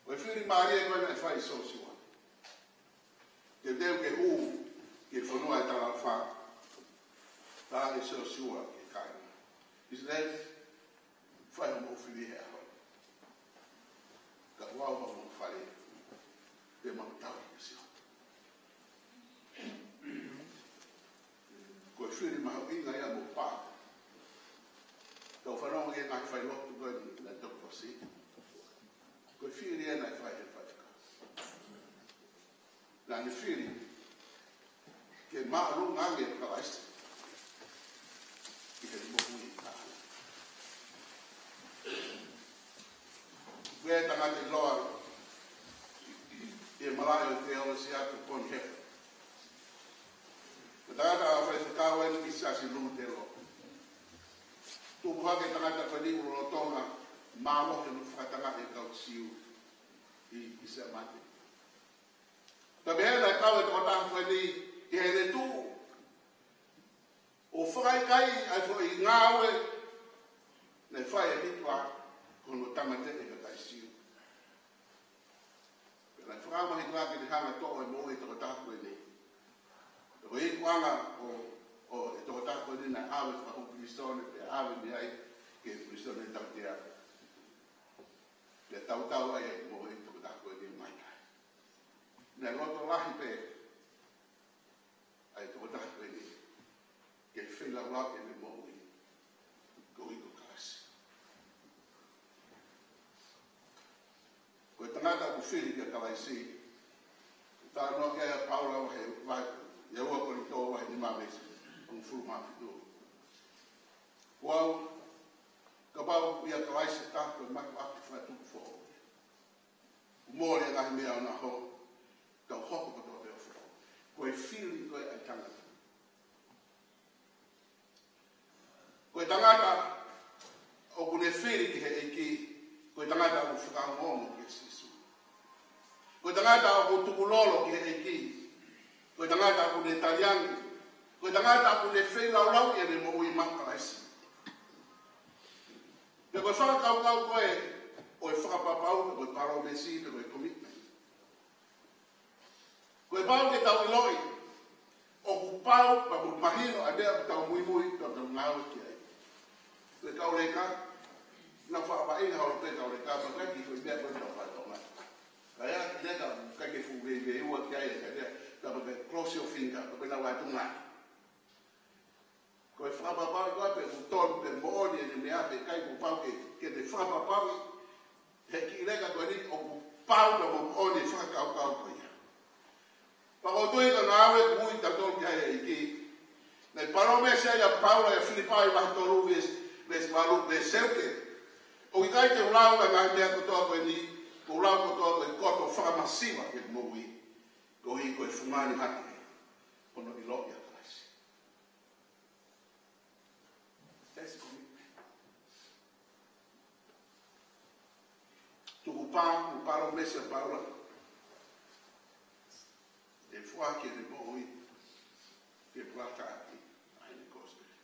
Ko e fili mālie ko ē naʻe fai ʻe Siosiua. Teuteu ke hū ki he fonua ʻo e talaʻofa. Talaange ʻe Siosiua ki he kāinga ʻIsileli, fai hoʻomou fili he ʻaho ni. Ka ko au mo hoku fale, te mau tauhi ʻa Sihova. Ko e fili mahuʻinga ia mo pā. Tau fanongo ki he ngaahi failotu ko eni naʻe toki ʻosi. Ko e fili ia naʻe fai ʻe he faifekau. Naʻa ne fili ke māʻolunga ange ʻa Kalaisi ʻi heʻene moʻui. Ko e tangata ʻiloa ʻi he malaʻe ʻo e teolosia ko Bonhoeffer. Ko e tangata faifekau eni ki he Siasi Lutelo. Tupu hake e tangata ko eni ʻi he lolotonga mālohi hono fakatangaʻi e kau Siu ʻi, ʻi Siamane. Ka pehē naʻe kau e tokotaha ko eni ʻi heʻene tuʻu ʻo fakaʻikaiʻi ʻa e foʻi ngāue naʻe fai ʻe Hitler ki hono tāmateʻi e kakai Siu. Pea naʻe fakaʻamu ʻa Hitler ke ne hanga ʻo toʻo e moʻui e tokotaha ko eni. Ko e ikuʻanga ʻo, ʻo e tokotaha ko eni naʻe ʻave fakahū pilīsone, pea ʻave mei ai ki he pilīsone tautea. Pea tautau ai e moʻui e tokotaha ko eni ʻo mai ai. Naʻe loto lahi pē ʻa e tokotaha ko ē laulau ʻene moʻui. Ko ia ko Kalaisi. Ko e tangata ʻoku fili kia Kalaisi, talanoa ki ai ʻa Paula he vahe, ʻi he ua Kolinitō vahe nima veesi hongofulu mā fitu. Ko au, kapau ʻoku ʻia Kalaisi, ka ko e mātuʻaki fakatupu foʻou. Kuo mole ʻa e ngaahi meʻa ʻo na hoko, tau hoko kotoa pē ʻo foʻou. Ko e fili ko ē ʻa e tangata. Ko e tangata ʻoku ne fili ki he ʻEiki, ko e tangata ʻoku fakaongoongo kia Sīsū. Ko e tangata ʻoku tukulolo ki he ʻEiki, ko e tangata ʻoku ne taliangi, ko e tangata ʻoku ne feilaulau ʻene moʻui maʻa Kalaisi. Pea ko e fakakaukau ko ē ʻo e fakapapau, ko e palōmesi, ko e commitment. Ko e pau ke tau ʻiloʻi ʻoku pau pea mo mahino ʻa e meʻa ʻoku tau muimui pea tau ngāue ki ai. Ko e kau leka, naʻa faʻa vaʻinga holo pē kau leka, pea ʻikai ke ko e meʻa ko ē tau fatongia. Ka ʻi ai e leka, ʻikai ke fuʻu veiveiua ki ai, ka ʻi ai, ka pea ke cross your finger, pea ke lau atu ngā. Ko e fakapapauʻi ko ē pe ʻoku tonu pe moʻoni ʻene meʻa pe ʻikai, kuo pau ke, ke te fakapapauʻi he kiʻi leka ko eni ʻoku pau pea mo moʻoni e fakakaukau ko ia. Pea ʻoku ou tui ko e ngāue ʻoku ui kitautolu ki ai ʻe he ʻEiki. Naʻe palōmesi ai ʻa Paula ʻia Filipai vahe tolu veesi, veesi valu, veesi seuke. ʻOku ʻikai te u lau ʻa e ngaahi meʻa kotoa ko eni, ko u lau kotoa ko e koto fakamasiva ki he moʻui. Koeʻuhi ko e fungani hake hono ʻiloʻi ʻa Kalaisi. That's commitment. Tukupā, ko e palōmesi ʻa Paula. ʻE foaki ʻene moʻui ke pulata ʻaki ʻa ʻene kosipeli.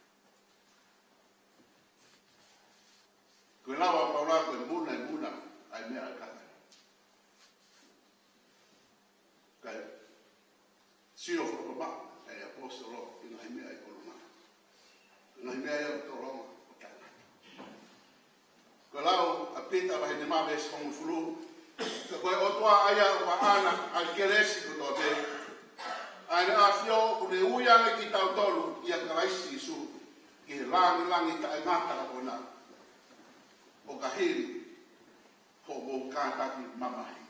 Ko e lau ʻa Paula ko e muna, e muna ʻa e meʻa ʻa e kakai. Kae sio fakapapau ʻa e ʻaposetolo ki he ngaahi meʻa ʻi ʻolunga. Ngaahi meʻa ʻi ʻolunga ʻo taʻengata. Ko e lau ʻa Pita vahe nima veesi hongofulu, ka ko e ʻOtua ʻa ia ʻoku ʻaʻana ʻa e kelesi kotoa pē, ʻa ʻEne ʻAfio ʻoku ne ui ange kitautolu ʻia Kalaisi Sīsū ki he lāngilangi taʻengata ʻoʻona, ʻo ka hili hoʻomou kātaki mamahi.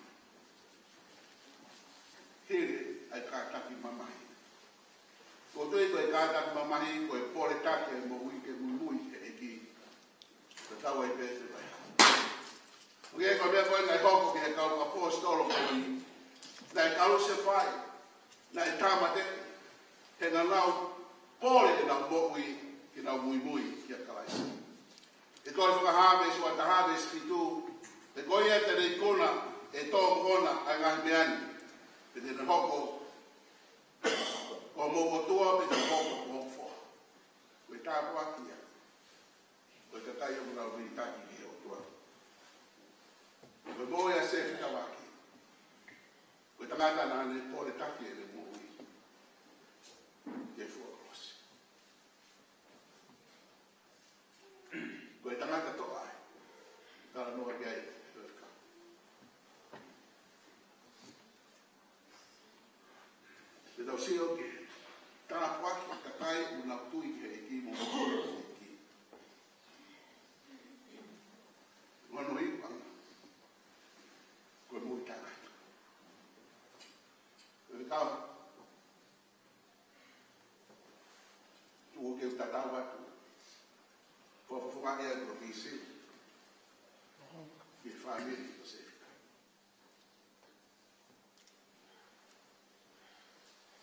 Hili ʻa e kātaki mamahi. ʻOku ou tui ko e kātaki mamahi, ko e pole taki ʻa e moʻui ke muimui ki he ʻEiki. Ko e tau ai pē te vai. ʻOku ʻi ai ko e meʻa ko ē naʻe hoko ki he kau ʻaposetolo ko eni. Naʻe kalusefai, naʻe tāmateʻi, he naʻa nau pole ʻenau moʻui ke nau muimui kia Kalaisi. ʻI he Tokāteline Fakahā veesi ua taha veesi fitu, he ko ia te ne ikuna ʻe tō mo kona ʻa e ngaahi meʻa ni, pea te ne hoko ko homou ʻOtua pea te ne hoko ko hoku foha. Ko e tāpuaki ia. Ko e kakai ʻoku nau vilitaki ki he ʻOtua. Ko e moʻui ʻa Sēfita Vaki. Ko e tangata naʻa ne pole taki ʻene moʻui ki he fuʻu kolosi. Ko e tangata toʻa ē. Talanoa ki ai. Te tau sio ki he tāpuaki ʻa e kakai ʻoku nau tui ki he ʻEiki mo e ʻEiki. Hono iku ʻanga ko e moʻui taʻengata. Ko e kau tuʻu ke u tatau atu. Ko e fofonga ia ko Kisi. Ki he fāmili ko Sēfita.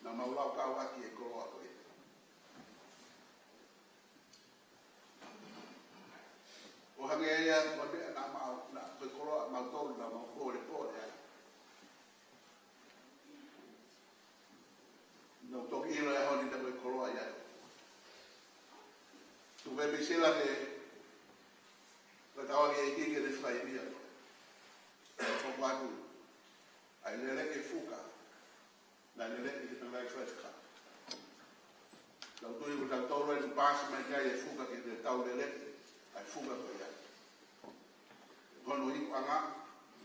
Naʻa mau lau kau ʻaki e koloa ko ē. ʻO hangē ia ko e meʻa naʻa mau, naʻa ko e koloa mau tolu naʻa mau pole pole ai. Naʻa mau toki ʻilo ʻi he ʻaho ni naʻa ko e koloa ia. Tuku pē Pisila ke, ke tau ake e kiki le fai ia. Ko atu. ʻA e lele ke fuka. Naʻe lele ke tau lai fai fika. Tau tui ko tau tau lai paasi mai kai e fuka ke te tau lele. ʻA e fuka ko ia. Hono iku ʻanga,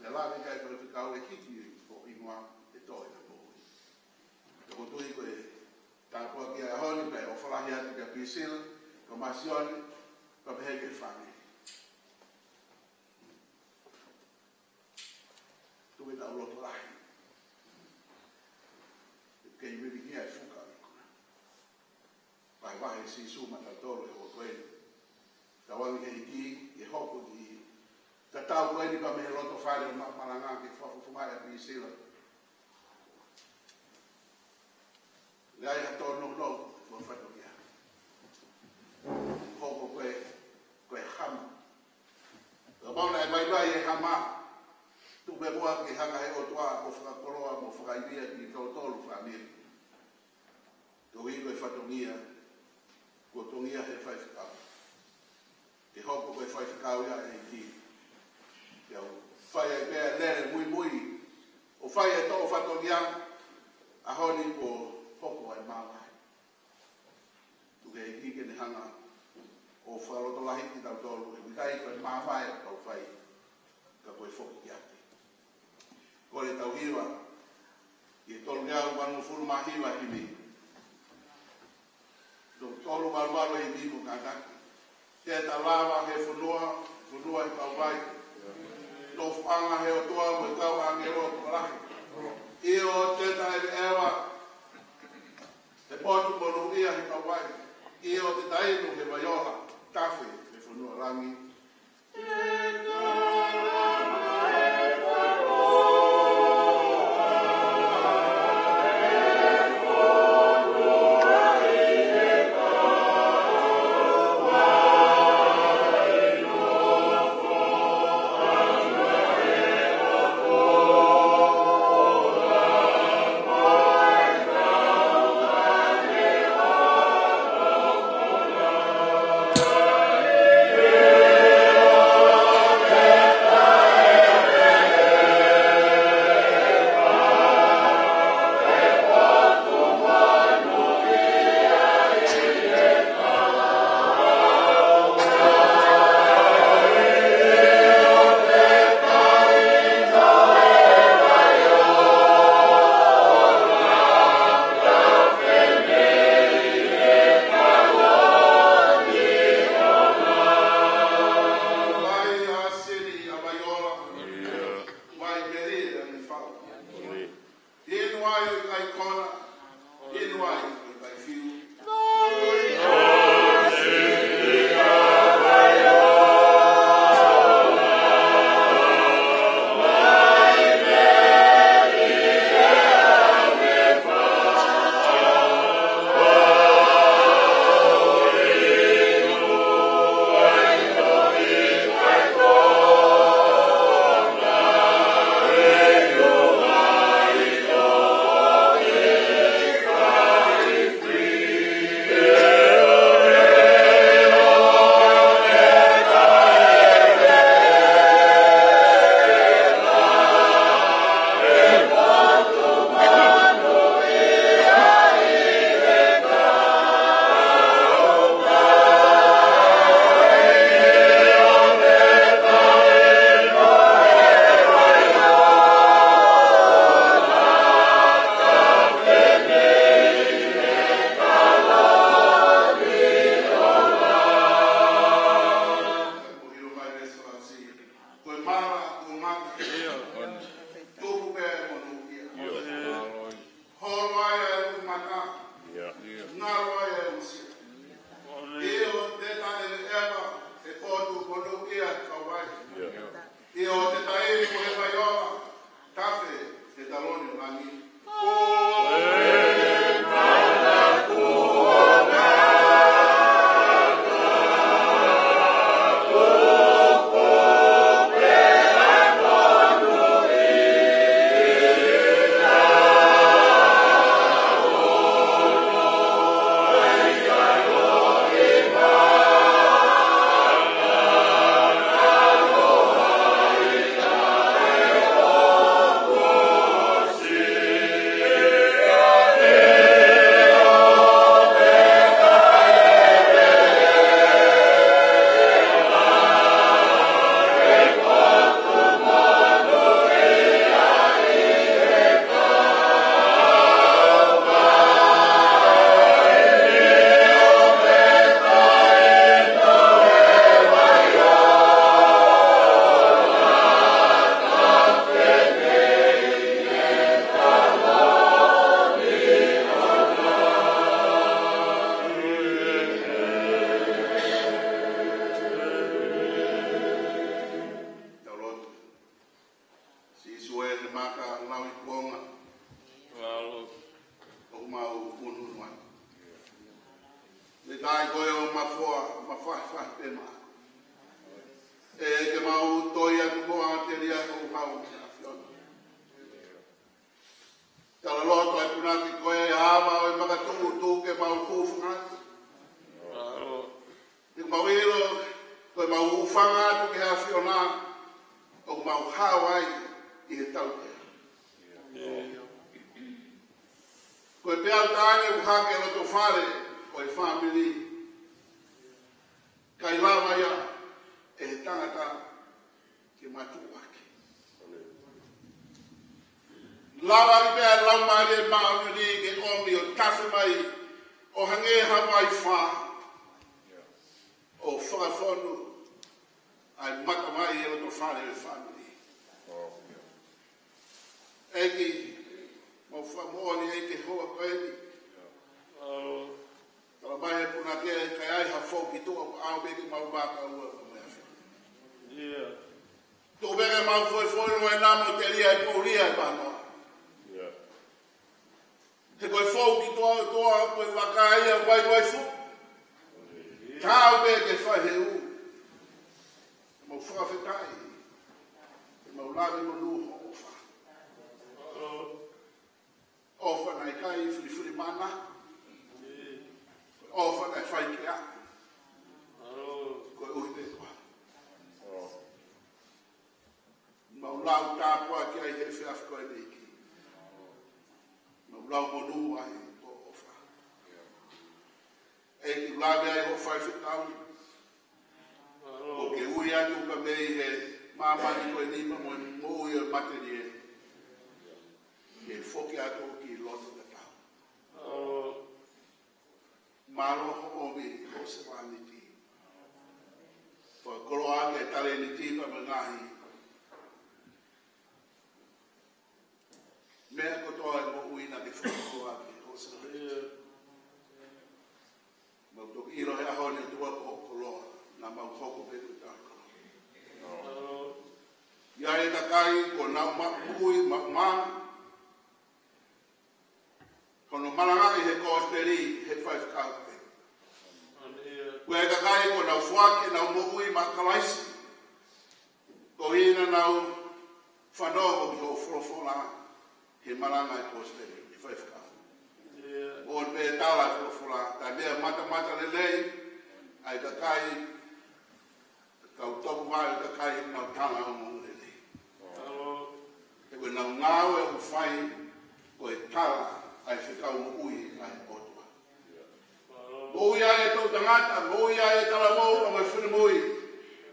le lave kai fai fika ʻo e kiki ko ingoa e tō e moʻui. Tau tui ko e tāpuaki ʻa e ʻaho ni pea ʻofa lahi atu kia Pisi. Sila, ko Masione, pea pehē ki he fāmili. Tuku ʻetau loto lahi. Kei vili ki ai fuka ikuna. Vahevahe ʻe Sīsū maʻatautolu e ʻotu eni. Tauange ʻEiki ke hoko ki he tatau ko eni pea mei he loto fale ʻo Maʻamalanga ke fakafofongaʻi ʻa Pisila. Lea ai ha tōnounou, ko e fatongia. Hoko ko e, ko e hama. Ka mau naʻe vaivai e hama. Tuku pē muʻa ke hanga he ʻOtua ʻo fakakoloa mo fakaivia kitautolu fāmili. Koeʻuhi ko e fatongia, kuo tongia he faifekau. Ke hoko ko e faifekau ia ʻEiki. Ke u fai ai pē e lele muimui. ʻO fai e toʻo fatongia, ʻaho ni kuo hoko ai māvae. Tuku ʻEiki ke ne hanga ʻo fakalotolahiʻi kitautolu, ʻe ʻikai ko e māvae ʻoku tau fai, ka ko e foki kiate. Kole tau hiva, ʻi he tolu ngeau valungofulu mā hiva himi. Tolu tolu valu valu himi mo kātaki. Te ta lava he fonua, fonua ʻi Kauvai. Nofoʻanga he ʻOtua mo e kau ʻāngelo tokolahi. ʻIo te ta ʻeveʻeva, he potu monūʻia he Kauvai. ʻIo te ta inu he vai ola, tafe he fonua langi. Mai ʻa Sini ʻa Vaiola. Mai Meli ʻa Nifau. Inu ai ʻo ʻikai kona. Inu ai ʻo ʻikai fiu. Kai ko e ʻo mafoa, mafahifahi pē maʻa. ʻE ke mau toi atu koā telia ko mau ʻAfiona. Tala loto ai punake ko e ava ʻo e makatuʻutuʻu ke mau hūfanga atu. Ke mau ʻilo, ko e mau hūfanga atu ki he ʻAfiona, ʻoku mau hao ai ʻi he tautea. Ko e peau tāne ʻoku hake loto fale, ko e fāmili. Kai lava ia ʻe he tangata ke matuʻuaki. Lava ai pē ʻa e Laumālie Māʻoniʻoni ke ʻomi ʻo tafe mai ʻo hangē ha vai fā ʻo fakafonu ai matamai e loto fale e fāmili. ʻEiki, mau fakamoʻoni ʻEiki he houa ko eni. Tala mai he punake ʻe ʻikai ai ha fou ki tuʻa ʻo ʻave ke mau vaka ua mo e ʻAfiona. Tuku pē ke mau foʻifoʻi loa e namo telia e poulia e panoa. He ko e fou ki tuʻa ʻOtua, ko e vaka ia vaivai fou. Tau pē ke fai he ʻū. Mau fakafetaʻi. Mau lave monū ho ʻofa. ʻOfa naʻe ʻikai filifilimānako. ʻOfa naʻe fai ke aʻu. Koeʻuhi pē ko au. Mau lau tāpuaki ai he efiafi ko eni ʻEiki. Mau lau monū ai ho ʻofa. ʻEiki, lave ai ho faifekau. ʻO ke ui atu ka mei he māmani ko eni pea mo e moʻui ʻo e matelie. Ke foki atu ki loto tatau. Mālō hoʻo ʻomi ho sevāniti. Fakakoloa ʻaki e talēniti pea mo e ngaahi meʻa kotoa ʻo e moʻui naʻa ke fakakoloa ʻaki ho sevāniti. Mau toki ʻilo he ʻaho ni ʻOtua ko hoʻo koloa, naʻa mau hoko pē ko e tau koloa. ʻI ai e kakai kuo nau moʻui, ma, ma, ko hono malangaʻi he kosipeli he faifekau pē. Ko e kakai kuo nau foaki ʻenau moʻui maʻa Kalaisi. Ko ia naʻa nau fanongo ki hoʻo folofola he malangaʻi e kosipeli he faifekau. Moʻoni pē tala e folofola, taimi ʻe matamata lelei ai kakai, kau toku vai ʻo e kakai ʻoku nau tala ʻenau ongoongo lelei. He ko ʻenau ngāue ʻoku fai ko e tala ʻa e fekau moʻui ʻa e ʻOtua. Moʻui ai e toʻutangata, moʻui ai e talavou, ʻa e finemui.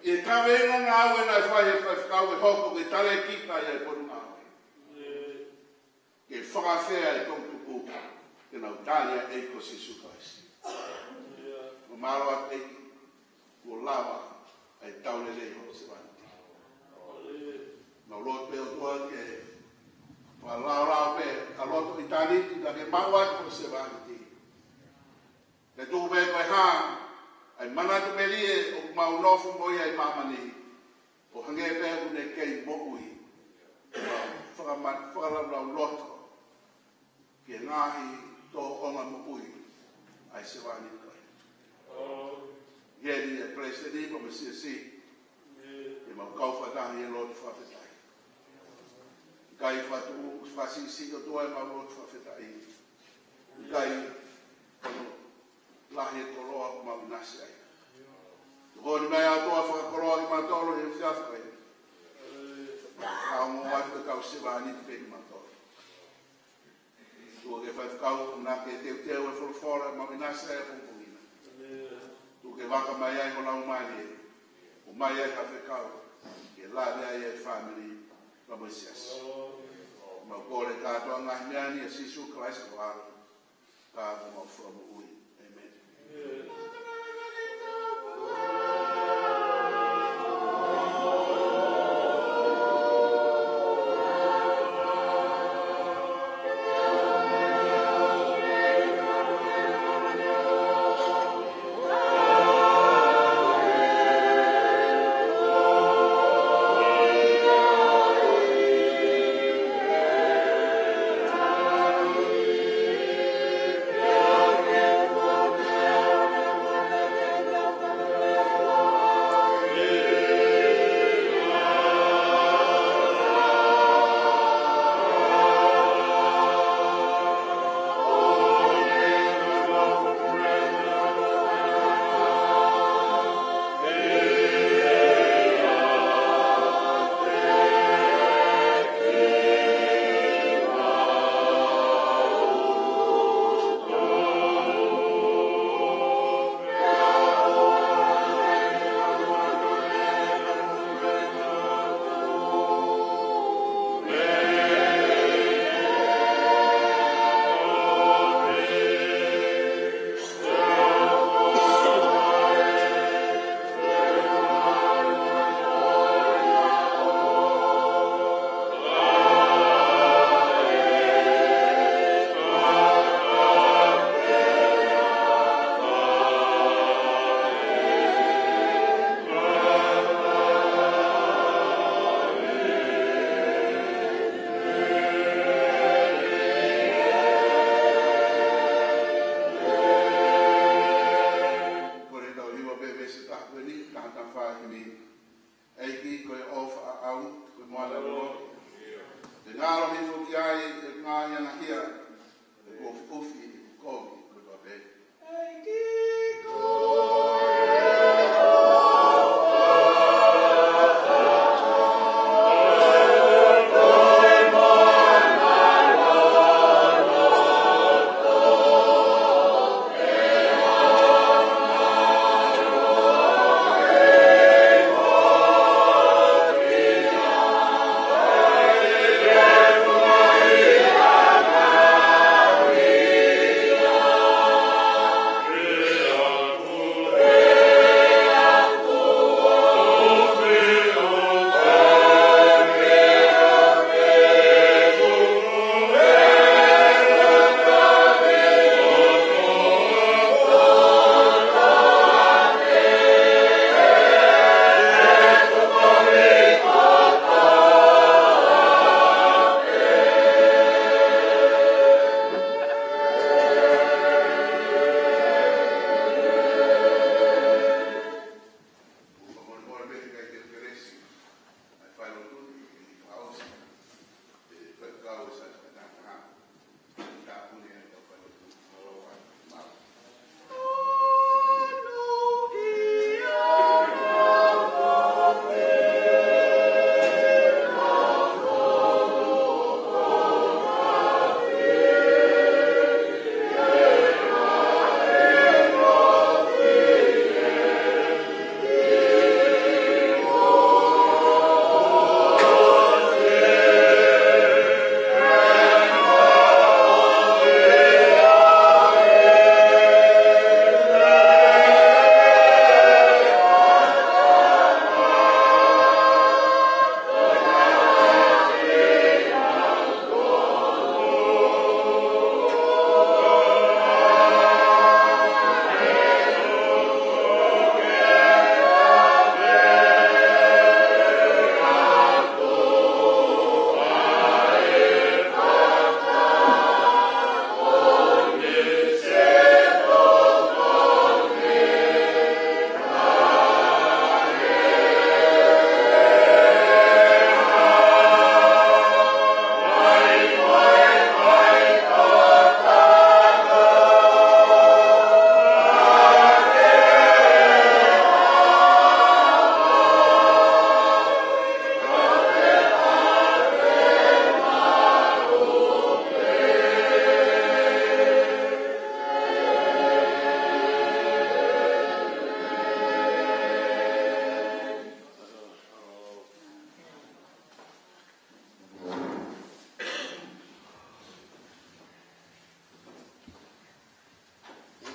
ʻI he kaveinga ngāue naʻe fai he faifekau ke hoko ko e talēkita ʻi he potungāue. Ke fakafeʻao e toʻutupu, ke nau tali ʻa e ʻEiki ko Sīsū Kalaisi. Mau mālō atu ʻEiki, kuo lava ʻa e tau lelei hoʻo sevāniti. Mau lotu pē ʻOtua ke fakalaolao pē ʻa e loto ʻitāniti ka ke maʻu atu hoʻo sevāniti. Ke tuku pē ko e hā ʻa e manatu melie ʻoku mau nofo mo ia ʻi māmani. ʻO hangē pē ʻoku ne kei moʻui. Fakama-, fakalaulauloto ki he ngaahi tōʻonga moʻui ʻa e sevāniti ko ē. ʻI heni ʻa e Palesiteni pea mo e Siasi, ke mau kau fakataha ʻi he lotu fakafetaʻi. ʻIkai fatu, fakasiʻisiʻi ʻOtua ʻemau lotu fakafetaʻi. ʻIkai, kano lahi e koloa ʻoku mau ʻinasi ai. Tuku ʻeni mai ʻOtua fakakoloa kimautolu he efiafi ko eni. Ka ongo atu e kau sevāniti pē kimautolu. Tuku ke faifekau naʻa ke teuteu e folofola mau ʻinasi ai ʻapongipongi na. Tuku ke vaka mai ai ho Laumālie. ʻOmai ai ha fekau ke lave ai e fāmili pea mo e Siasi. Mau kole kātoa ngaahi meʻa ni ʻia Sīsū Kalaisi ko e ʻAlo ka ko homau Fakamoʻui. ʻĒmeni.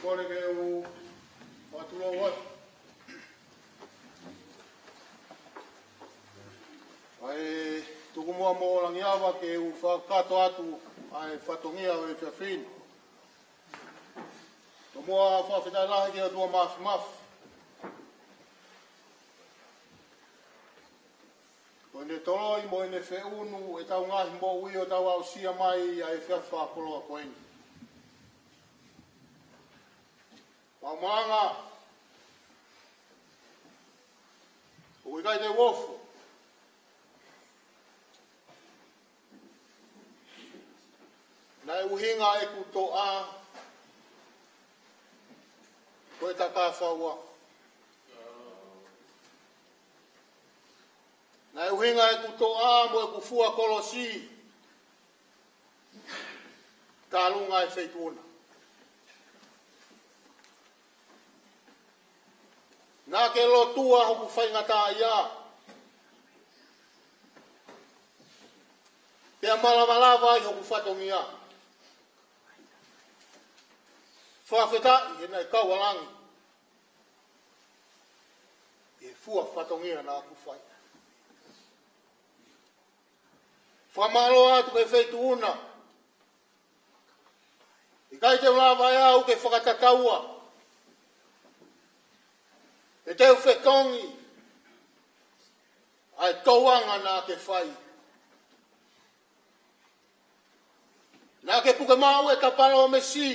Kole ke u fakatulou atu. ʻA e tuku muʻa mo Langiava ke u fakakakato atu ʻa e fatongia ʻo e efiafi ni. Tomuʻa fakafetaʻi lahi ki he ʻOtua Mafimafi. Ko ʻene toloi mo ʻene feʻunu ʻetau ngaahi moʻui ʻo tau aʻusia mai ʻa e efiafi fakakoloa ko eni. Mau malanga, ʻoku ʻikai te u ofo. Naʻe ʻuhinga ʻeku toʻa ko e takafaua. Naʻe ʻuhinga ʻeku toʻa mo ʻeku fua kolosi, talu ngaahi feituʻu na. Naʻa ke lotua hoku faingataʻaʻia, pea malamalava ai hoku fatongia. Fakafetaʻi he naʻe kau ʻa langi ʻi he fua fatongia naʻa ku fai. Fakamālō atu ki he feituʻu na. ʻIkai te u lava ʻe au ke fakatataua, ʻe te u fetongi ʻa e tōʻonga naʻa ke fai. Naʻa ke puke maʻu ʻeta palōmesi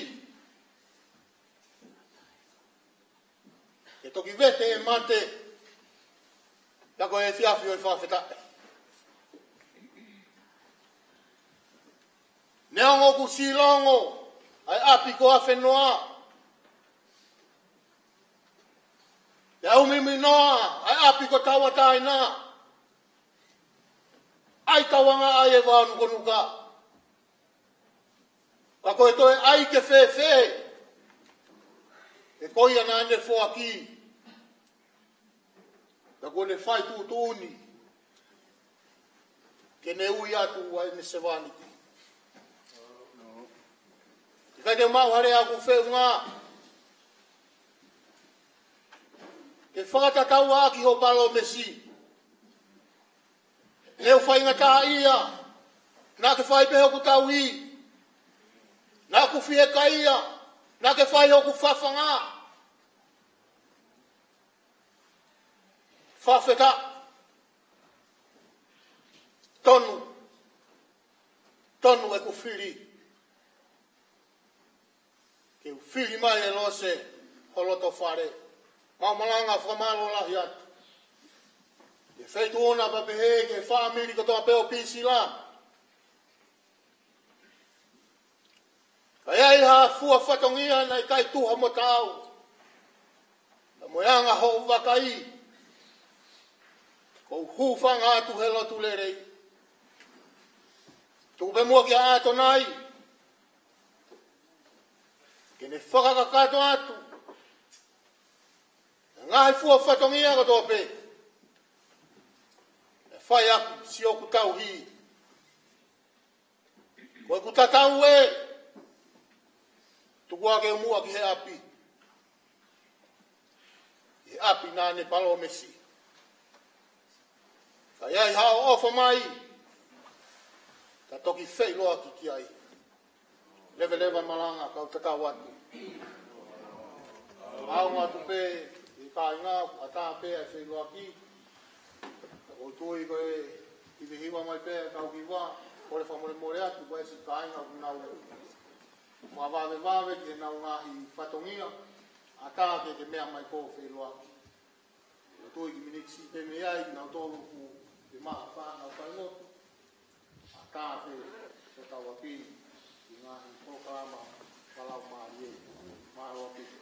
ke toki vete ʻe mate, ka ko e efiafi ʻo e fakafetaʻi. Neongo ʻoku silongo ʻa e ʻapi ko Afenoa, pea ʻumiminoa ʻa e ʻapi ko Tauʻatāina, ʻa e tauanga ʻa e Vaonukonuka. Ka ko e toe ʻai ke fēfē, he ko ia naʻa ne foaki. Ka kuo ne fai tuʻutuʻuni ke ne ui atu ʻa ʻene sevāniti. ʻIkai te u maʻu ha lea ʻoku feʻunga ke fakatatau ʻaki hoʻo palōmesi. Ne u faingataʻaʻia, naʻa ke fai pē hoku tauhi. Naʻa ku fiekaia, naʻa ke fai hoku fafanga. Fakafetaʻi. Tonu, tonu ʻeku fili ke u fili mai ʻe Lose ho loto fale. Mau malanga fakamālō lahi atu. ʻI he feituʻu na pea pehē ki he fāmili kotoa pē ʻo Pisila. Ka ʻi ai ha fua fatongia naʻe ʻikai tuha mo taau, ka mo e anga hoʻo vakai, ʻoku ou hūfanga atu he lotu lelei. Tuku pē muʻa kia ʻAtonai ke ne fakakakato atu ʻa e ngaahi fua fatongia kotoa pē naʻe fai ʻaki siʻoku tauhi. Ko ʻeku tatau ē, tuku ā ke u muʻa ki he ʻapi, ki he ʻapi naʻa ne palōmesi. Ka ʻi ai haʻo ʻofa mai, ka toki feʻiloaki ki ai. Leveleva malanga, kau tatau atu. Mau atu pē ʻi he kāinga, ʻatā pē ʻa e feʻiloaki. ʻOku ou tui ko e hivehiva mai pē ʻa e kau hiva, kole fakamolemole atu, ko e siʻi kāinga ʻoku nau fakavavevave ki heʻenau ngaahi fatongia, ʻatā ke ke meʻa mai ko e feʻiloaki. ʻOku ou tui ko e miniti siʻi pē mei ai, kinautolu ʻoku ke maʻa fānau failotu. ʻAtā pē ʻo tau ʻapi ki he ngaahi polokalama fakalaumālie. Mālō ʻaupito.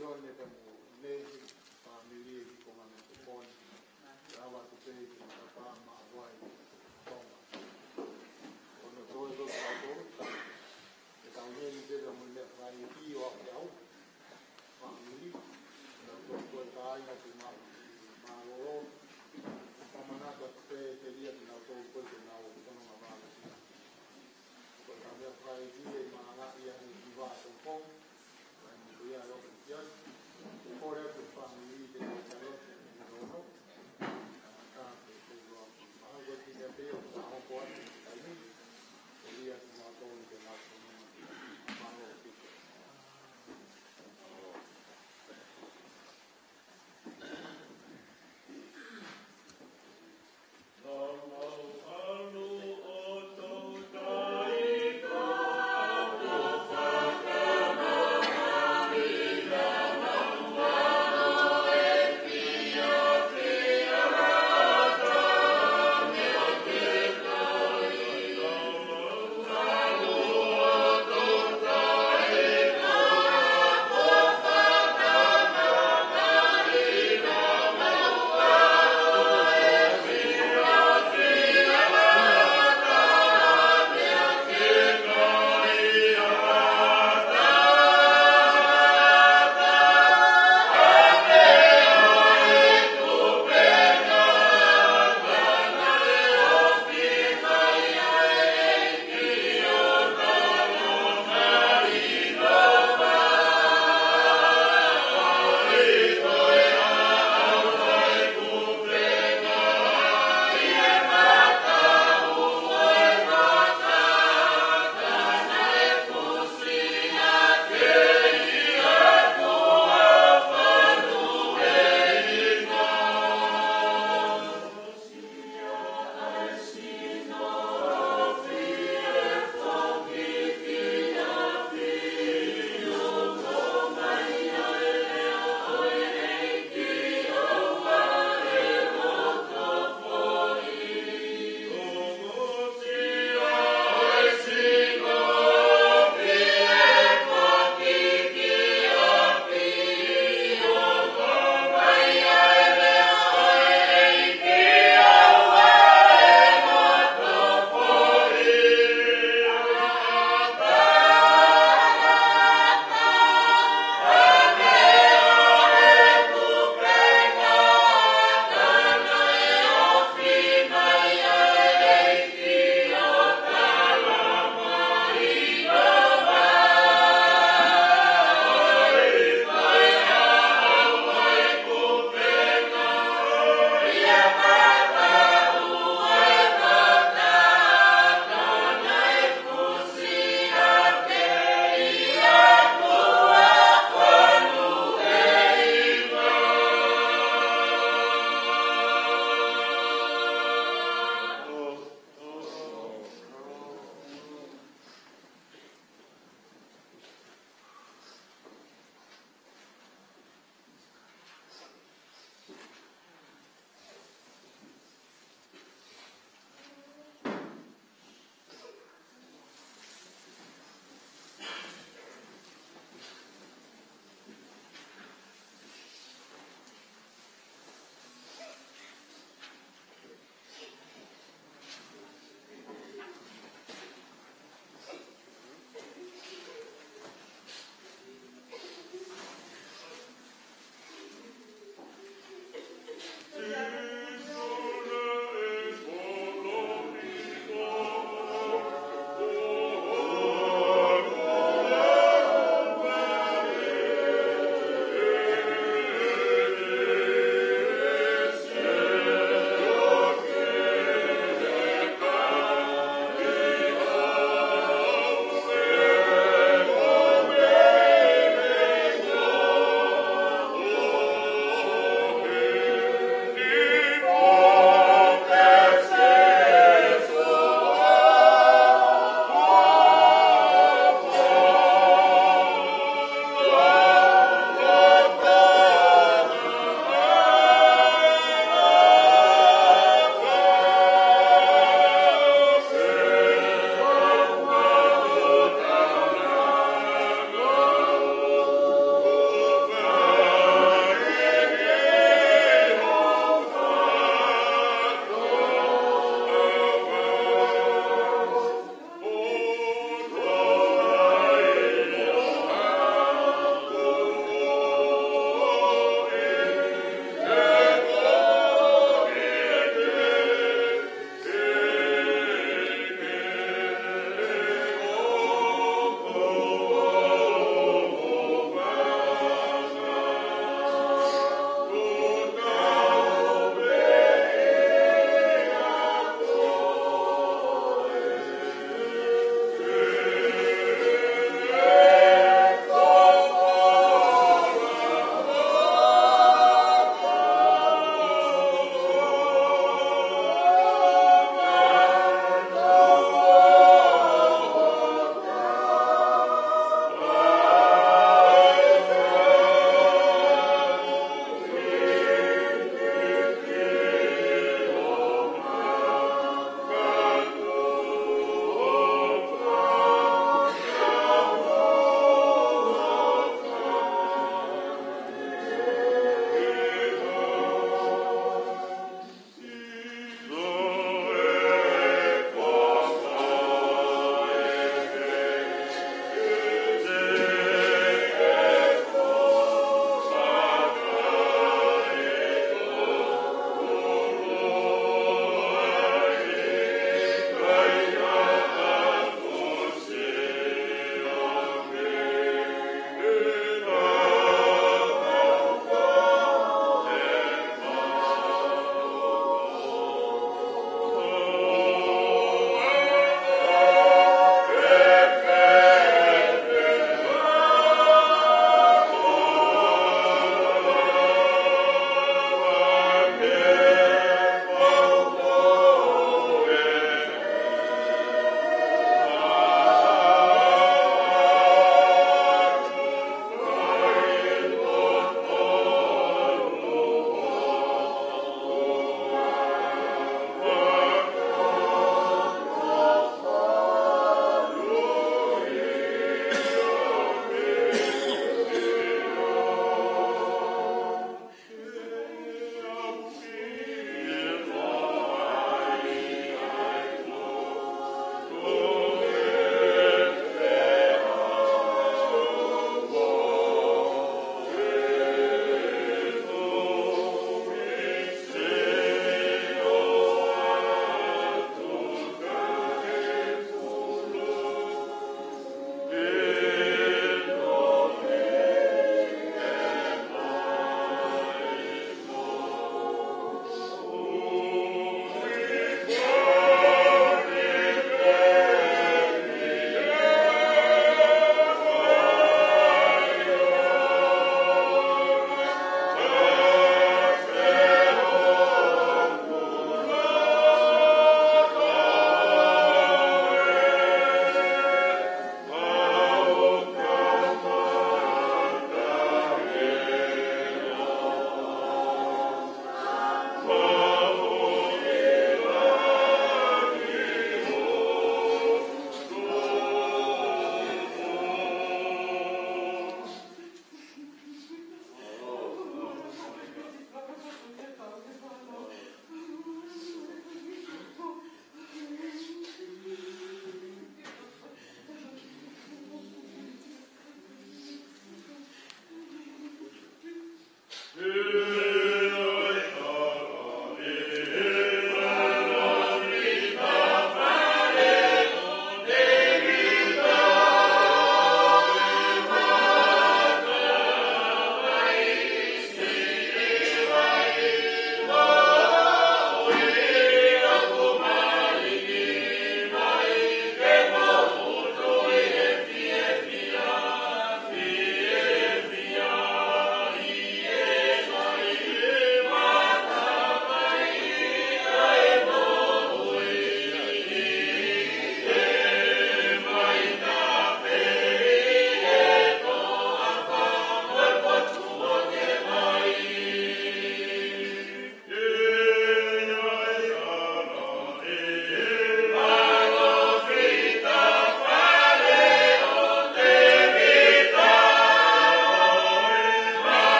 Sione pea mo Nehi, fāmili ʻi Tonga mo Tokoni, ke ʻave atu pē ki he matapā maʻu ai Tonga. Ko hono toe ko e tau, ke tau ʻi heni pē mo e meʻa fai ki o au, fāmili, ke tau toe kāinga ke mau mālōlō, ke manatu atu pē telia kinautolu ko ē ke nau fononga mālohi. Ko e meʻa fai ki he malangaʻi ʻa e hiva tō pō, ʻa e meʻa ia ʻo e kia, ko e fāmili ke tau talo, ke tau talo, ka ke tau talo, mahalo ko e kiʻi meʻa pē ʻoku tau hoko atu ki he taimi ni, telia kinautolu ke nau fononga mālohi.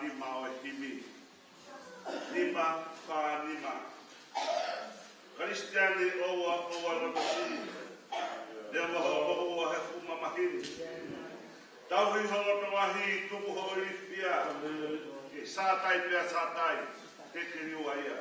Nima ʻo e himi. Nima fā nima. Kalisitiane ʻoua, ʻoua loto siʻi. Pea mo hoʻo moʻua he fuʻu mamahi ni. Tauhi ho loto lahi, tuku hoʻo ilifia. Ke sātai pea sātai, ke ke liua ia.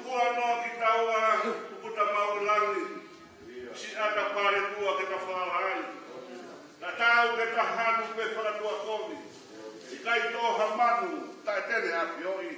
Fua noa kitaua, Puta Maʻulangi. Siʻata pale tua ke ta falala ai. Tatau ke ta hanu pe fakatua kovi. ʻIkai tō ha manu, taʻetene ʻafioʻi.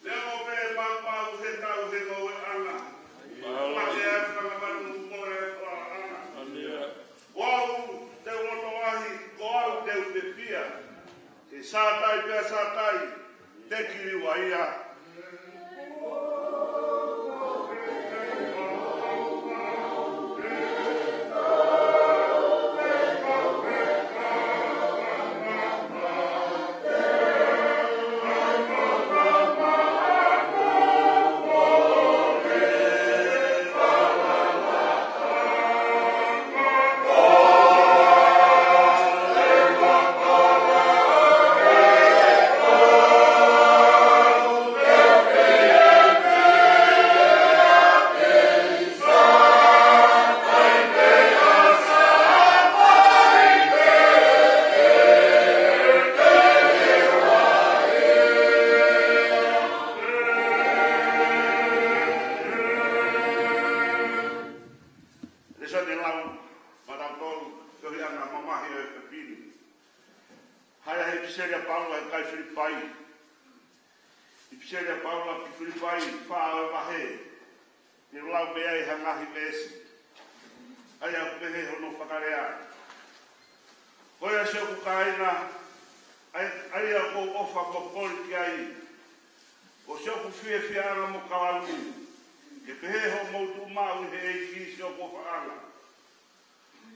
Lea ʻo pē maumau he tau he ngoueʻanga. Mate ʻa e fanga manu mole falalaʻanga. Ko au te u loto lahi, ko au te u pepia. Ke sātai pea sātai, te ke liua ia. Sane lau, maʻatautolu, tohi ʻa e mamahi ʻo e fefine. Hā ia he ʻipiseli ʻa Paula ki he kakai Filipai. ʻIpiseli ʻa Paula ki Filipai, fā ʻo e vahe. Te u lau pē ʻa e ngaahi veesi. ʻA ia ʻoku pehē hono fakalea. Ko ia siʻoku kāinga, ʻa ia, ʻa ia ʻoku ou ʻofa mo kole ki ai, ʻo siʻoku fiefiaʻanga mo kalauni, ke pehē hoʻomou tuʻu maʻu ʻi he ʻEiki siʻoku ʻofaʻanga.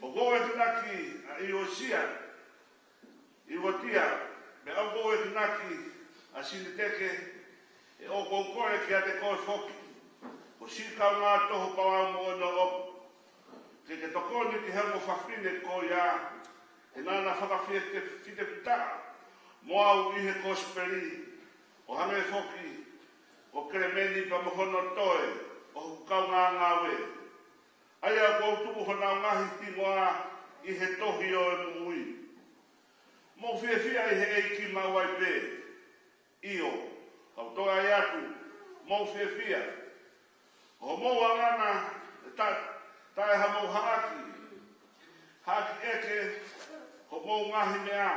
ʻOku ou enginaki ʻa ʻIusia, ʻIuotia, pea ʻoku ou enginaki ʻa Sinitike, he ʻoku ou kole kiate koe foki, ko siʻi kaungā toho palau moʻoni ʻoʻoku, ke ke tokoni ki he ongo fefine ko ia, he naʻa na fakafitefitaʻa mo au ʻi he kosipeli, ʻo hangē foki ko Kelemeni pea mo hono toe ʻo hoku kaungā ngāue, ʻa ia ʻoku ou tuku honau ngaahi hingoa ʻi he tohi ʻo e moʻui. Mou fiefia ʻi he ʻEiki maʻu ai pē. ʻIo, kau toe ʻai atu, mou fiefia. Ko hoʻomou ʻalunga ʻe ta-, taʻe hamou haʻaki, haʻaki ʻeke hoʻomou ngaahi meʻa.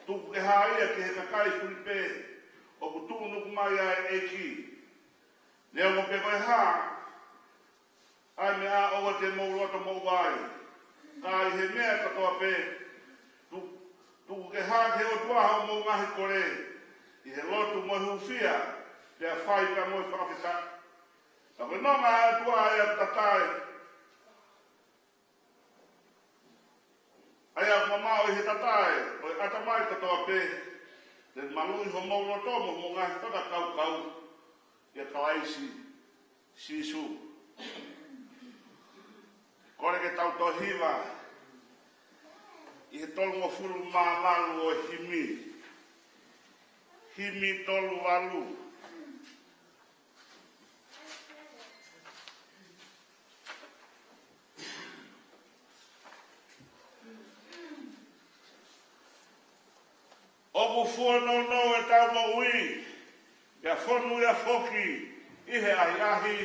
Tuku ke hā ia ki he kakai Filipai ʻoku tuʻunuku mai ʻa e ʻEiki. Neongo pe ko e hā ʻa e meʻa ʻoku ʻiate mou loto moʻua ai, ka ʻi he meʻa kotoa pē, tu-, tuku ke hā ki he ʻOtua hoʻomou ngaahi kole, ʻi he lotu mo e hūfia, pea fai pea mo e fakafetaʻi. Ka ko e nonga ʻa e ʻOtua ʻa ia ʻoku tatae, ʻa ia ʻoku mamaʻo ʻi he tatae ʻo e ʻatamai kotoa pē, te ne maluʻi homou loto mo hoʻomou ngaahi fakakaukau ʻia Kalaisi Sīsū. Kole ke tau toe hiva ʻi he tolungofulu mā valu ʻo e himi. Himi tolu valu. ʻOku fuonounou ʻetau moʻui, pea fonu ia foki ʻi he ʻahiʻahi.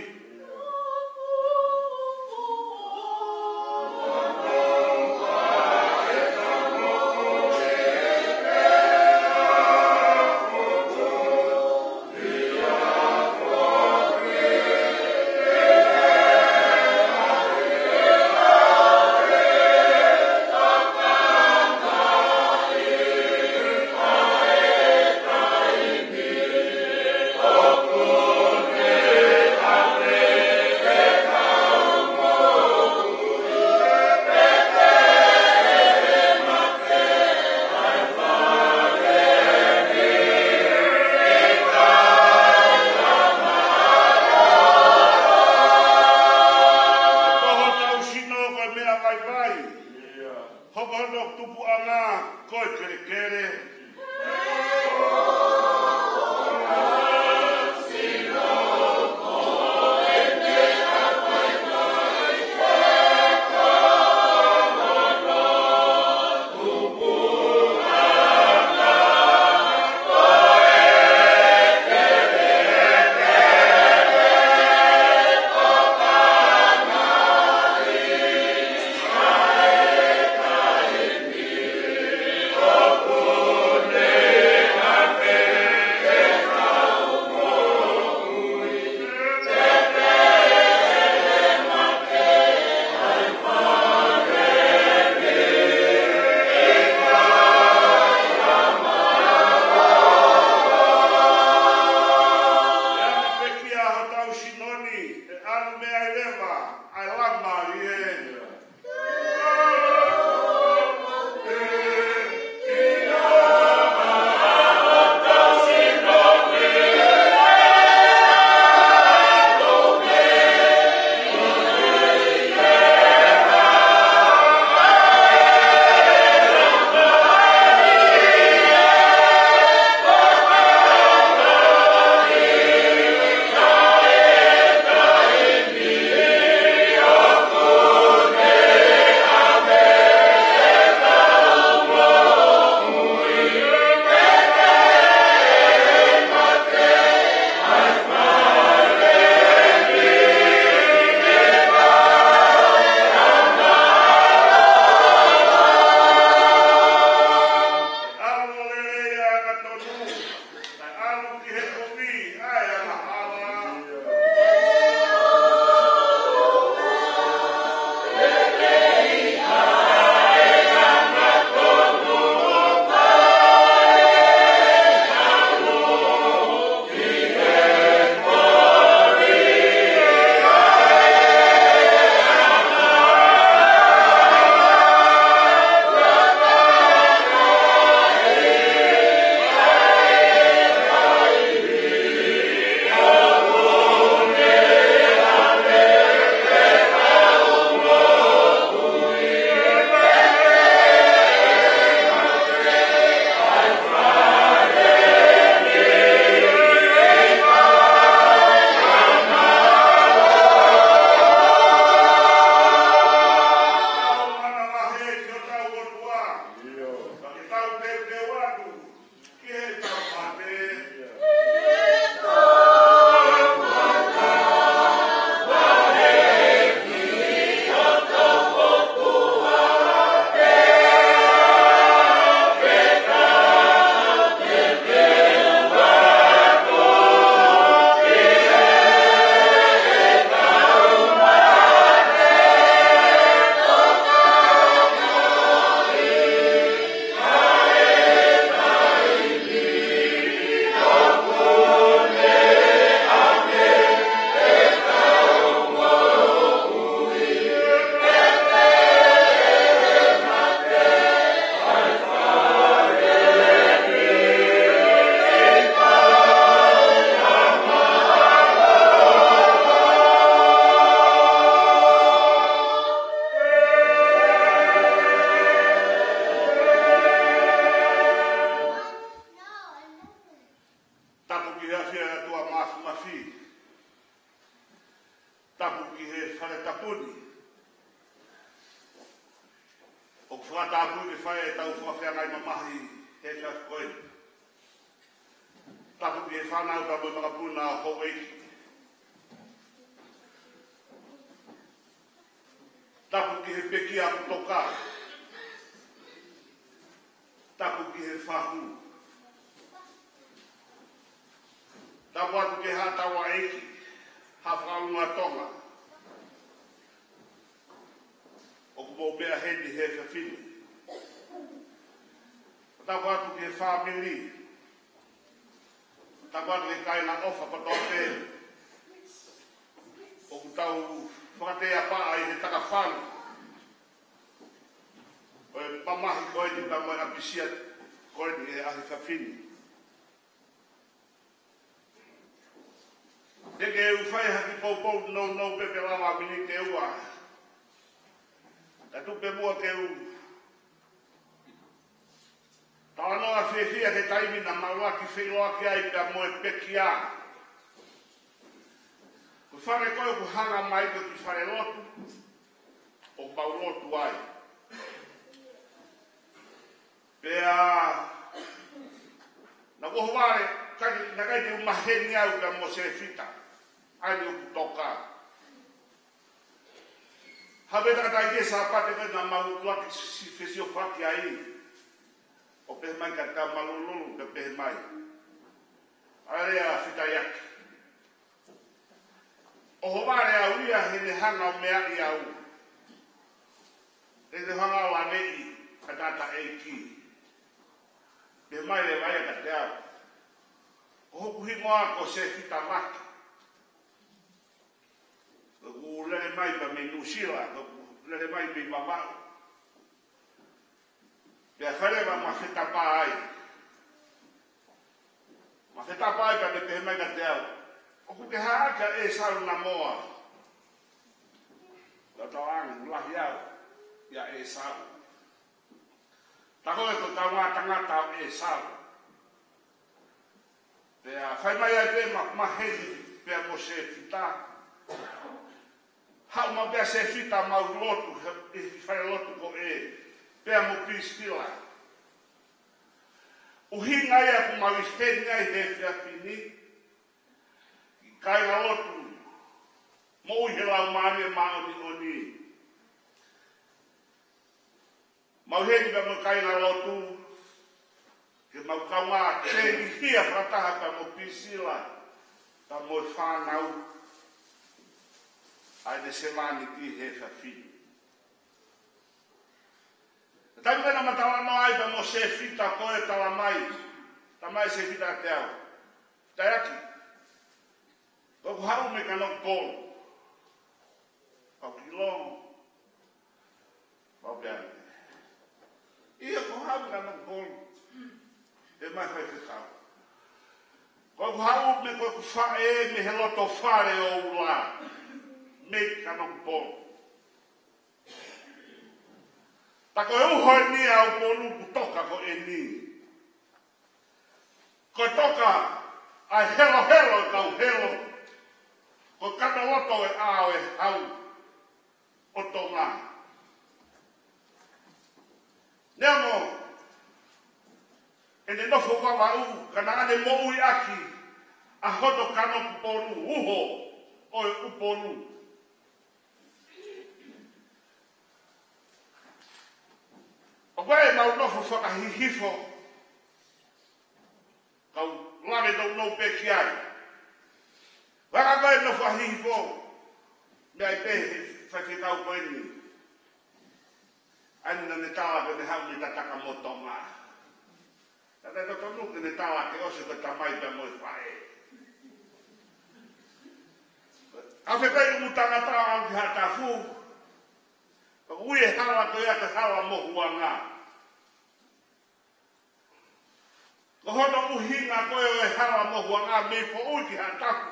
Ko hotau sino ko e meʻa vaivai. Hoko hono tupuʻanga ko e kelekele. Fai ʻetau fakafeangai mamahi he efiafi ko eni. Tapu ki he fānau pea mo e makapuna ʻo houʻeiki. Tapu ki he pekia ʻoku toka. Tapu ki he fahu. Tapu atu ki he haʻa tauʻaʻeiki, haʻa fakaʻulungaanga Tonga ʻoku mou meʻa heni he efiafi ni. Tapu atu ki he fāmili. Tapu atu ki he kāinga ʻofa kotoa pē ʻoku tau fakateapaʻa ʻi he takafanga ʻo e mamahi ko eni pea mo e ʻapisia ko eni he efiafi ni. Te ke u fai ha kiʻi poupou nounou pē, pe lava miniti ʻe ua. Ka tuku pē muʻa ke u talanoa fiefia he taimi naʻa mau ʻuluaki feʻiloaki ai pea mo e pekia. Ko e fale ko ē ʻoku hanga mai ko e kiʻi falelotu ʻoku mau lotu ai. Pea naʻa ku ʻohovale, ka naʻe ʻikai te u maheni au pea mo Sefita, ʻa ia ʻoku toka. Haʻu e tangataʻeiki he Sāpate ko ē naʻa mau ʻuluaki si-, fesiofaki ai, ʻo pehē mai kiate au, Malululu, pea pehē mai, ʻa e lea fetaiaki. ʻOhovale au ia he ne hanga ʻo meaʻi au. He ne hanga ʻo laveʻi ʻa e tangataʻeiki. Pehē mai leva ia kiate au, Ko hoku hingoa ko Sefita Maki. Ko ʻeku lele mai pē mei Nuʻusila, ko ʻeku lele mai mei Vavaʻu. Pea fai leva ma fetapa ai. Ma fetapa ai pea ne pehē mai kiate au, ʻOku ke hā ʻaki ʻa ʻĒsau Namoa? Tau tau ange, lahi au ʻia ʻĒsau. Tā ko ē ko e kaungā tangata ʻo ʻĒsau. Pea fai mai ai pē ma, maheni pea mo Sefita. Haʻu mai pē ʻa Sefita mau lotu he, he falelotu ko ē pea mo Pisikila. ʻUhinga ia ʻoku mau ʻi heni ai he efiafi ni, kāingalotu moʻui he Laumālie Māʻoniʻoni. Mau ʻi heni pea mo e kāingalotu ke mau kaungā tēlihia fakataha pea mo Pisila pea mo e fānau ʻa ʻene sevāniti he efiafi ni. Taimi naʻa ma talanoa ai pea mo Sefita ko ē, talamai, talamai ʻe Sefita kiate au, Taiaki, ko ʻeku haʻu mei Kanokupolu. Kau ki longo. Kau pea ni. ʻIo, ko e haʻu mei Kanokupolu. Pehē mai e faifekau, Ko ʻeku haʻu mei, ko ʻeku faʻē mei he loto fale ʻo Ula, mei Kanokupolu. Tā ko e uho eni ʻa ʻUpolu ʻoku toka ko eni. Ko e toka ʻa e helohelo ʻo e kau helo. Ko e kata loto ʻo e ʻao ʻo e hau ʻo Tonga. Neongo ʻene nofo Vavaʻu, ka naʻa ne moʻui ʻaki ʻa hono Kanokupolu, uho ʻo e ʻUpolu. ʻOku ʻi ai ʻemau nofo fakahihifo, kau lave nounou pē ki ai. Vaka ko e nofo fakahihifo, meʻa ai pē he faifekau ko eni, ʻa eni naʻa ne tala ke ne haʻu mei Tatakamotonga. Naʻe totonu ke ne tala ke ʻosi ko e tamai pea mo e faʻē. ʻA e fekau ʻumu tangata ʻalu ki Haʻatafu, ʻoku ui e hala ko ia ko e Hala Mohuʻanga. Ko hono ʻuhinga ko ē ʻo e Hala Mohuʻanga mei Foʻui ki Haʻatafu,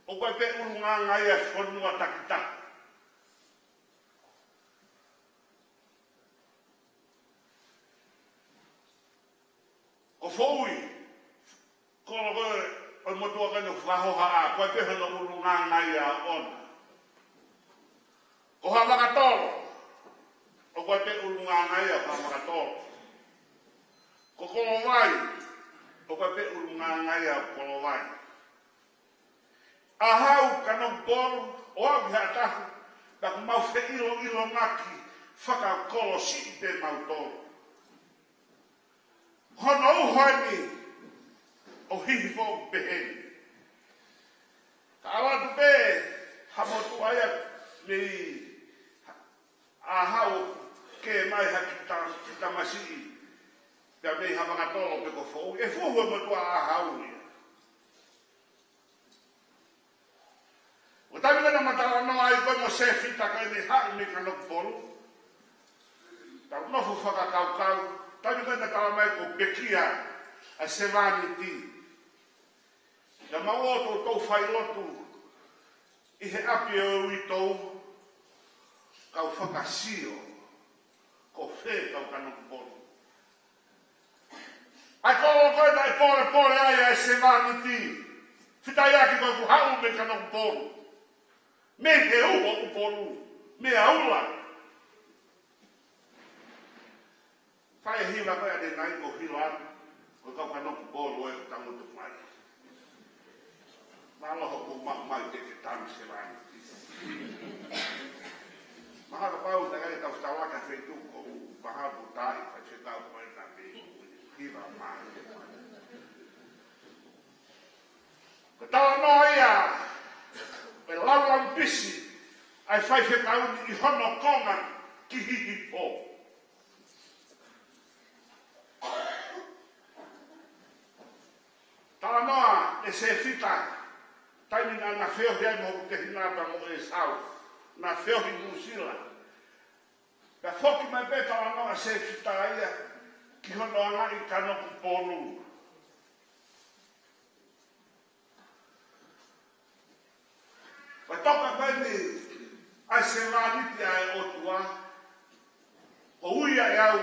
ʻoku ʻi ai pē ʻulungaanga ia e fonua takitaha. Ko Foʻui, kolo ko ē ʻo e motuʻa ko eni ʻo Fakahohaʻa, ko e pē hono ʻulungaanga ia ʻoʻona. Ko Haʻavakatolo, ʻoku ʻi ai pē ʻulungaanga ia ʻo Haʻavakatolo. ʻa Kolovai. ʻAhau Kanokupolu, ʻo aʻu ki Haʻatahu, naʻa mau feʻiloʻilongaki fakakolosi ʻiate mautolu. Hono uho eni ʻo Hihifo pehē ni. Ka ʻalu atu pē ha motuʻa ia mei ʻAhau ke mai ha kita, kita masiʻi. Pea mei Havangatolo pe ko Foʻui. ʻE fuhu e motuʻa ʻAhau ia. ʻO taimi naʻa ma talanoa ai ko ē mo Sefita ko eni haʻu mei Kanokupolu. Tau nofo fakakaukau. Taimi naʻa tala mai ko e pekia ʻa e sevāniti. Naʻa mau ō toutou failotu ʻi he ʻapi ʻo e uitou, kau fakasio, ko fē kau Kanokupolu. ʻA e kolo ko ē naʻe polepole ai ʻa e sevāniti, fitaiaki ko ē kuo haʻu mei Kanokupolu. Mei he uho ʻo Upolu, mei ʻAula. Fai e hiva ko ē ʻanenai ko Hila, ko e kau Kanokupolu ē ko e tangutu mai. Mālō hoʻomou maʻu mai ke ke tanu sevāniti. Mahalo pau ta kai tau tau aka feituʻu ko u mahalo pau tai faifekau ko ē naʻe hiva mai. Ko e talanoa ia, ko e laulaumpisi ʻa e faifekau ni ʻi hono konga ki Hihifo. Talanoa ʻe Sefita, taimi naʻa na feohi ai mo hoku tehina pea mo ʻEsau, na feohi Nuʻusila. Pea foki mai pē talanoa ʻa Sefita ia ki hono anga ʻi Kanokupolu. Ko e toka ko eni ʻa e sevāniti ʻa e ʻOtua, ʻoku ui ʻe au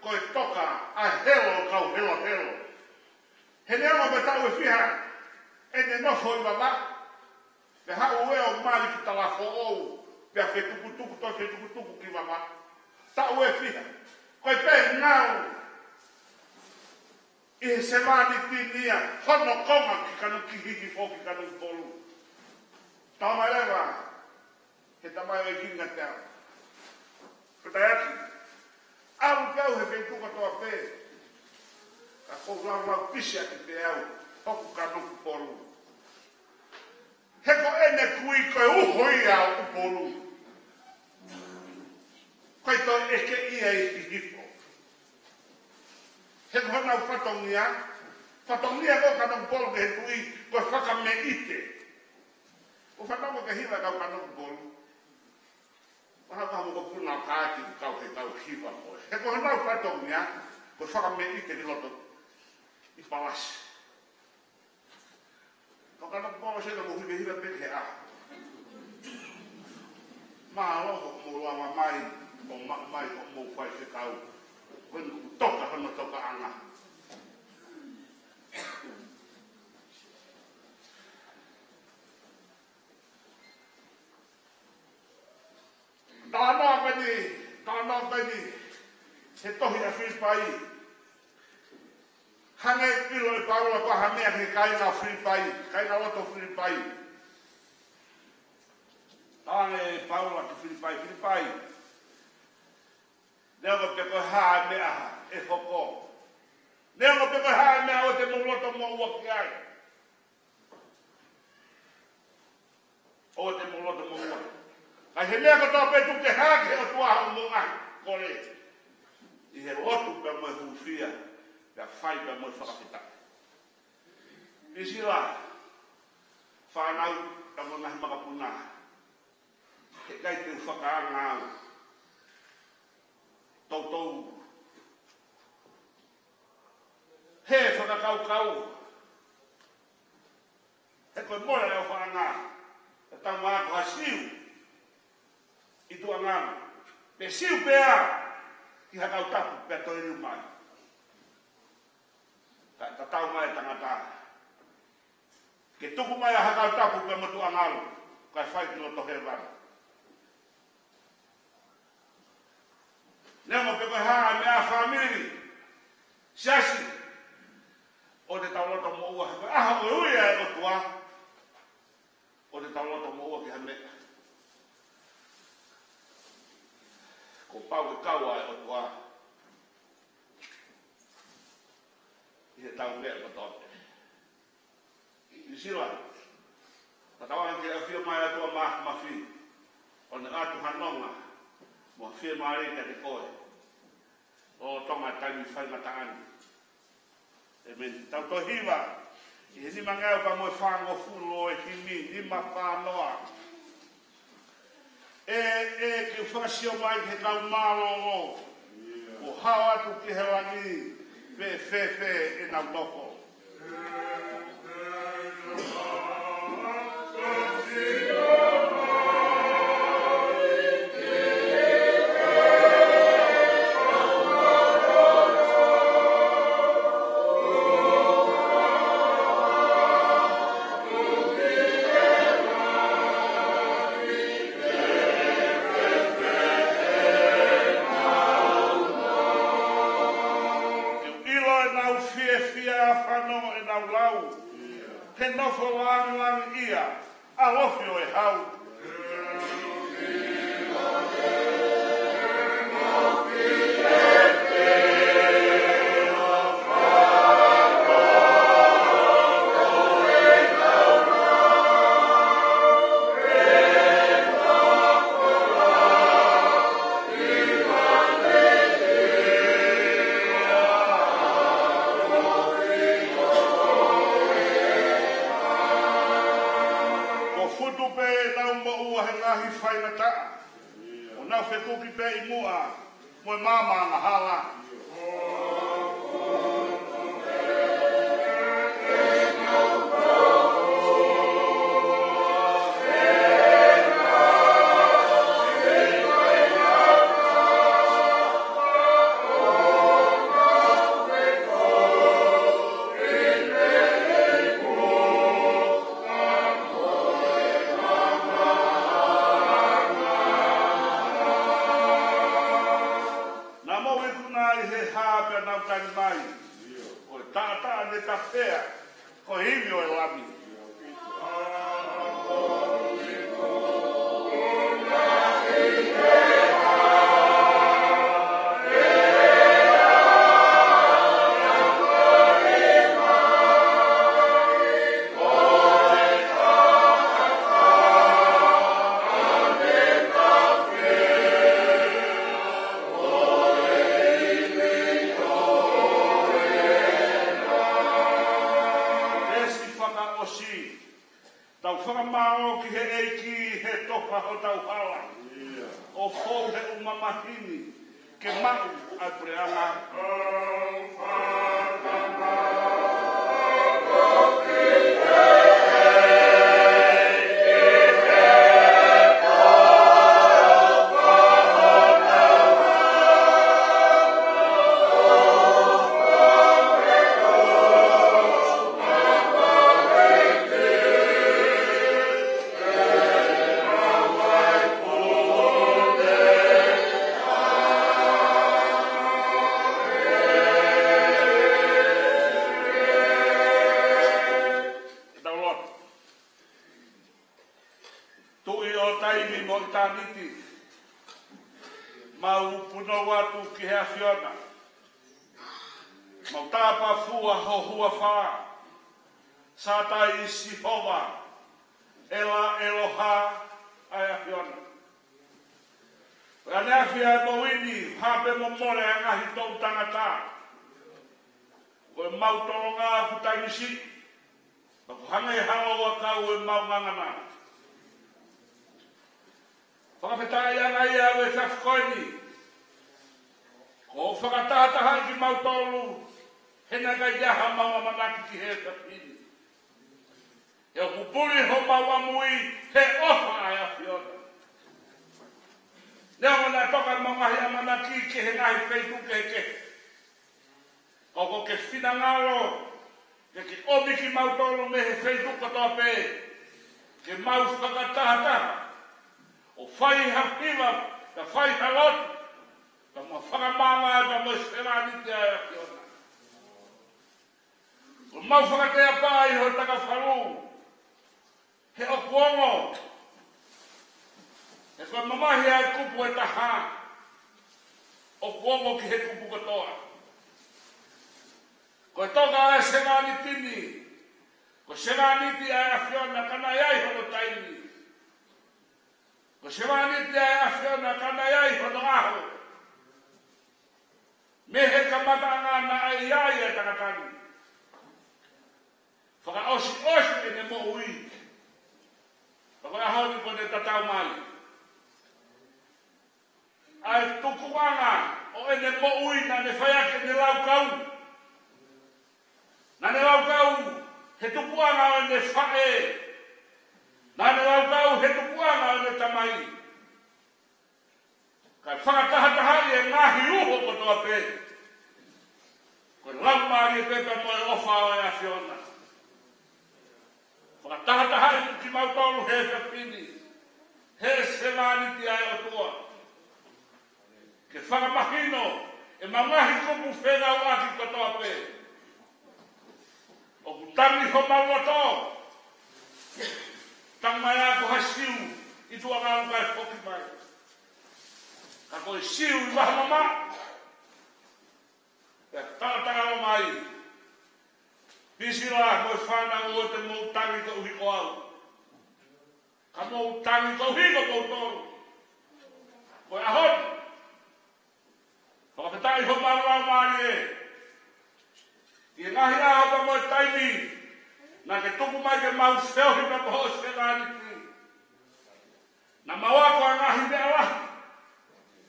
ko e toka ʻa e helo ʻo e kau helohelo. He neongo pe taʻu ʻe fiha ʻene nofo ʻi vavā, pea haʻu ʻo mali ki Talafoʻou, pea fetukutuku, toe fetukutuku ki vavā. Taʻu ʻe fiha. Ko e pē ngāue ʻi he sevāniti ni ia, hono konga ki Kanu, ki Hihifo ki Kanokupolu. Tau mai leva, he tamai ʻo e kinga te au. Ko taiaki, ʻalu pē au he feituʻu kotoa pē, ka ʻoku ou laulaumpisi ʻaki pē au hoku Kanokupolu. He ko ʻene kui ko e uho ia ʻo Upolu. Ko e toe ʻeke ia ʻi Hihifo. He ko honau fatongia, fatongia ko Kanokupolu ki he tuʻi, ko e fakameʻite. Ko e fatongia ke hiva kau Kanokupolu. Mahalo ko e mokopuna ʻo Kaati, kau he kau hiva ko ē. He ko honau fatongia, ko e fakameʻite ki loto ʻi palasi. Ko Kanokupolu sena mo hivehivea pē he ʻaho. Mālō hoʻomou lava mai, ʻo maʻu mai hoʻomou faifekau. Ko eni kuo toka hono tokaʻanga. Talanoa ko eni, talanoa ko eni, he tohi ʻa Filipai. Hangē ʻoku ʻilo ʻe Paula ko e hā e meʻa ki he kāinga Filipai, kāingalotu Filipai. Talaange ʻe Paula ki Filipai, Filipai. Neongo pe ko e hā e meʻa ʻe hoko. Neongo pe ko e hā e meʻa ʻoku te mou loto moʻua ki ai. ʻOku te mou loto moʻua. Ka ʻi he meʻa kotoa pē tuku ke hā ki he ʻOtua hoʻomou ngaahi kole. ʻI he lotu pea mo e hūfia, pea fai pea mo e fakafetaʻi. Pisila, fānau, pea mo e ngaahi makapuna. He ʻikai te u fakaanga au. Toutou. He fakakaukau. He ko e mole ʻo e fakaanga. He tau mā ko ha Siu. ʻI tuʻa ngana. Pe Siu pea. Ki ha kau tapu pea toe liu mai. Ka tatau mai e tangata. Ke tuku mai ʻa ha kau tapu pea mo tuʻa ngalo, kae fai ki loto hēvani. Neongo pe ko e hā e meʻa fāmili, siasi, ʻoku te tau loto moʻua he ko e ʻaho Kuo pau ke kau ʻa e ʻOtua ʻi heʻetau meʻa kotoa pē. Nisila, tatau ange ke ʻafio mai ʻa e ʻOtua Māfimafi, ʻo ne ʻoatu ha nonga mo e fiemālie kiate koe ʻi he Tonga taimi faingataʻa ni. ʻĒmeni. Tau toe hiva ʻi he nimangeau pea mo e fāngofulu ʻo e himi, nima fā noa. ʻE, ʻe, ke u fakasio mai ki he kau mālōlō, kuo hao atu ki he langi, pe fēfē ʻenau nofo. Ke u ʻilo ʻenau fiefia, fanongo ʻenau lau, he nofo lāngilangiʻia, ʻalofi ʻo e hau. Kuo futu pē ʻenau moʻua he ngaahi faingataʻa, ʻo nau fekuki pē ʻi muʻa mo e maama angahala. Naʻa mou ikuna ʻi he hā pea nau tangi mai, ko e taʻataʻa ne tafea, ko e himi ʻo e Lami. Veesi fakaʻosi. Tau fakamālō ki he ʻEiki he tofa hotau hala, ʻo fou he ʻū mamahi ni, ke maʻu ʻa e puleʻanga. Tau lotu. Tuʻi ʻo taimi mo ʻitāniti, mau punou atu ki he ʻAfiona. Mau tāpafua ho huafa, Sātai Sihova, ʻEla ʻEloha ʻa e ʻAfiona. Ko ʻaneafi ʻa e moʻui ni, hā pē mo mole ʻa e ngaahi toʻu tangata. Ko e mau tolonga ʻoku tangisi, pea ʻoku hangē ha ʻoua kau ʻemau ngangana. Fakafetaʻi ange ia ʻa e efiafi ko eni, kuo fakatahatahaʻi kimautolu, he naʻe ʻikai ha mau ʻamanaki ki he efiafi ni. He ʻoku puli homau ʻamui he ʻofa ʻa e ʻAfiona. Neongo naʻe toka ʻemau ngaahi ʻamanaki ki he ngaahi feituʻu kehekehe, ka ko e finangalo ke ke ʻomi kimautolu mei he feituʻu kotoa pē, ke mau fakatahataha, ʻo fai ha hiva, ka fai ha lotu, ka mau fakamālō ai pea mo e sevāniti ʻa e ʻAfiona. Ko ʻemau fakateapa ʻi ho takafalu, he ʻoku ongo, he ko e mamahi ʻa e kupu ʻe taha, ʻoku ongo ki he kupu kotoa. Ko e toka ʻa e sevāniti ni, ko e sevāniti ʻa e ʻAfiona ka naʻe ʻi ai hono taimi. Ko e sevāniti ʻa e ʻAfiona ka naʻe ʻi ai hono ʻaho. Mei he kamataʻanga naʻe ʻi ai e tangata ni. Fakaʻosiʻosi ʻene moʻui. Ka ko e ʻaho ni kuo ne tatau mai. ʻA e tukuʻanga ʻo ʻene moʻui naʻa ne fai ʻaki ʻene laukau. Naʻa ne laukau he tukuʻanga ʻo ʻene faʻē. Naʻa ne laukau he tukuʻanga ʻo ʻene tamai. Kae fakatahatahaʻi e ngaahi uho kotoa pē. Ko e laumālie pē pea mo e ʻofa ʻo e ʻAfiona. Fakatahatahaʻi kimautolu he efiafi ni, he sevāniti ʻa e ʻOtua. Ke fakamahino ʻemau ngaahi kupu fengāueʻaki kotoa pē. ʻOku tangi homau loto. Tangi mai ʻa ko ha Siu ʻi tuʻa ngalu kae foki mai. Ka ko e Siu ʻi vaha mamaʻo. Pea talatala mai. Pisila mo e fānau, ʻoua te mou tangi koeʻuhi ko au. Ka mou tangi koeʻuhi ko moutolu. Ko e ʻaho ni. Fakafetaʻi homau laumālie. ʻI he ngaahi ʻaho pea mo e taimi naʻa ke tuku mai ke mau feohi pea mo hoʻo sevāniti. Naʻa mau ako ʻa e ngaahi meʻa lahi.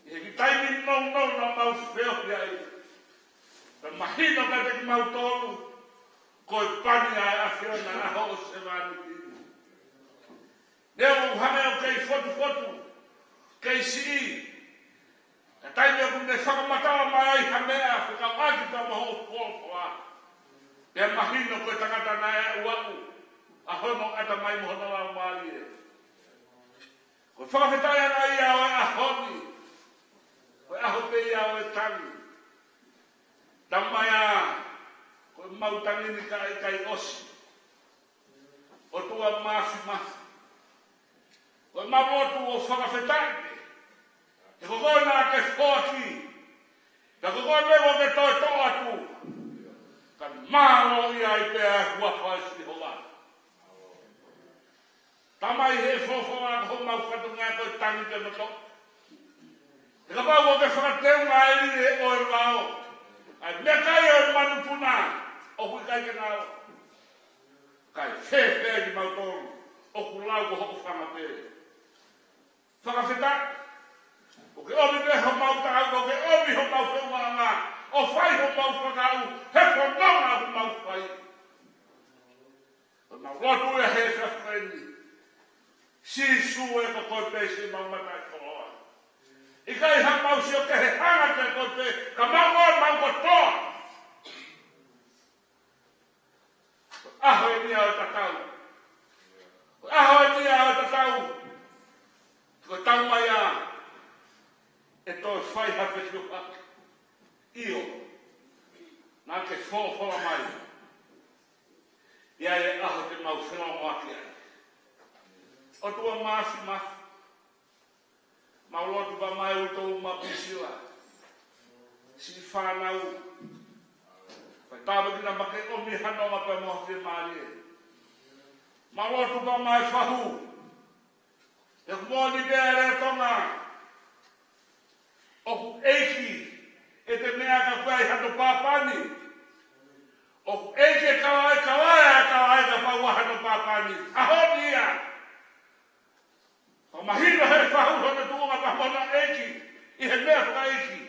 ʻI he kiʻi taimi nounou naʻa mau feohi ai. Pea mahino kiate kimautolu. Ko e pani ʻa e ʻAfiona ʻa hoʻo sevāniti. Neongo ʻoku hangē ʻoku kei fotufotu, kei siʻi, ka taimi ʻoku ne fakamatala mai ai ha meʻa fekauʻaki pea mo hoʻo folofola. Pea mahino ko e tangata naʻe aʻu ʻa hono ʻatamai mo hono laumālie. Ko e fakafetaʻi ʻaʻaku ia ʻo e ʻaho ni. Ko e ʻaho pē ia ʻo e tangi. Tamai ā, ko ʻemau tangi ni ka ʻikai ʻosi. ʻOtua Māfimafi. Ko ʻemau lotu ʻo fakafetaʻi pē. He ko koe naʻa ke foaki. Ka ko koe pē kuo ke toe toʻo atu. Ka mālō ia ai pē ʻa e huafa ʻo Sihova. Tamai, he folofola ko homau fatongia ko e tangi pē mo e toʻo. He kapau ʻoku ke fakateunga e lile ʻo e vao, ʻa e meʻakai ʻo e manupuna, ʻoku ʻikai ke ngalo. Kae fēfē kimautolu, ʻoku lau ko hoʻo fanga pē. Fakafetaʻi, ʻoku ke ʻomi pē homau taʻau, ʻoku ke ʻomi homau feʻungaʻanga, ʻo fai homau fakaʻau, he fononga ʻoku mau fai. Ko ʻemau lotu ia he efiafi ni. Sīsū ē, ko koe pē siʻemau mataʻikoloa. ʻIkai haʻamau sio ki he hanga kiate koe pē, ka mau ō mau kotoa. Ko e ʻaho eni ia ʻo e tatau. Ko e ʻaho eni ia ʻo e tatau. Ko e tau mai ā, ʻe toe fai ha fetuʻutaki. ʻIo, naʻa ke folofola mai. ʻI ai e ʻaho te mau felōngoaki ai. ʻOtua Māfimafi. Mau lotu pea mo e uitou mo Pisila. Siʻi fānau. Fai tāpuekina pea ke ʻomi ha nonga pea mo ha fiemālie. Mau lotu pea mo e fahu. He ʻoku moʻoni pē ʻa e lea Tonga. ʻOku ʻeiki ʻete meʻa ka ʻoku ʻi ai hano pāpani. ʻOku ʻeiki e kalaʻe, kalaʻe ʻa e kalaʻe kapau ʻoku ʻi ai hano pāpani. ʻAho ni ia. Fakamahino he fahu hono tuʻunga pea mo hono ʻeiki ʻi he meʻa fakaʻeiki.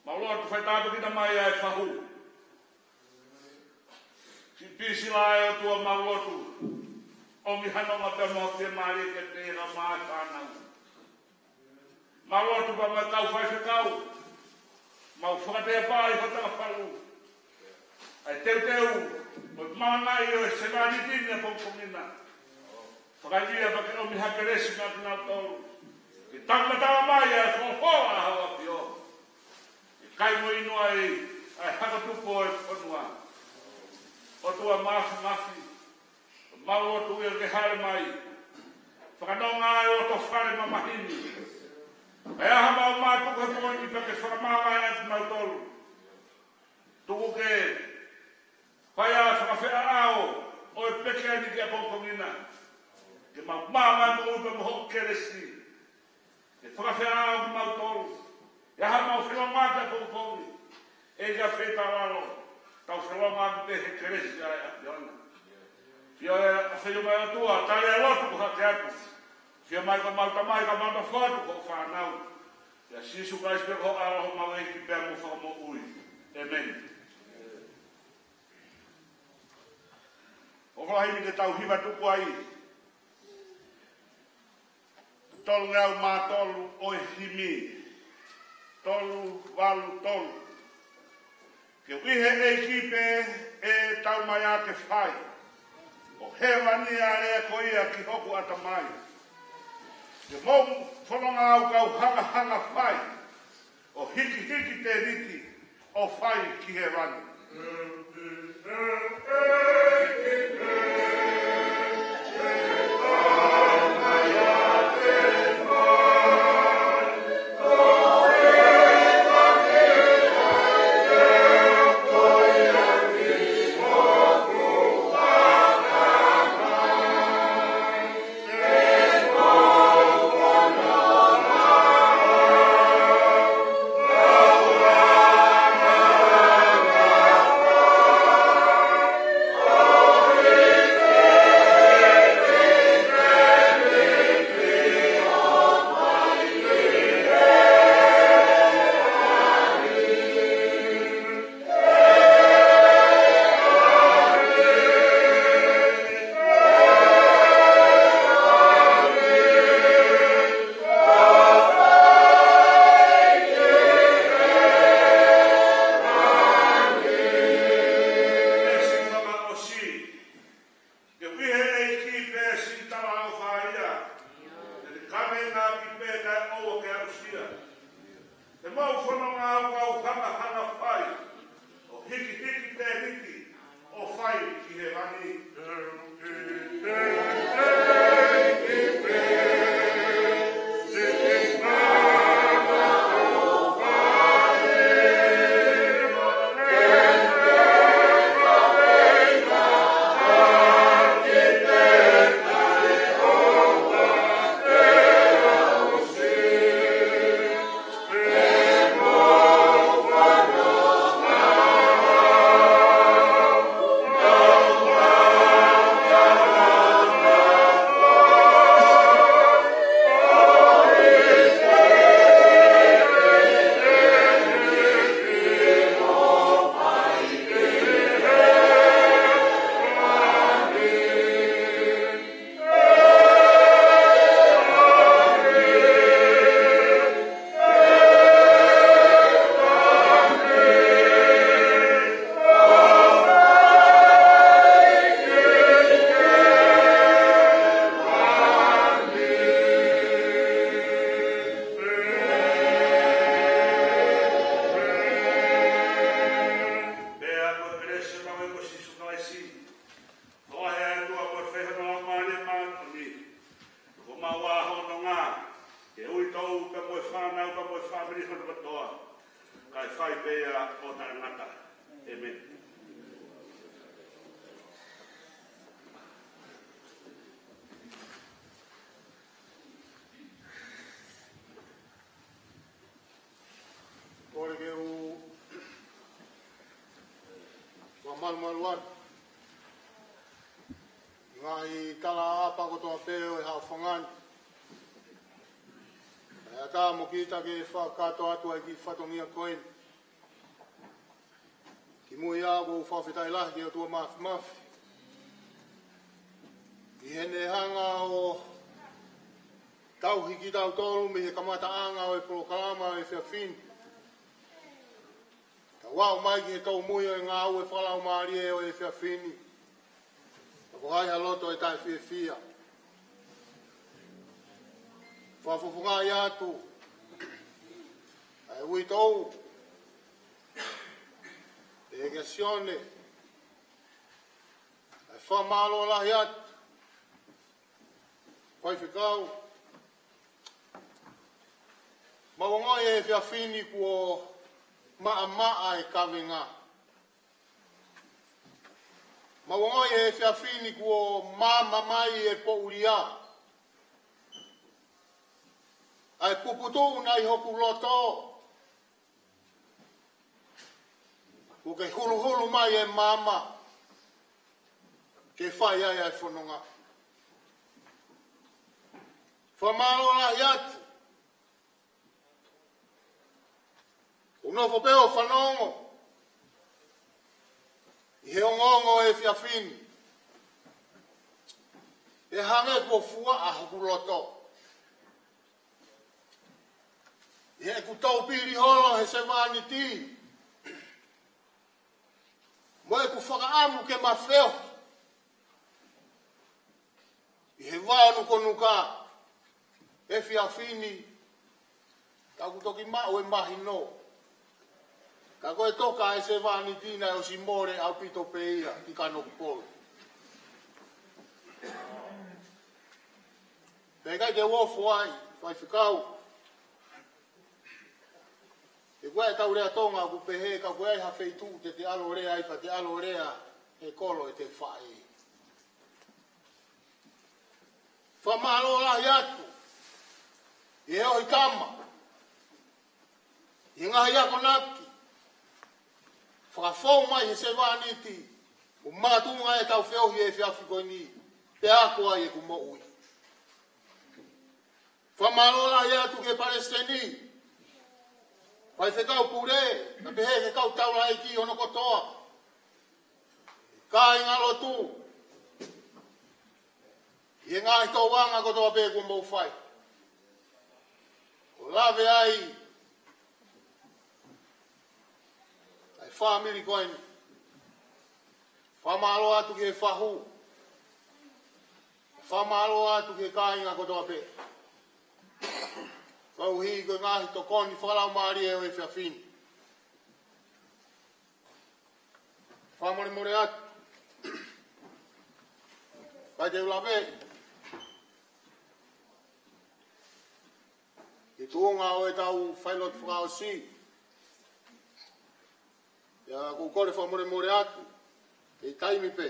Mau lotu fai tāpuekina mai ʻa e fahu. Siʻi Pisila ē, ʻOtua, mau lotu. ʻOmi ha nonga pea mo ha fiemālie kiate ia mo e fānau. Mau lotu pea mo e kau faifekau. Mau fakatepa ʻi hotau falu. ʻA e teuteu, mo e malangaʻi ʻo e sevāniti ni ʻapongipongi na. Fakaivia pea ke ʻomi ha kelesi maʻa kinautolu. Ke taumatala mai ʻa e folofola ʻa hoʻo ʻAfio. ʻIkai mo inu ai ʻa e hako tupu ʻo e fonua. ʻOtua Māfimafi, mau lotu ia ke hāʻele mai. Fakanonga ʻa e loto fale mamahi ni. ʻE ʻaha mau mātuku ʻEiki ʻa e fetaulaki, tau felonga atu pē he kelesi ʻa e ʻAfiona. ʻIo, ʻafio mai ʻOtua, tali ʻa e lotu kuo hake atu. ʻAfio mai ko homau Tamai, ka mau nofo atu ko hoʻo fānau. ʻIa Sīsū Kalaisi pē ko ho ʻAlo, homau ʻEiki pea mo e Fakamoʻui. ʻĒmeni. ʻOfa lahi ke tau hiva tuku ai. Tolungeau mā tolu ʻo e himi. Tolu valu tolu. Ke ʻi he ʻEiki pē ʻe tau mai ʻa ke fai. ʻO hēvani ʻa e lea ko ia ki hoku ʻatamai. Ke mou fononga au kau hangahanga fai. ʻO hikihiki tēniti ʻo fai ki hēvani. Ke ʻi he ʻEiki pē siʻi talaʻofa ia. Ke ne kavenga ki pē kae ʻoua ke aʻusia. Ke mau fononga au kau hangahanga fai. ʻO hikihiki tēniti ʻo fai ki hēvani. Pea ko e kelesi ʻa hotau ʻEiki ko Sīsū Kalaisi, ʻofa ʻa e ʻOtua, mo e feohi ʻa e Laumālie Māʻoniʻoni, ʻoku mau ʻa hono ngā, ke ui ʻoku tau pē mo e fānau, pea mo e fāmili hono kotoa, kae fai pē ia ʻo taʻengata. ʻĒmeni. Kole ke u fakamalumalu atu ʻi he ngaahi talaʻapa kotoa pē ʻo e haʻofanga ni. Kae ʻatā mo kita ke fakakakato atu ai ki he fatongia ko eni. Kimuʻa ʻoku ou fakafetaʻi lahi ki he ʻOtua Māfimafi ʻi heʻene hanga ʻo tauhi kitautolu mei he kamataʻanga ʻo e polokalama ʻo e efiafi ni. Tau aʻu mai ki he tōmui ʻo e ngāue fakalaumālie ʻo e efiafi ni. Ka ko hai ha loto ʻe taʻefiefia? Fakafofongaʻi atu ʻa e uitou ʻe kia Sione, ʻa e fakamālō lahi atu. Faifekau, mau ongoʻi he efiafi ni kuo maʻamaʻa e kavenga. Mau ongoʻi he efiafi ni kuo maama mai e poʻulia. ʻA e puputuʻu naʻe ʻi hoku loto. Kuo ke huluhulu mai e maama ke fai ai ʻa e fononga. Fakamālō lahi atu. ʻOku ou nofo pē ʻo fanongo ʻi he ongoongo ʻo e efiafi ni. ʻE hangē kuo fuaʻa hoku loto ʻi heʻeku toupili holo he sevāniti, mo ʻeku fakaʻamu ke ma feohi ʻi he vao nukanuka ʻo e efiafi ni. Ka ʻoku toki maʻu e mahino, ka ko e toka ʻa e sevāniti naʻe ʻosi mole ʻaupito pē ia ki Kanokupolu. Pea ʻikai te u ofo ai, Faifekau. He ko e tau lea Tonga ʻoku pehē, ka ko e ʻi ai ha feituʻu te te ʻalu ʻo lea ai, ka te ʻalu ʻo lea he kolo ʻete faʻē. Fakamālō lahi atu ʻi he ʻohitama, ʻi he ngaahi akonaki fakafou mai he sevāniti, ʻoku makatuʻunga ʻetau feohi he efiafi ko eni, pea ako ai ʻeku moʻui. Fakamālō lahi atu ki he palesiteni, faifekau pule, kae pehē ki he kau taulaʻeiki hono kotoa, kāingalotu, ʻi he ngaahi tōʻonga kotoa pē kuo mou fai ʻo lave ai ʻa e fāmili ko eni. Fakamālō atu ki he fahu. Fakamālō atu ki he kāinga kotoa pē, koeʻuhi ko e ngaahi tokoni fakalaumālie ʻo e efiafi ni. Fakamolemole atu, ʻikai te u lave ki he tuʻunga ʻo ʻetau failotu fakaʻosi. Pea ʻoku ou kole fakamolemole atu, kei taimi pē,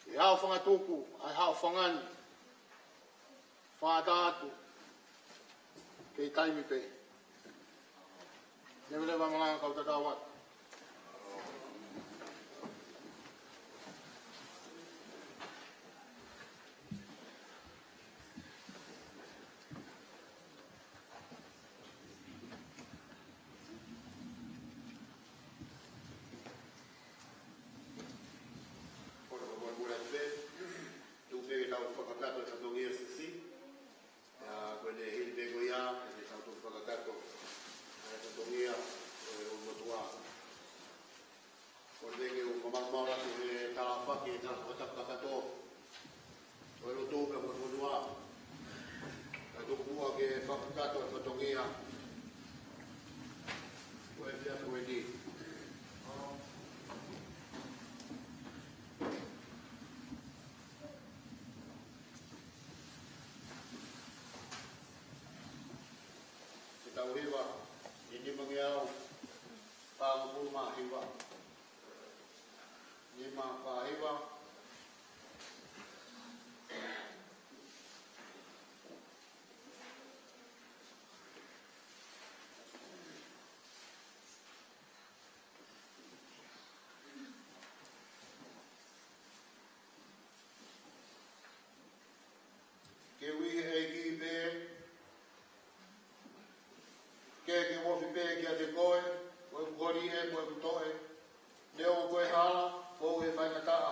ʻi he haʻofanga tuku ʻa e haʻofanga ni, fakaʻatā atu, kei taimi pē. Leveleva malanga kau tatau atu. Kole fakamolemole atu pē, tuku pē ke tau fakakakato e fatongia sisi. Pea ko ʻene hili pē ko ia, ʻe tau toki fakakakato ʻa e fatongia ʻo e ʻOtua. Kole ke u fakamalumalu atu he tala fakatapu kakato ʻo e lotu pea mo e fonua. Kae tuku muʻa ke fakakakato e fatongia ʻo e efiafi ko eni. Ke tau hiva ʻi he nimangeau fāngofulu mā hiva. Nima fā hiva. Ke ui ʻe he ʻEiki pē, ke ke ofi pē kiate koe, ko ʻeku koliʻi mo ʻeku toʻe, neongo ko e hala, ko e faingataʻa,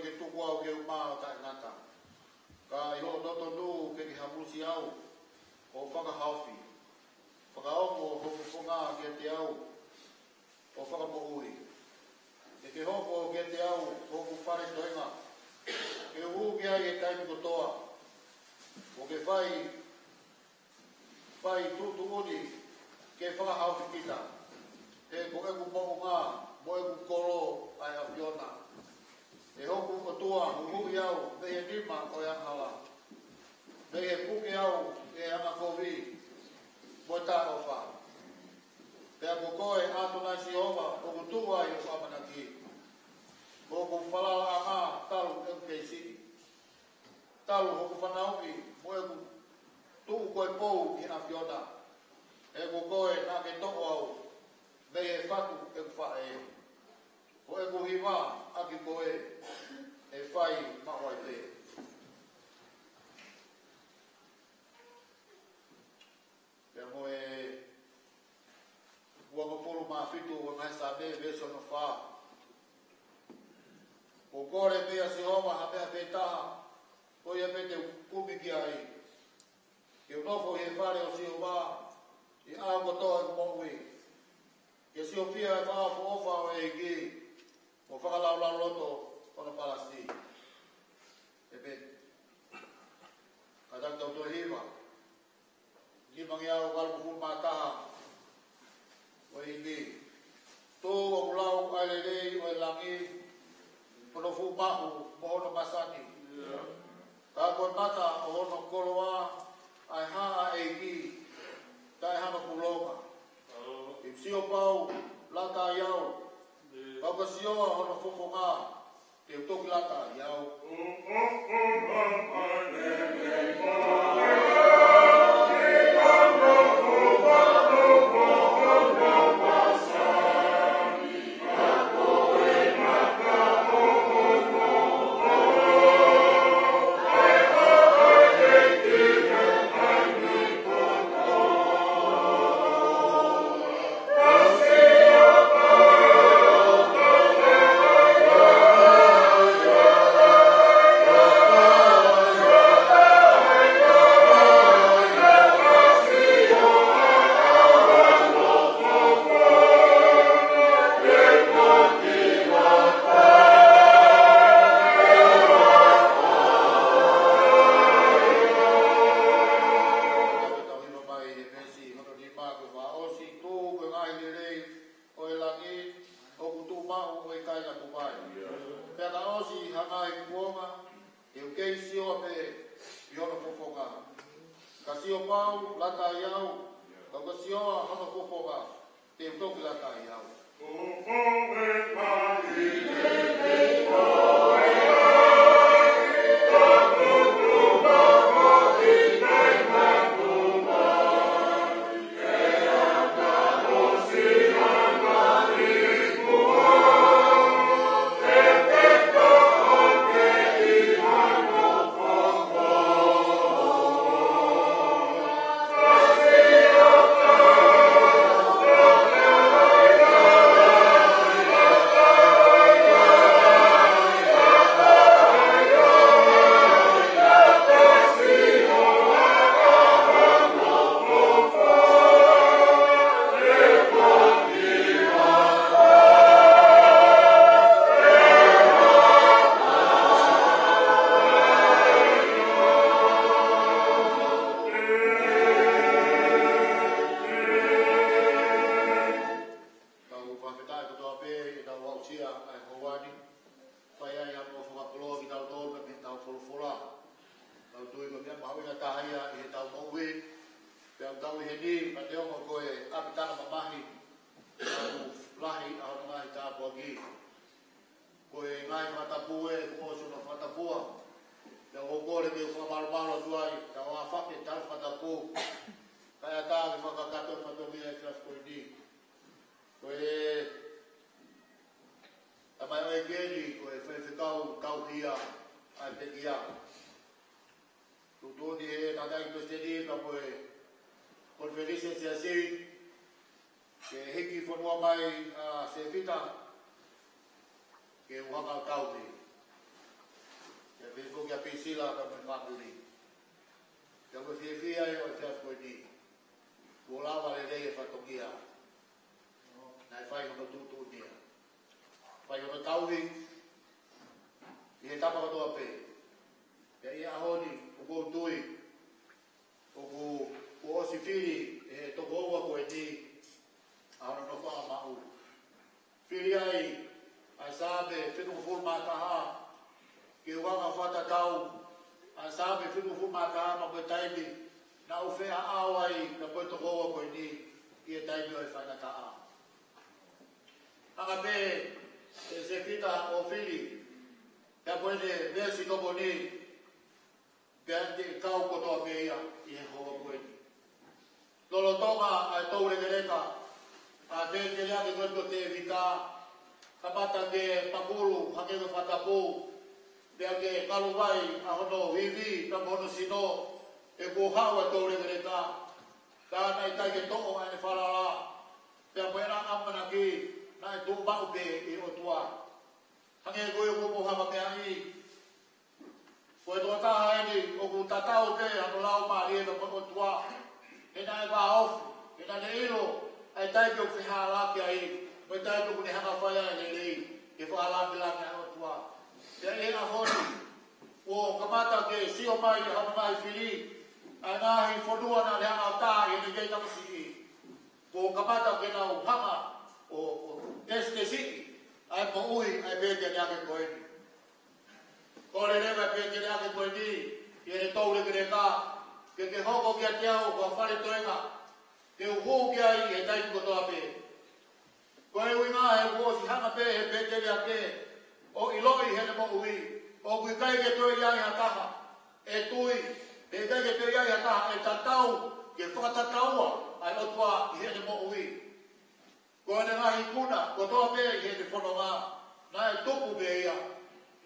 ke tuku au ke u mā ʻo taʻengata. Ka ʻi hoʻo totonu ke ke hamusi au ʻo fakahaofi. Fakaongo hoʻo fofonga kiate au ʻo fakamoʻui. Ke ke hoko kiate au ko hoku fale toenga, ke u hū ki ai he taimi kotoa. ʻO ke fai, fai tuʻutuʻuni ke fakahaofi kita. He ko ʻeku moʻunga mo ʻeku kolo ʻa e ʻAfiona. ʻE hoku ʻOtua, huhuʻi au mei he nima ʻo e angahala, mei he puke au ʻe he angakovi mo e taʻeʻofa. Pea ko koe, ʻAtonai Sihova, ʻoku tuʻu ai hoku ʻamanaki, mo hoku falalaʻanga talu ʻeku kei siʻi, talu hoku fanauʻi mo ʻeku tuʻu ko e pou ʻi he ʻAfiona. He ko koe naʻa ke toʻo au mei he fatu ʻeku faʻē, ko ʻeku hiva ʻaki koe ʻe fai maʻu ai pē. Pea mo e uofulu mā fitu ʻo e ngaahi Saame, veesi hono fā. Kuo u kole meia Sihova ha meʻa pē taha, ko ia pē te u kumi ki ai. Ke u nofo ʻi he fale ʻo Sihova ʻi he ʻaho kotoa ʻeku moʻui, ke siofia e fakaʻofoʻofa ʻo e ʻEiki, mo fakalaulauloto hono palasi. ʻEmeni. Kātaki tau toe hiva. Nimangeau valungofulu mā taha. ʻOku ʻi ai, tuʻu ʻo lau ʻa e lelei ʻo e langi, hono fuʻu mahu mo hono masani. Ka ko e mata ʻo hono koloa ʻa e hā ʻa e ʻEiki, taʻe hano pulonga. Ke u sio pau, lata ai au, ka ko e sio ʻa hono fofonga, te u toki lata ai au. Tau hiva mai he veesi hono nima, ko e fakaʻosi: Tuʻu ko e ngaahi lelei ʻo e langi, ʻoku tuʻu maʻu ʻo ʻikai ngatu mai. Pea ka ʻosi ha ngaahi kuonga, te u kei sio pē ʻi hono fofonga. Ka sio pau, lata ai au, ka ko e sio ʻa hono fofonga, te u toki lata ai au. Tau fakafetaʻi kotoa pē ʻi heʻetau aʻusia ʻa e houa ni. Fai ai haʻamou fakakoloa kitautolu mei heʻetau folofola. Tau tui ko e meʻa mahuʻinga taha ia ʻi heʻetau moʻui. Pea ʻoku tau ʻi heni, ka neongo ko e ʻapitanga mamahi, ʻoku lahi ʻa hono ngaahi tāpuaki. Ko e ngaahi fakatapu ē, kuo ʻosi hono fakatapua. Pea ʻoku ou kole ke u fakamalumalu atu ai, tau ʻā fake tau fakatapu. Kae ʻatā ke fakakakato e fatongia ʻi he efiafi ko eni. Ko e tamaioʻeiki eni, ko e faifekau tauhi ʻa e pekia. Tuʻutuʻuni ʻe he tangataʻeiki palesiteni ka ko e konifelenisi ʻa e siasi, ke hiki fonua mai ʻa Sefita ke u hanga ʻo tauhi. kia Pisila ka mo e fāmili. Pea ʻoku ou fiefia ai ʻo e efiafi ko eni. Kuo lava lelei e fatongia naʻe fai hono tuʻutuʻuni ia. Fai hono tauhi ʻi he tapa kotoa pē. Pea ʻi he ʻaho ni, ʻoku ou tui ʻoku, kuo ʻosi fili ʻe he tokoua ko eni ʻa hono nofoʻanga maʻu. Fili ai ʻa e Saame fitungofulu mā taha, ke ʻoua naʻa fakatatau ʻa e Saame fitungofulu mā taha mo e taimi naʻa ku feʻao ai pea mo e tokoua ko eni ʻi he taimi ʻo e faingataʻa. Hanga pē ʻe Sefita ʻo fili, pea ko ʻene veesi tokoni, pea te kau kotoa pē ia ʻi he houa ko eni. Lolotonga ʻa e toulekeleka ʻa e pēteliake ko eni ko Tēvita, kamata ke pakulu hake ko e fakatapu, pea ke kalu ai ʻa hono ivi pea mo hono sino, he kuo haʻu ʻa e toulekeleka, ka naʻe ʻikai ke toʻo ʻa ʻene falala, pea mo ʻene ʻamanaki naʻe tuʻu maʻu pē ʻi he ʻOtua. Hangē ko ia ʻoku mou hanga meaʻi, ko e tokotaha eni ʻoku tatau pē hano laumālie mo e ʻOtua. He naʻe vāofi, he naʻa ne ʻilo ʻa e taimi ʻoku fehālaaki ai mo e taimi ʻoku ne hanga fai ai e lelei, ke fakalāngilangiʻi ʻa e ʻOtua. Pea ʻi he ʻaho ni, kuo kamata ke sio mai ʻa hono ngaahi fili ʻa e ngaahi fonua naʻa ne hanga ʻo tā ʻi heʻene kei tamasiʻi. Kuo kamata ke nau hanga ʻo, ʻo tesitesiʻi ʻa e moʻui ʻa e pēteliake ko eni. Kole leva ʻe he pēteliake ko eni ʻi heʻene toulekeleka, ke ke hoko kiate au ko ha fale toenga ke u hū ki ai ʻi he taimi kotoa pē. Ko e ʻuhinga he kuo ʻosi hanga pē ʻe he pēteliake ʻo ʻiloʻi heʻene moʻui ʻoku ʻikai ke toe ʻi ai ha taha ʻe tui, he ʻikai ke toe ʻi ai ha taha ʻe tatau ke fakatataua ʻa e ʻOtua ʻi heʻene moʻui. Ko ʻene ngaahi ikuna kotoa pē ʻi heʻene fononga, naʻe tupu pē ia,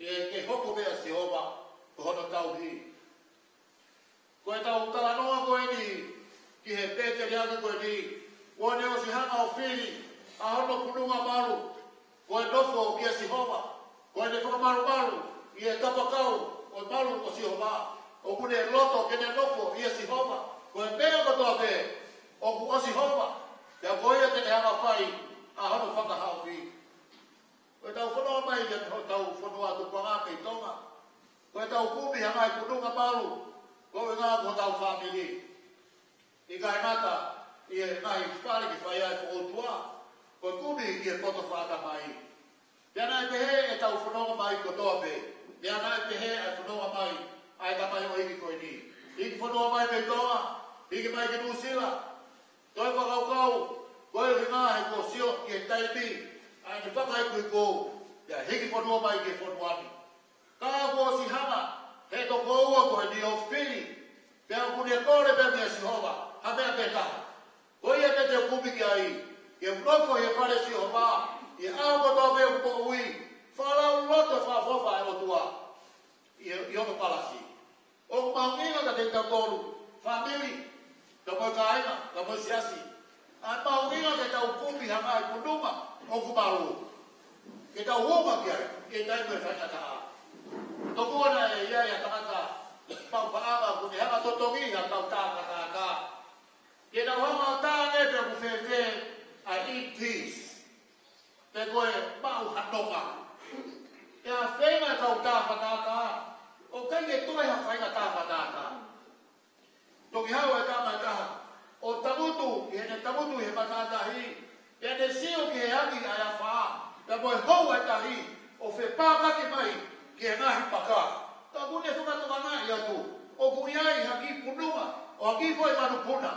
ʻi he ke hoko pē ʻa Sihova ko hono tauhi. Ko ʻetau talanoa ko eni ki he pēteliake ko eni, kuo ne ʻosi hanga ʻo fili ʻa hono pununga malu, ko e nofo kia Sihova, ko ʻene fakamalumalu ʻi he kapakau ʻo e malu ʻo Sihova, ʻoku ne loto ke ne nofo ʻia Sihova, ko e meʻa kotoa pē ʻoku ʻo Sihova, pea ko ia te ne hanga fai ʻa hono fakahaofi. Ko ʻetau fononga mai ia ki hotau fonua tupuʻanga mei Tonga, ko ʻetau kumi ha ngaahi pununga malu, ko e ngaahi ko hotau fāmili. ʻIkai ngata ʻi he ngaahi fale ke fai ai e fokoutua, ko e kumi ki he poto fakatamai. Pea naʻe pehē ʻetau fononga mai kotoa pē. Pea naʻe pehē ʻa e fononga mai ʻa e tamaioʻeiki ko eni. Hiki fonua mai mei Tonga, hiki mai ki Nuʻusila. Toe fakakaukau, ko e ʻuhinga he kuo sio ki he taimi ʻa ʻene fakaikuiku, pea hiki fonua mai ki he fonua ni. Ka kuo ʻosi hanga ʻe he tokoua ko eni ʻo fili, pea ʻoku ne kole pē meia Sihova ha meʻa pē taha. Ko ia pē te u kumi ki ai, ke u nofo ʻi he fale ʻo Sihova ʻi he ʻaho kotoa pē ʻeku moʻui, fakalaulauloto fakaʻofoʻofa ʻa e ʻOtua ʻi he, ʻi hono palasi. ʻOku mahuʻinga kiate kitautolu, fāmili, ka mo e kāinga, ka mo e siasi, ʻa e mahuʻinga ke tau kumi ha ngaahi pununga ʻoku malu, ke tau ō mai ki ai ʻi he taimi ʻo e faingataʻa. Tokua naʻe ʻi ai ha tangata maʻu paʻanga ʻoku ne hanga ʻo totongi ha kautaha fakatātā. Ke nau hanga ʻo tā ange pe ʻoku fēfē ʻa e in peace, pe ko e maʻu ha nonga. Pea feinga e kautaha fakatātā ʻo ʻikai ke toe ha faingataʻa fakatātā. Toki haʻu e tama ʻe taha ʻo tangutu ʻi heʻene tangutu ʻi he matātahi, pea ne sio ki he angi ʻa e afā, pea mo e hou ʻa e tahi ʻo fepākaki mai ki he ngaahi paka. Ka ʻoku ne fakatokangaʻi atu ʻoku ʻi ai ha kiʻi pununga ʻo ha kiʻi foʻi manupuna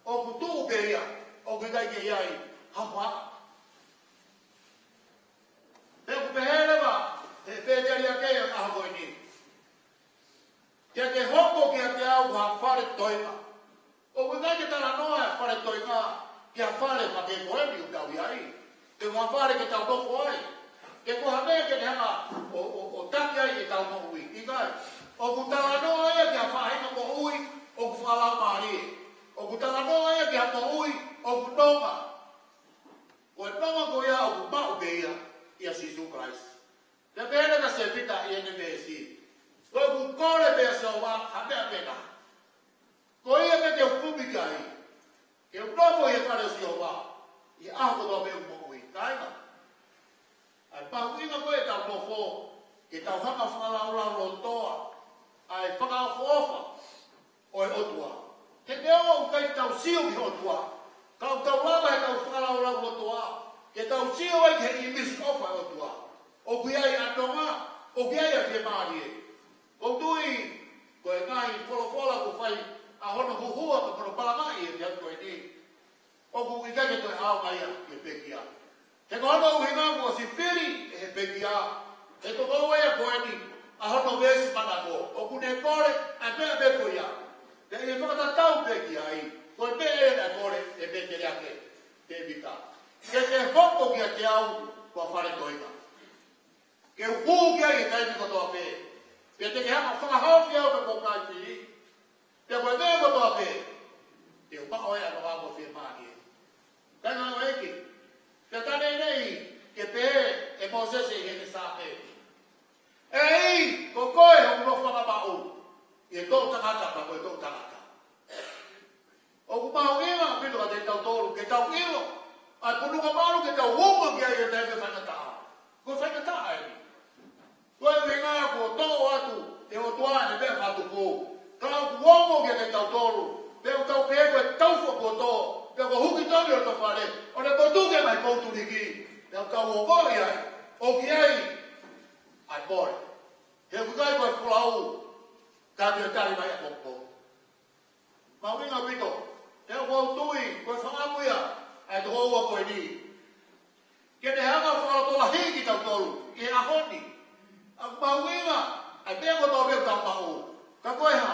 ʻoku tuʻu pē ia, ʻoku ʻikai ke ʻi ai ha hoa. Pea ʻoku pehē leva ʻe he pēteliake ʻo e ʻaho ko eni, ke ke hoko kiate au ha fale toenga. ʻOku ʻikai ke talanoa e fale toenga ki ha fale hangē ko eni ʻoku tau ʻi ai, pe ko ha fale ke tau nofo ai, pe ko ha meʻa ke ne hanga ʻo, ʻo, ʻo taki ai ʻetau moʻui. ʻIkai. ʻOku talanoa ia ki ha faʻahinga moʻui ʻoku fakalaumālie. ʻOku talanoa ia ki ha moʻui ʻoku nonga. Ko e nonga ko ia ʻoku maʻu pē ia ʻia Sīsū Kalaisi. Pea pehē leva ʻe Sefita ʻi heʻene veesi, Ko ʻeku kole pē ʻa Sihova ha meʻa pē taha. Ko ia pē te u kumi ki ai. Ke u nofo ʻi he fale ʻo Sihova ʻi he ʻaho kotoa pē ʻeku moʻui. Kāinga, ʻoku mahuʻinga ko ē ʻetau nofo, ke tau hanga ʻo fakalaulaulotoa ʻa e fakaʻofoʻofa ʻo e ʻOtua. He neongo ʻoku ʻikai ke tau sio ki he ʻOtua, ka ʻoku tau lava ʻetau fakalaulaulotoa ke tau sio ai ki he ʻīmisi ʻofa ʻo e ʻOtua. ʻOku ʻi ai ʻa e ʻaonga, ʻoku ʻi ai ʻa e fiemālie. ʻOku ou tui ko e ngaahi folofola kuo fai ʻa hono huhua mo hono palamaʻi ʻi he efiafi ko eni, ʻoku ʻikai ke toe ʻaonga ia ki he pekia. He ko hono ʻuhinga kuo ʻosi fili ʻe he pekia, he tokoua ia ko eni, ʻa hono veesi manako. ʻOku ne kole ʻa e meʻa pē ko ia. Pea ʻi he fakatatau pē ki ai, ko e meʻa ia naʻe kole ʻe Peteliake, Tēvita. Ke ke hoko kiate au ko ha fale toenga. Ke u hū ki ai he taimi kotoa pē. Pea te ke hanga ʻo fakahaofi au mei hoku ngaahi fili. Pea ko e meʻa kotoa pē, te u maʻu ai ʻa e ʻaonga mo e fiemālie. Kāinga ʻeiki, pea tane nei ke pehē ʻe Mōsese ʻi heʻene Saame: ʻEiki, ko koe hoku nofoʻanga maʻu ʻi he toʻutangata pea mo e toʻutangata. ʻOku mahuʻinga ʻaupito kiate kitautolu ke tau ʻilo ʻa e pununga malu ke tau ongo ki ai he taimi faingataʻa. Ko e faingataʻa eni. Ko e ʻuhinga ia kuo toʻo atu ʻe he ʻOtua ʻene meʻa fakatupu. Ka ʻoku ongo kiate kitautolu, pea ʻoku tau pehē ko e taufo kuo toʻo, pea kuo hukitoni ʻo tofale, ʻo ne motuki mai ʻa e koutuniki. Pea ʻoku tau ongoʻi ai ʻoku ʻi ai ʻa e mole. He ʻoku ʻikai ko e folau, ka ko e tali mai ʻapongipongi. Mahuʻinga ʻaupito, he ʻoku ou tui ko e fakaʻamu ia ʻa e tokoua ko eni, ke ne hanga ʻo fakalotolahiʻi kitautolu ʻi he ʻaho ni. ʻOku mahuʻinga ʻa e meʻa kotoa pē ʻoku tau maʻu. Ka ko e hā?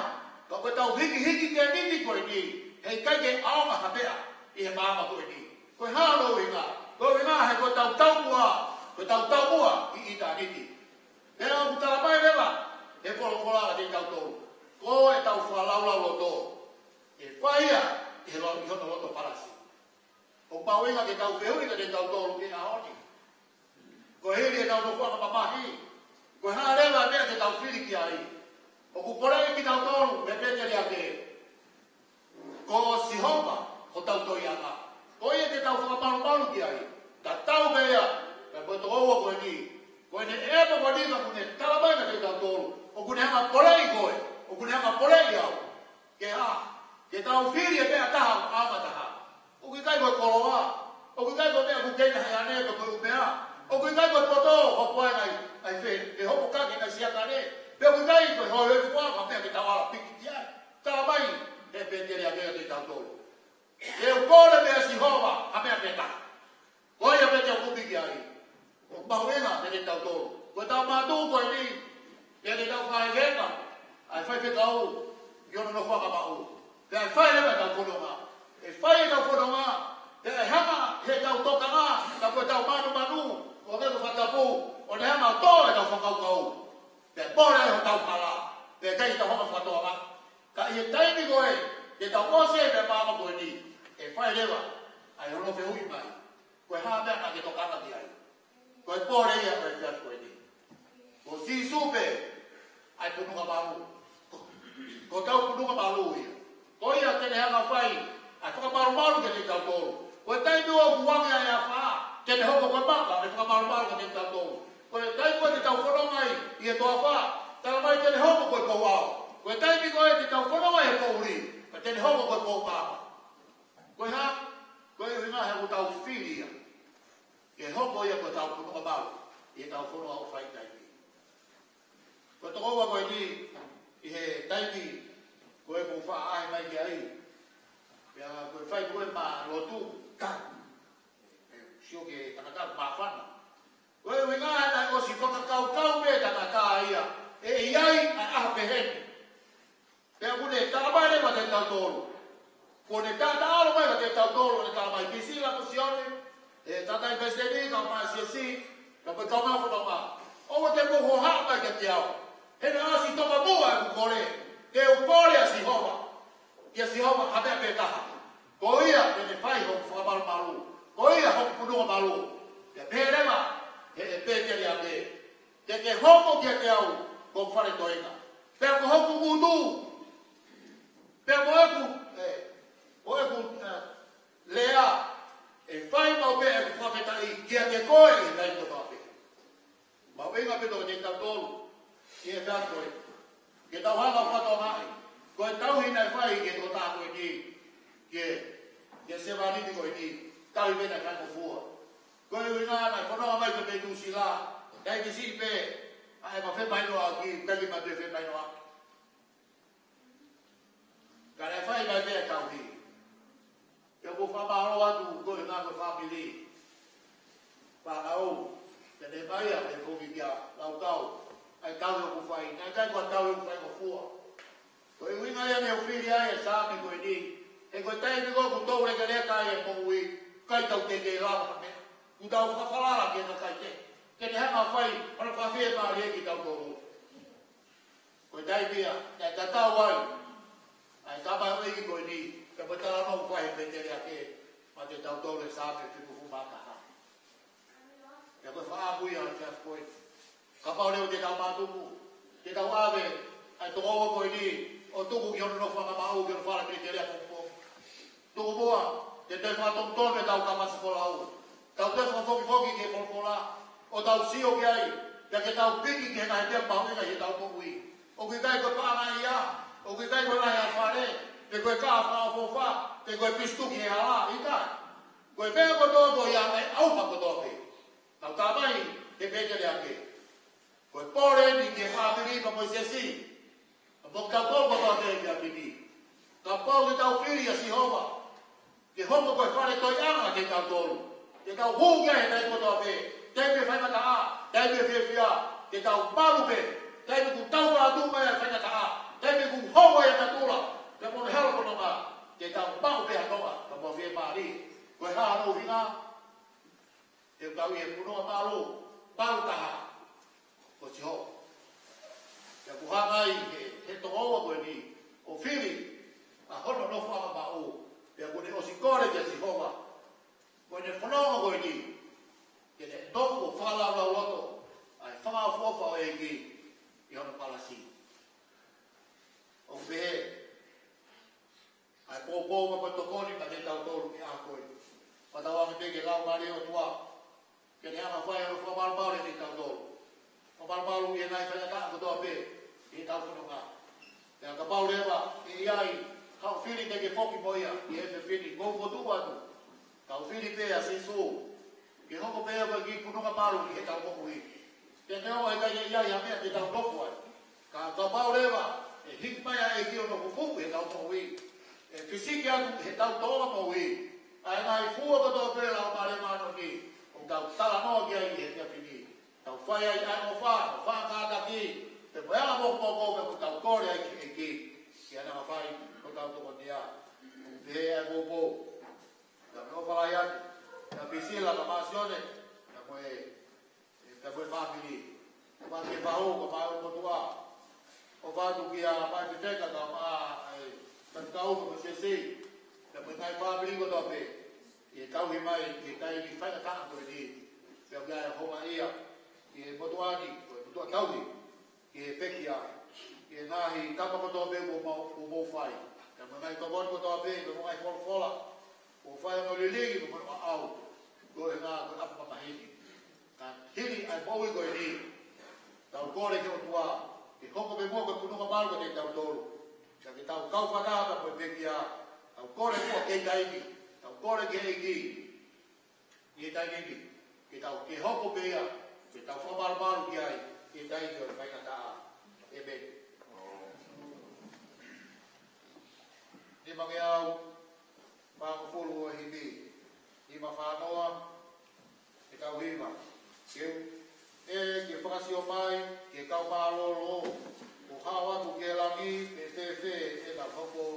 Ka ko ʻetau hikihiki tēniti ko eni, heʻikai ke ʻaonga ha meʻa ʻi he māmani ko eni. Ko e hā hono ʻuhinga? Ko e ʻuhinga he ko ʻetau taumuʻa, ko ʻetau taumuʻa ʻi ʻitāniti. Pea ʻoku talamai leva ʻe he folofola kiate kitautolu, ko ʻetau fakalaulauloto ʻe fai ia ʻi he lo-, ʻi hono loto palasi. ʻOku mahuʻinga ke tau fehuʻi kiate kitautolu he ʻaho ni, ko e hili ʻetau nofoʻanga mamahi, ko e hā leva e meʻa te tau fili ki ai? ʻOku poleʻi kitautolu ʻe Peteliake, ko Sihova hotau toiʻanga. Ko ia te tau fakamalumalu ki ai. Tatau pē ia pea mo e tokoua ko eni, ko ʻene ʻepo ko eni, ka ʻoku ne talamai kiate kitautolu, ʻoku ne hanga ʻo poleʻi koe, ʻoku ne hanga ʻo poleʻi au. Ke hā? Ke tau fili e meʻa taha ʻo e ʻaonga taha. ʻOku ʻikai ko e koloa. ʻOku ʻikai ko e meʻa ʻoku kei na he ane pe ko e ʻumea. ʻOku ʻikai ko e poto ʻoku hoko ai ʻa e, ʻa e fe-, fehopokaki ʻa e siakane. Pe ʻoku ʻikai ko e hōifua, ko e meʻa ke tau ala piki ki ai. Talamai ʻe Peteliake kiate kitautolu, ke u kole pē ʻa Sihova ha meʻa pē taha. Ko ia pē te u kumi ki ai. ʻOku mahuʻinga kiate kitautolu, ko ʻetau mātuʻa ko eni, pea te tau fai heka ʻa e faifekau ʻi hono nofoʻanga maʻu. Pea ʻe fai leva ʻetau fononga. ʻE fai ʻetau fononga, pea ʻe hanga ʻe heʻetau tokanga, ka ko ʻetau manumanu, ʻo hangē ko e fakatapu, ʻo ne hanga ʻo toʻo ʻetau fakakaukau. Pea mole ai hotau hala, pea ʻikai ke tau hanga ʻo fakatoanga. Ka ʻi he taimi ko ē te tau ʻosi ai mei he māmani ko eni, ʻe fai leva ʻa hono fehuʻi mai, ko e hā e meʻa naʻa ke tokanga ki ai? Ko e pole ia ʻo e efiafi ko eni. Ko Sīsū pē ʻa e pununga malu. Ko, ko hotau pununga malu ia. Ko ia te ne hanga ʻo fai ʻa e fakamalumalu kiate kitautolu. Ko e taimi ʻoku uange ai e afā, te ne hoko ko e maka ʻo e fakamalumalu kiate kitautolu. Ko e taimi ko ē te tau fononga ai ʻi he toafa, talamai te ne hoko ko e pouʻao. Ko e taimi ko ē te tau fononga ai he poʻuli, ka te ne hoko ko e poumaama. Ko e hā? Ko e ʻuhinga he ʻoku tau fili ia ke hoko ia ko hotau pununga malu ʻi heʻetau fononga ʻoku fai he taimi. Ko e tokoua ko eni, ʻi he taimi ko ē kuo u faʻa ʻaʻahi mai ki ai, pea ko e fai ko ē ʻema lotu, ka, ʻe, ʻe sio ki he tangata māfana. Ko e ʻuhinga he naʻe ʻosi fakakaukau pē ʻa e tangata ia ʻe ʻi ai ʻa e ʻaho pehē ni. Pea kuo ne talamai leva kiate kitautolu. Kuo ne taʻataʻalo mai kiate kitautolu, ʻo ne talamai, Pisila mo Sione, ʻe tangataʻeiki palesiteni, kaungā siasi, ka ko e kaungā fononga, ʻoua te mou hohaʻa mai kiate au. He naʻe ʻosi toka muʻa ʻeku kole, ke u kole ʻa Sihova, kia Sihova ha meʻa pē taha. Ko ia te ne fai hoku fakamalumalu. Ko ia hoku pununga malu. Pea pehē leva ʻe Peteliake, te ke hoko kiate au ko hoku fale toenga. Pea ko hoku ngutu, pea mo ʻeku, ē, mo ʻeku, ē, lea, ʻe fai maʻu pē ʻeku fakafetaʻi kiate koe ʻi he taimi kotoa pē. Mahuʻinga pē ʻiate kitautolu ʻi he efiafi ko eni ke tau hanga ʻo fakatokangaʻi ko e tauhi naʻe fai ki he tokotaha ko eni, ki he, ki he sevāniti ko eni, tauhi pē naʻe faingofua. Ko e ʻuhinga naʻe fononga mai ko e meʻa tuʻu sila, naʻe ʻikai ke siʻi pē ʻa ʻema femahinoʻaki, ʻikai ke ma toe femahinoʻaki. Ka naʻe fai mai pē ʻa e tauhi. Pea ʻoku ou fakamālō atu ko e ngaahi fāmili, fānau, pea ne mai ʻa e kovi kia Lautau, ʻa e tauhi ʻoku fai, naʻe ʻikai ko ha tauhi ʻoku faingofua. Ko e ʻuhinga ia ne u fili ai e Saame ko eni, he ko e taimi ko ē ʻoku tau lekeleka ai e moʻui, ʻikai tau teitei lava ha meʻa. ʻOku tau fakafalala ki he kakai kehe ke ne hanga ʻo fai hono fakafiemālieʻi kitautolu. Ko e taimi ia naʻe tatau ai ʻa e tamaioʻeiki ko eni, pea mo e talanoa ʻoku fai he pēteliake maʻatautolu, e Saame fitungofulu mā taha. Pea ko e fakaʻamu ia ʻo e efiafi ko eni. Kapau leva te tau mātuku, te tau ʻave ʻa e tokoua ko eni ʻo tuku ki hono nofoʻanga maʻu, ki hono fale pēteliake pongipongi. Tuku muʻa, te tau fakatonutonu ʻetau kamata folau. Tau toe fakafokifoki ki he folofola, ʻo tau sio ki ai, pea ke tau piki ki he ngaahi meʻa mahuʻinga ʻi heʻetau moʻui. ʻOku ʻikai ko e paʻanga ia, ʻoku ʻikai ko e lahi ʻa e fale, pe ko e kaʻa fakaʻofoʻofa, pe ko e pisi tuki he hala, ʻikai. Ko e meʻa kotoa ko ia ʻe ʻauha kotoa pē. Tau tā mai he pēteliake. Ko e pole eni ki he fāmili pea mo e siasi, pea mo kitautolu kotoa pē ki ʻapi ni. Kapau te tau fili ʻa Sihova ke hoko ko e fale toeʻanga kiate kitautolu, te tau hū ki ai he taimi kotoa pē, taimi ʻe faingataʻa, taimi ʻe fiefia, te tau malu pē, taimi ʻoku tau kātaki mai ʻa e faingataʻa, taimi ʻoku hou ai ʻa e natula, pea mo e hala fononga, te tau maʻu pē ha noa, pea mo e fiemālie. Ko e hā hono ʻuhinga? He ʻoku tau ʻi he fononga malu, malu taha, ko Sihova. Pea ʻoku hanga ai he, he tokoua ko eni ʻo fili ʻa hono nofoʻanga maʻu, pea ʻoku ne ʻosi kole kia Sihova ko ʻene fononga ko eni ke ne nofo fakalaulauloto ʻa e fakaʻofoʻofa ʻo e ʻEiki ʻi hono palasi. ʻOku pehē ʻa e poupou mo e tokoni maʻatautolu he ʻaho ko eni. Fakatauange pē ki he Laumālie ʻo e ʻOtua ke ne hanga ʻo fai hono fakamalumalu kiate kitautolu. Fakamalumalu ʻi he ngaahi faingataʻa kotoa pē ʻi heʻetau fononga. Pea kapau leva ʻe ʻi ai haʻo fili te ke foki mo ia ʻi he efiafi ni, ʻoku ou fokotuʻu atu, tau fili pē ʻa Sīsū ke hoko pē ia ko e kiʻi fononga malu ʻi heʻetau moʻui. Pea neongo ʻe ʻikai ke ʻi ai ha meʻa te tau nofo ai, ka kapau leva ʻe hiki mai ʻa e ʻEiki ʻo nofo fuʻu ʻi heʻetau moʻui, ʻe fisiki atu ʻi heʻetau tōʻonga moʻui ʻa e ngaahi fua kotoa pē ʻa e Laumālie Māʻoniʻoni ʻoku tau talanoa ki ai he efiafi ni. Tau fai ai ʻa e ʻofa, ʻofa kātaki, pea mo e anga mokomoko, pea ʻoku tau kole ai ki he ʻEiki ke ne hanga ʻo fai hotau tokonia. ʻOku pehē ʻa e poupou. Pea mo e ʻofa lahi atu kia Pisila, kia Māsione, pea mo e, pea mo e fāmili. ʻOfa atu ki he fahu, ko Maʻu, motuʻa. ʻOfa atu kia Maʻi Fefeka, kia Maʻi, ē, Faifekau, mo Sesi, pea mo e ngaahi fāmili kotoa pē ʻi he tauhi mai ʻi he taimi faingataʻa ko eni. Pea kia Homaʻia, ki he motuʻa ni, ko e motuʻa tauhi, ki he pekia, ki he ngaahi tapa kotoa pē kuo mou, kuo mou fai. Pea mo e ngaahi tokoni kotoa pē, pea mo e ngaahi folofola kuo fai, hono liliu, pea mo hono ʻaʻau, ko e ngaahi, ko e ʻapi mamahi ni. Ka hili ʻa e moʻui ko eni, tau kole ki he ʻOtua ke hoko pē muʻa ko e fononga malu kiate kitautolu. Pea ke tau kau fakataha mo e pekia, tau kole muʻa ki he taimi, tau kole ki he ʻEiki ʻi he taimi ni, ke tau, ke hoko pē ia ke tau fakamalumalu ki ai ʻi he taimi ʻo e faingataʻa. ʻĒmeni. Nimangeau fāngofulu ʻo e himi, himi fāngofulu, ke tau himi. Ke u, ē, ke fakasio mai ki he kau mālōlō, ʻo hao atu ki he langi, ke fēfē ʻena hoko.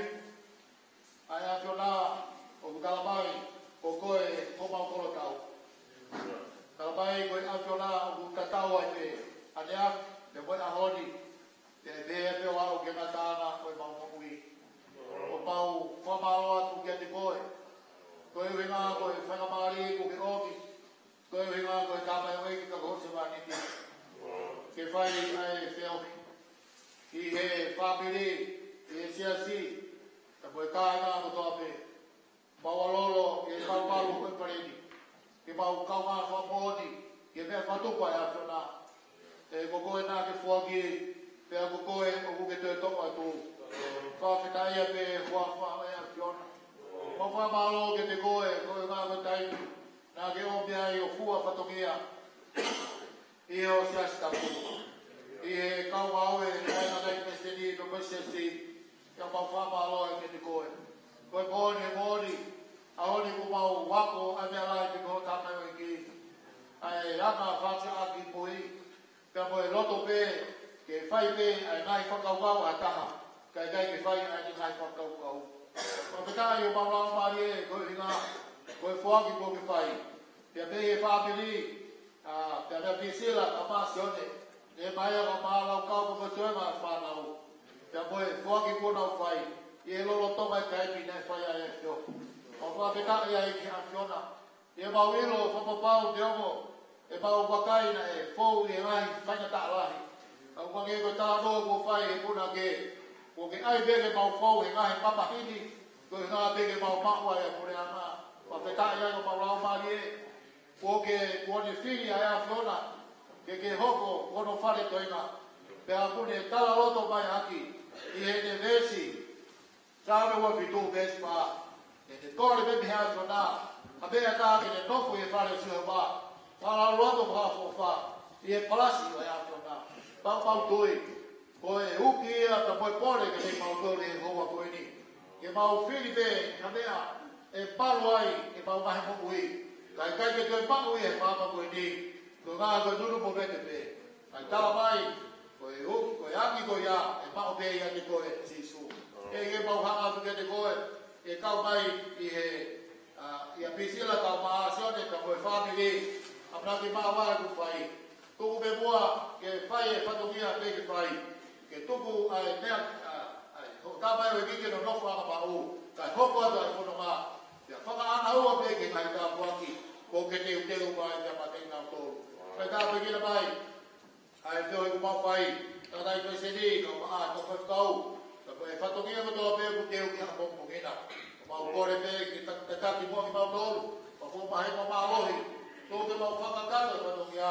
ʻA e ʻAfiona ʻoku talamai ko koe homau kolotau. Talamai ko e ʻAfiona ʻoku tatau ai pē ʻaneafi pea mo e ʻaho ni, pea ʻe pehē pē ʻo aʻu ki he ngataʻanga ʻo ʻemau moʻui. ʻOku mau fakamālō atu kiate koe. Ko e ʻuhinga ko e faingamālie kuo ke ʻomi. Ko e ʻuhinga ko e tamaioʻeiki ka ko e husepāniti ke fai ʻa e feohi ʻi he fāmili, ʻi he siasi, ka ko e kāinga kotoa pē. Mau ʻalolo ke mau malu ko e paleni, ke mau kaungā fakamoʻoni ki he meʻa fakatupu ʻa e ʻAfiona. ʻE ko koe naʻa ke foaki, pea ko koe ʻoku ke toe toʻo atu. Fakafetaʻi pē he huafa ʻo e ʻAfiona. Mau fakamālō kiate koe, ko e ʻuhinga ko e taimi naʻa ke ʻomi ai ho fua fatongia ʻi ho siasi tapu, ʻi he kau ngāue ʻa e ngaahi palesiteni ʻo e siasi, ka mau fakamālō ai kiate koe. Ko e moʻoni, moʻoni, ʻaho ni kuo mau ako ʻa e meʻa lahi pē ko e tamaioʻeiki, ʻa e anga fakaʻakiʻakimui, pea mo e loto pē ke fai pē ʻa e ngaahi fakakaukau ʻa ha taha, kae ʻikai ke fai ʻa e ngaahi fakakaukau. Fakafetaʻi ʻoku mau laumālie ko e ʻuhinga ko e foaki kuo ke fai. Pea pehē ki he fāmili, ʻa, pea mo Pisila, ka mo Sione, ʻe mai ʻa e mālō kau mo e toenga ʻa e fānau. Pea mo e foaki kuo nau fai ʻi he lolotonga e taimi naʻe fai ai e feohi. Mau fakafetaʻi ai ki he ʻAfiona. ʻOku mau ʻilo fakapapau te ongo ʻemau vakai naʻe fou ʻi he ngaahi faingataʻa lahi. Ka ʻoku hangē ko e talanoa kuo fai ʻe he punake, kuo ke ʻai pē ke mau fou he ngaahi mamahi ni, ko e ʻuhinga pē ke mau maʻu ai ʻa e puleʻanga. Fakafetaʻi ai ʻoku mau laumālie, kuo ke, kuo ne fili ʻa e ʻAfiona ke ke hoko ko hono fale toenga. Pea kuo ne talaloto mai ʻaki ʻi heʻene veesi Saame uofitu veesi fā. Ke ne kole pē mei he ʻAfiona ha meʻa ʻe taha ke ne nofo ʻi he fale ʻo Sihova, fakalaulauloto fakaʻofoʻofa ʻi he palasi ʻo e ʻAfiona. Pea ʻoku mau tui ko e uki ia ka mo e pole kiate kimautolu he houa ko eni, ke mau fili pē ha meʻa ʻe malu ai ʻemau ngaahi moʻui, kae ʻikai ke toe maʻu ia he māmani ko eni, ko e ngaahi ko e nunu mo vete pē. Kae talamai ko e u-, ko e angi ko ia ʻe maʻu pē ia ʻiate koe Sīsū. ʻE ke mau hanga atu kiate koe, ʻe kau mai ʻi he, ʻa, ʻia Pisila ka mo Sione ka mo e fāmili, ʻamanaki maʻu ʻa e kuo fai. Tuku pē muʻa ke fai e fatongia pē ke fai. Ke tuku ʻa e meʻa, ʻa, ʻa e hoʻo tamaioʻeiki ke nonofo ʻanga maʻu, kae hoko atu ʻa e fononga. Pea fakaʻānaua pē ki he ngaahi tāpuaki kuo ke teuteu mai ke ʻamanaki nautolu. Kae tāpuekina mai ʻa e feohi kuo mau fai, tangataʻeiki palesiteni, kau maʻa, kau faifekau, ka ko e fatongia kotoa pē kuo teu ki he ʻapongipongi na. Mau kole pē ke ta-, tataki muʻa kimautolu, ka ko e mahe mo mālohi, tuku ke mau fakakakato e fatongia,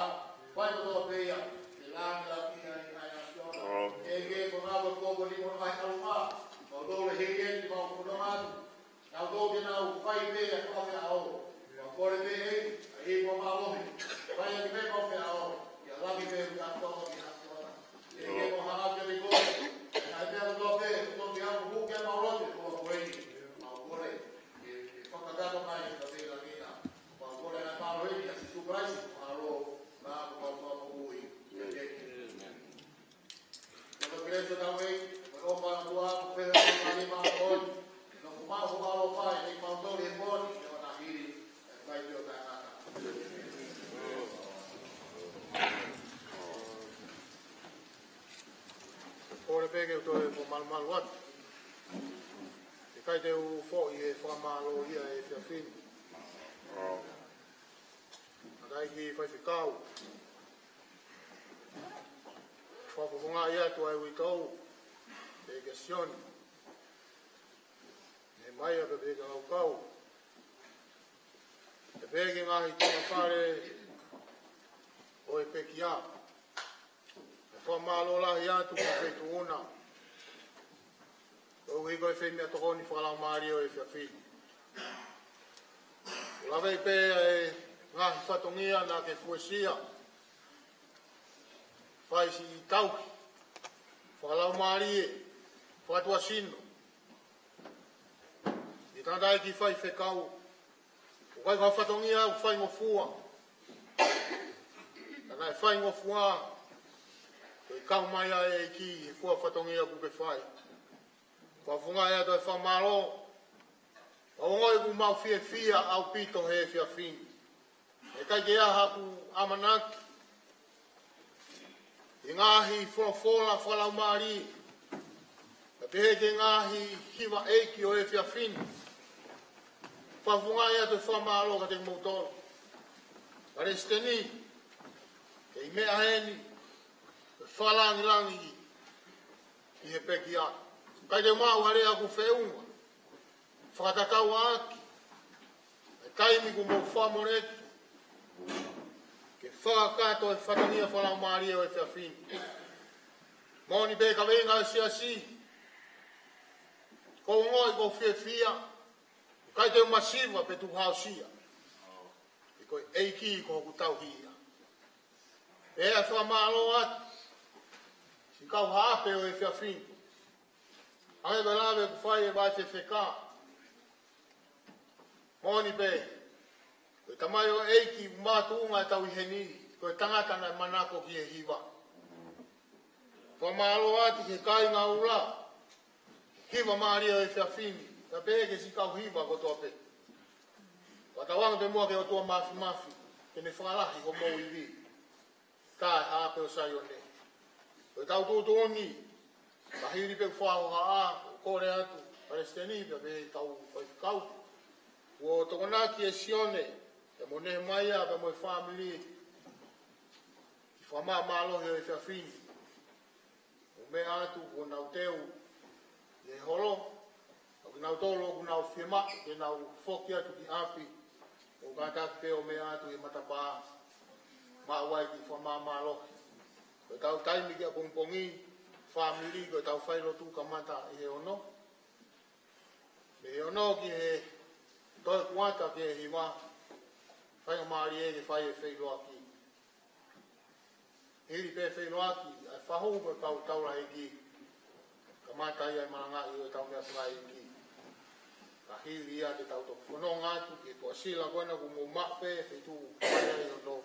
fai kotoa pē ia ke lāngilangiʻia ai ʻa e ʻAfiona. ʻEiki, ko e ngāue ko eni mo e ngaahi ʻalunga, mau tole hili eni, mau kole atu. Nau tō ke nau fai pē ʻa e fakafeʻao. Mau kole pē ʻEiki, ʻa e ʻEiki mo mālohi, fai ʻaki pē mau feʻao, ʻi he langi pē ʻoku tau tō ki he ʻAfiona. ʻEiki, mau hanga atu kiate koe, ʻa e meʻa kotoa pē ʻoku tō ki he ʻaho, hū ki ai mau lotu, ko eni. Mau kole ke, ke fakakakato mai ʻa e lāngilangiʻia. Mau kole ʻa e mālohi ʻia Sīsū Kalaisi, ko e ʻAlo, ko homau Fakamoʻui. ʻĒmeni. Ko e kelesi ʻa hotau ʻEiki, ko e ʻofa ʻa e ʻOtua, ko e feohi ʻa e Laumālie Māʻoniʻoni, ke nofo maʻu mo ʻaloʻofa ʻiate kimautolu he pō ni, ʻo aʻu ki he fai pē ʻo taʻengata. Kole pē ke u toe fakamalumalu atu. ʻIkai te u foʻi he fakamālō ia he efiafi ni. Tangataʻeiki faifekau. Fakafofongaʻi atu ʻa e uitou, pea kia Sione. Ne mai ʻa pea pea kia Laukau. Pea pea ki he ngaahi tuʻunga fale ʻo e pekia. ʻE fakamālō lahi atu mo e feituʻu na. Koeʻuhi ko e fai meʻatokoni fakalaumālie ʻo e efiafi ni. Lave pē ʻa e ngaahi fatongia naʻa ke fuesia. Fai siʻi tauhi fakalaumālie, fakatuʻasino. ʻI he tangataʻeiki faifekau, ʻoku ʻikai ko ha fatongia ʻoku faingofua. Ka naʻe faingofua, ko e kau mai ʻa e ʻEiki he fua fatongia kuo ke fai. Fakafofongaʻi atu e fakamālō. Ka ongoʻi ʻoku mau fiefia ʻaupito he efiafi ni. ʻIkai ke ʻi ai haʻaku ʻamanaki ki he ngaahi folofola fakalaumālie, kae pehē ki he ngaahi hiva ʻeiki ʻo e efiafi ni. Fakafofongaʻi atu e fakamālō kiate kimoutolu. Palesiteni, kei meʻa heni, fakalāngilangi ʻi he pekia. ʻIkai te u maʻu ha lea ʻoku feʻunga fakatatau ʻaki e taimi kuo mou fakamoleki ke fakakakato e fatongia fakalaumālie ʻo e efiafi ni. Moʻoni pē kaveinga e siasi, ʻoku ou ongoʻi ʻoku ou fiefia, ʻikai te u masiva pe tuʻuhausia. He ko e ʻEiki ko hoku tauhi ia. Pea fakamālō atu siʻi kau haʻape ʻo e efiafi ni. Hangē ko e lave kuo fai ʻe Vaifefeka. Moʻoni pē, ko e tamaioʻeiki ʻoku makatuʻunga ʻetau ʻi heni, ko e tangata naʻe manako ki he hiva. Fakamālō atu ki he kāinga ʻula, hiva mālie ʻo e efiafi ni, kae pehē ki he siʻi kau hiva kotoa pē. Fakatauange pē muʻa ki he ʻOtua Māfimafi ke ne fakalahi homou ivi, kae haʻape ʻo Saione. Ko ʻetau tuʻutuʻuni, ka hili pē ʻeku fakahohaʻa, ʻoku ou kole atu, Palesiteni, pea pehē ki he kau faifekau, kuo tokonaki ʻe Sione, pea mo Nehemaia, pea mo e fāmili, ke fakamāmālohi ʻo e efiafi ni. ʻOku meʻa atu kuo nau teu ʻi he holo, ʻa kinautolu ʻoku nau fiemaʻu ke nau foki atu ki ʻapi, ʻoku kātaki pē ʻo meʻa atu he matapā, maʻu ai e kiʻi fakamāmālohi. Ko ʻetau taimi ki ʻapongipongi, fāmili, ko ʻetau failotu kamata ʻi he ono. Mei he ono ki he toe kuata ki he hiva, faingamālie ke fai e feʻiloaki. Hili pē feʻiloaki, ʻa e fahu ko e kau taulaʻeiki, kamata ia e malangaʻi ʻo ʻetau meʻafakaʻeiki. Ka hili ia te tau toki fononga atu ki he Tuʻasila ko ena kuo mou maʻu pē, feituʻu ko ia ʻi hono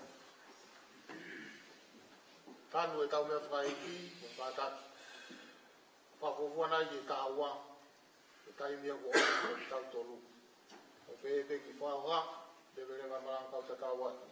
tanu ʻetau meʻafakaʻeiki, mo kātaki. Fakafuofua nai ki he taha ua, ko e taimi ia kuo ʻomi kiate kitautolu. ʻOku pehē pē ki he fakahohaʻa, leveleva e malanga kau tatau atu.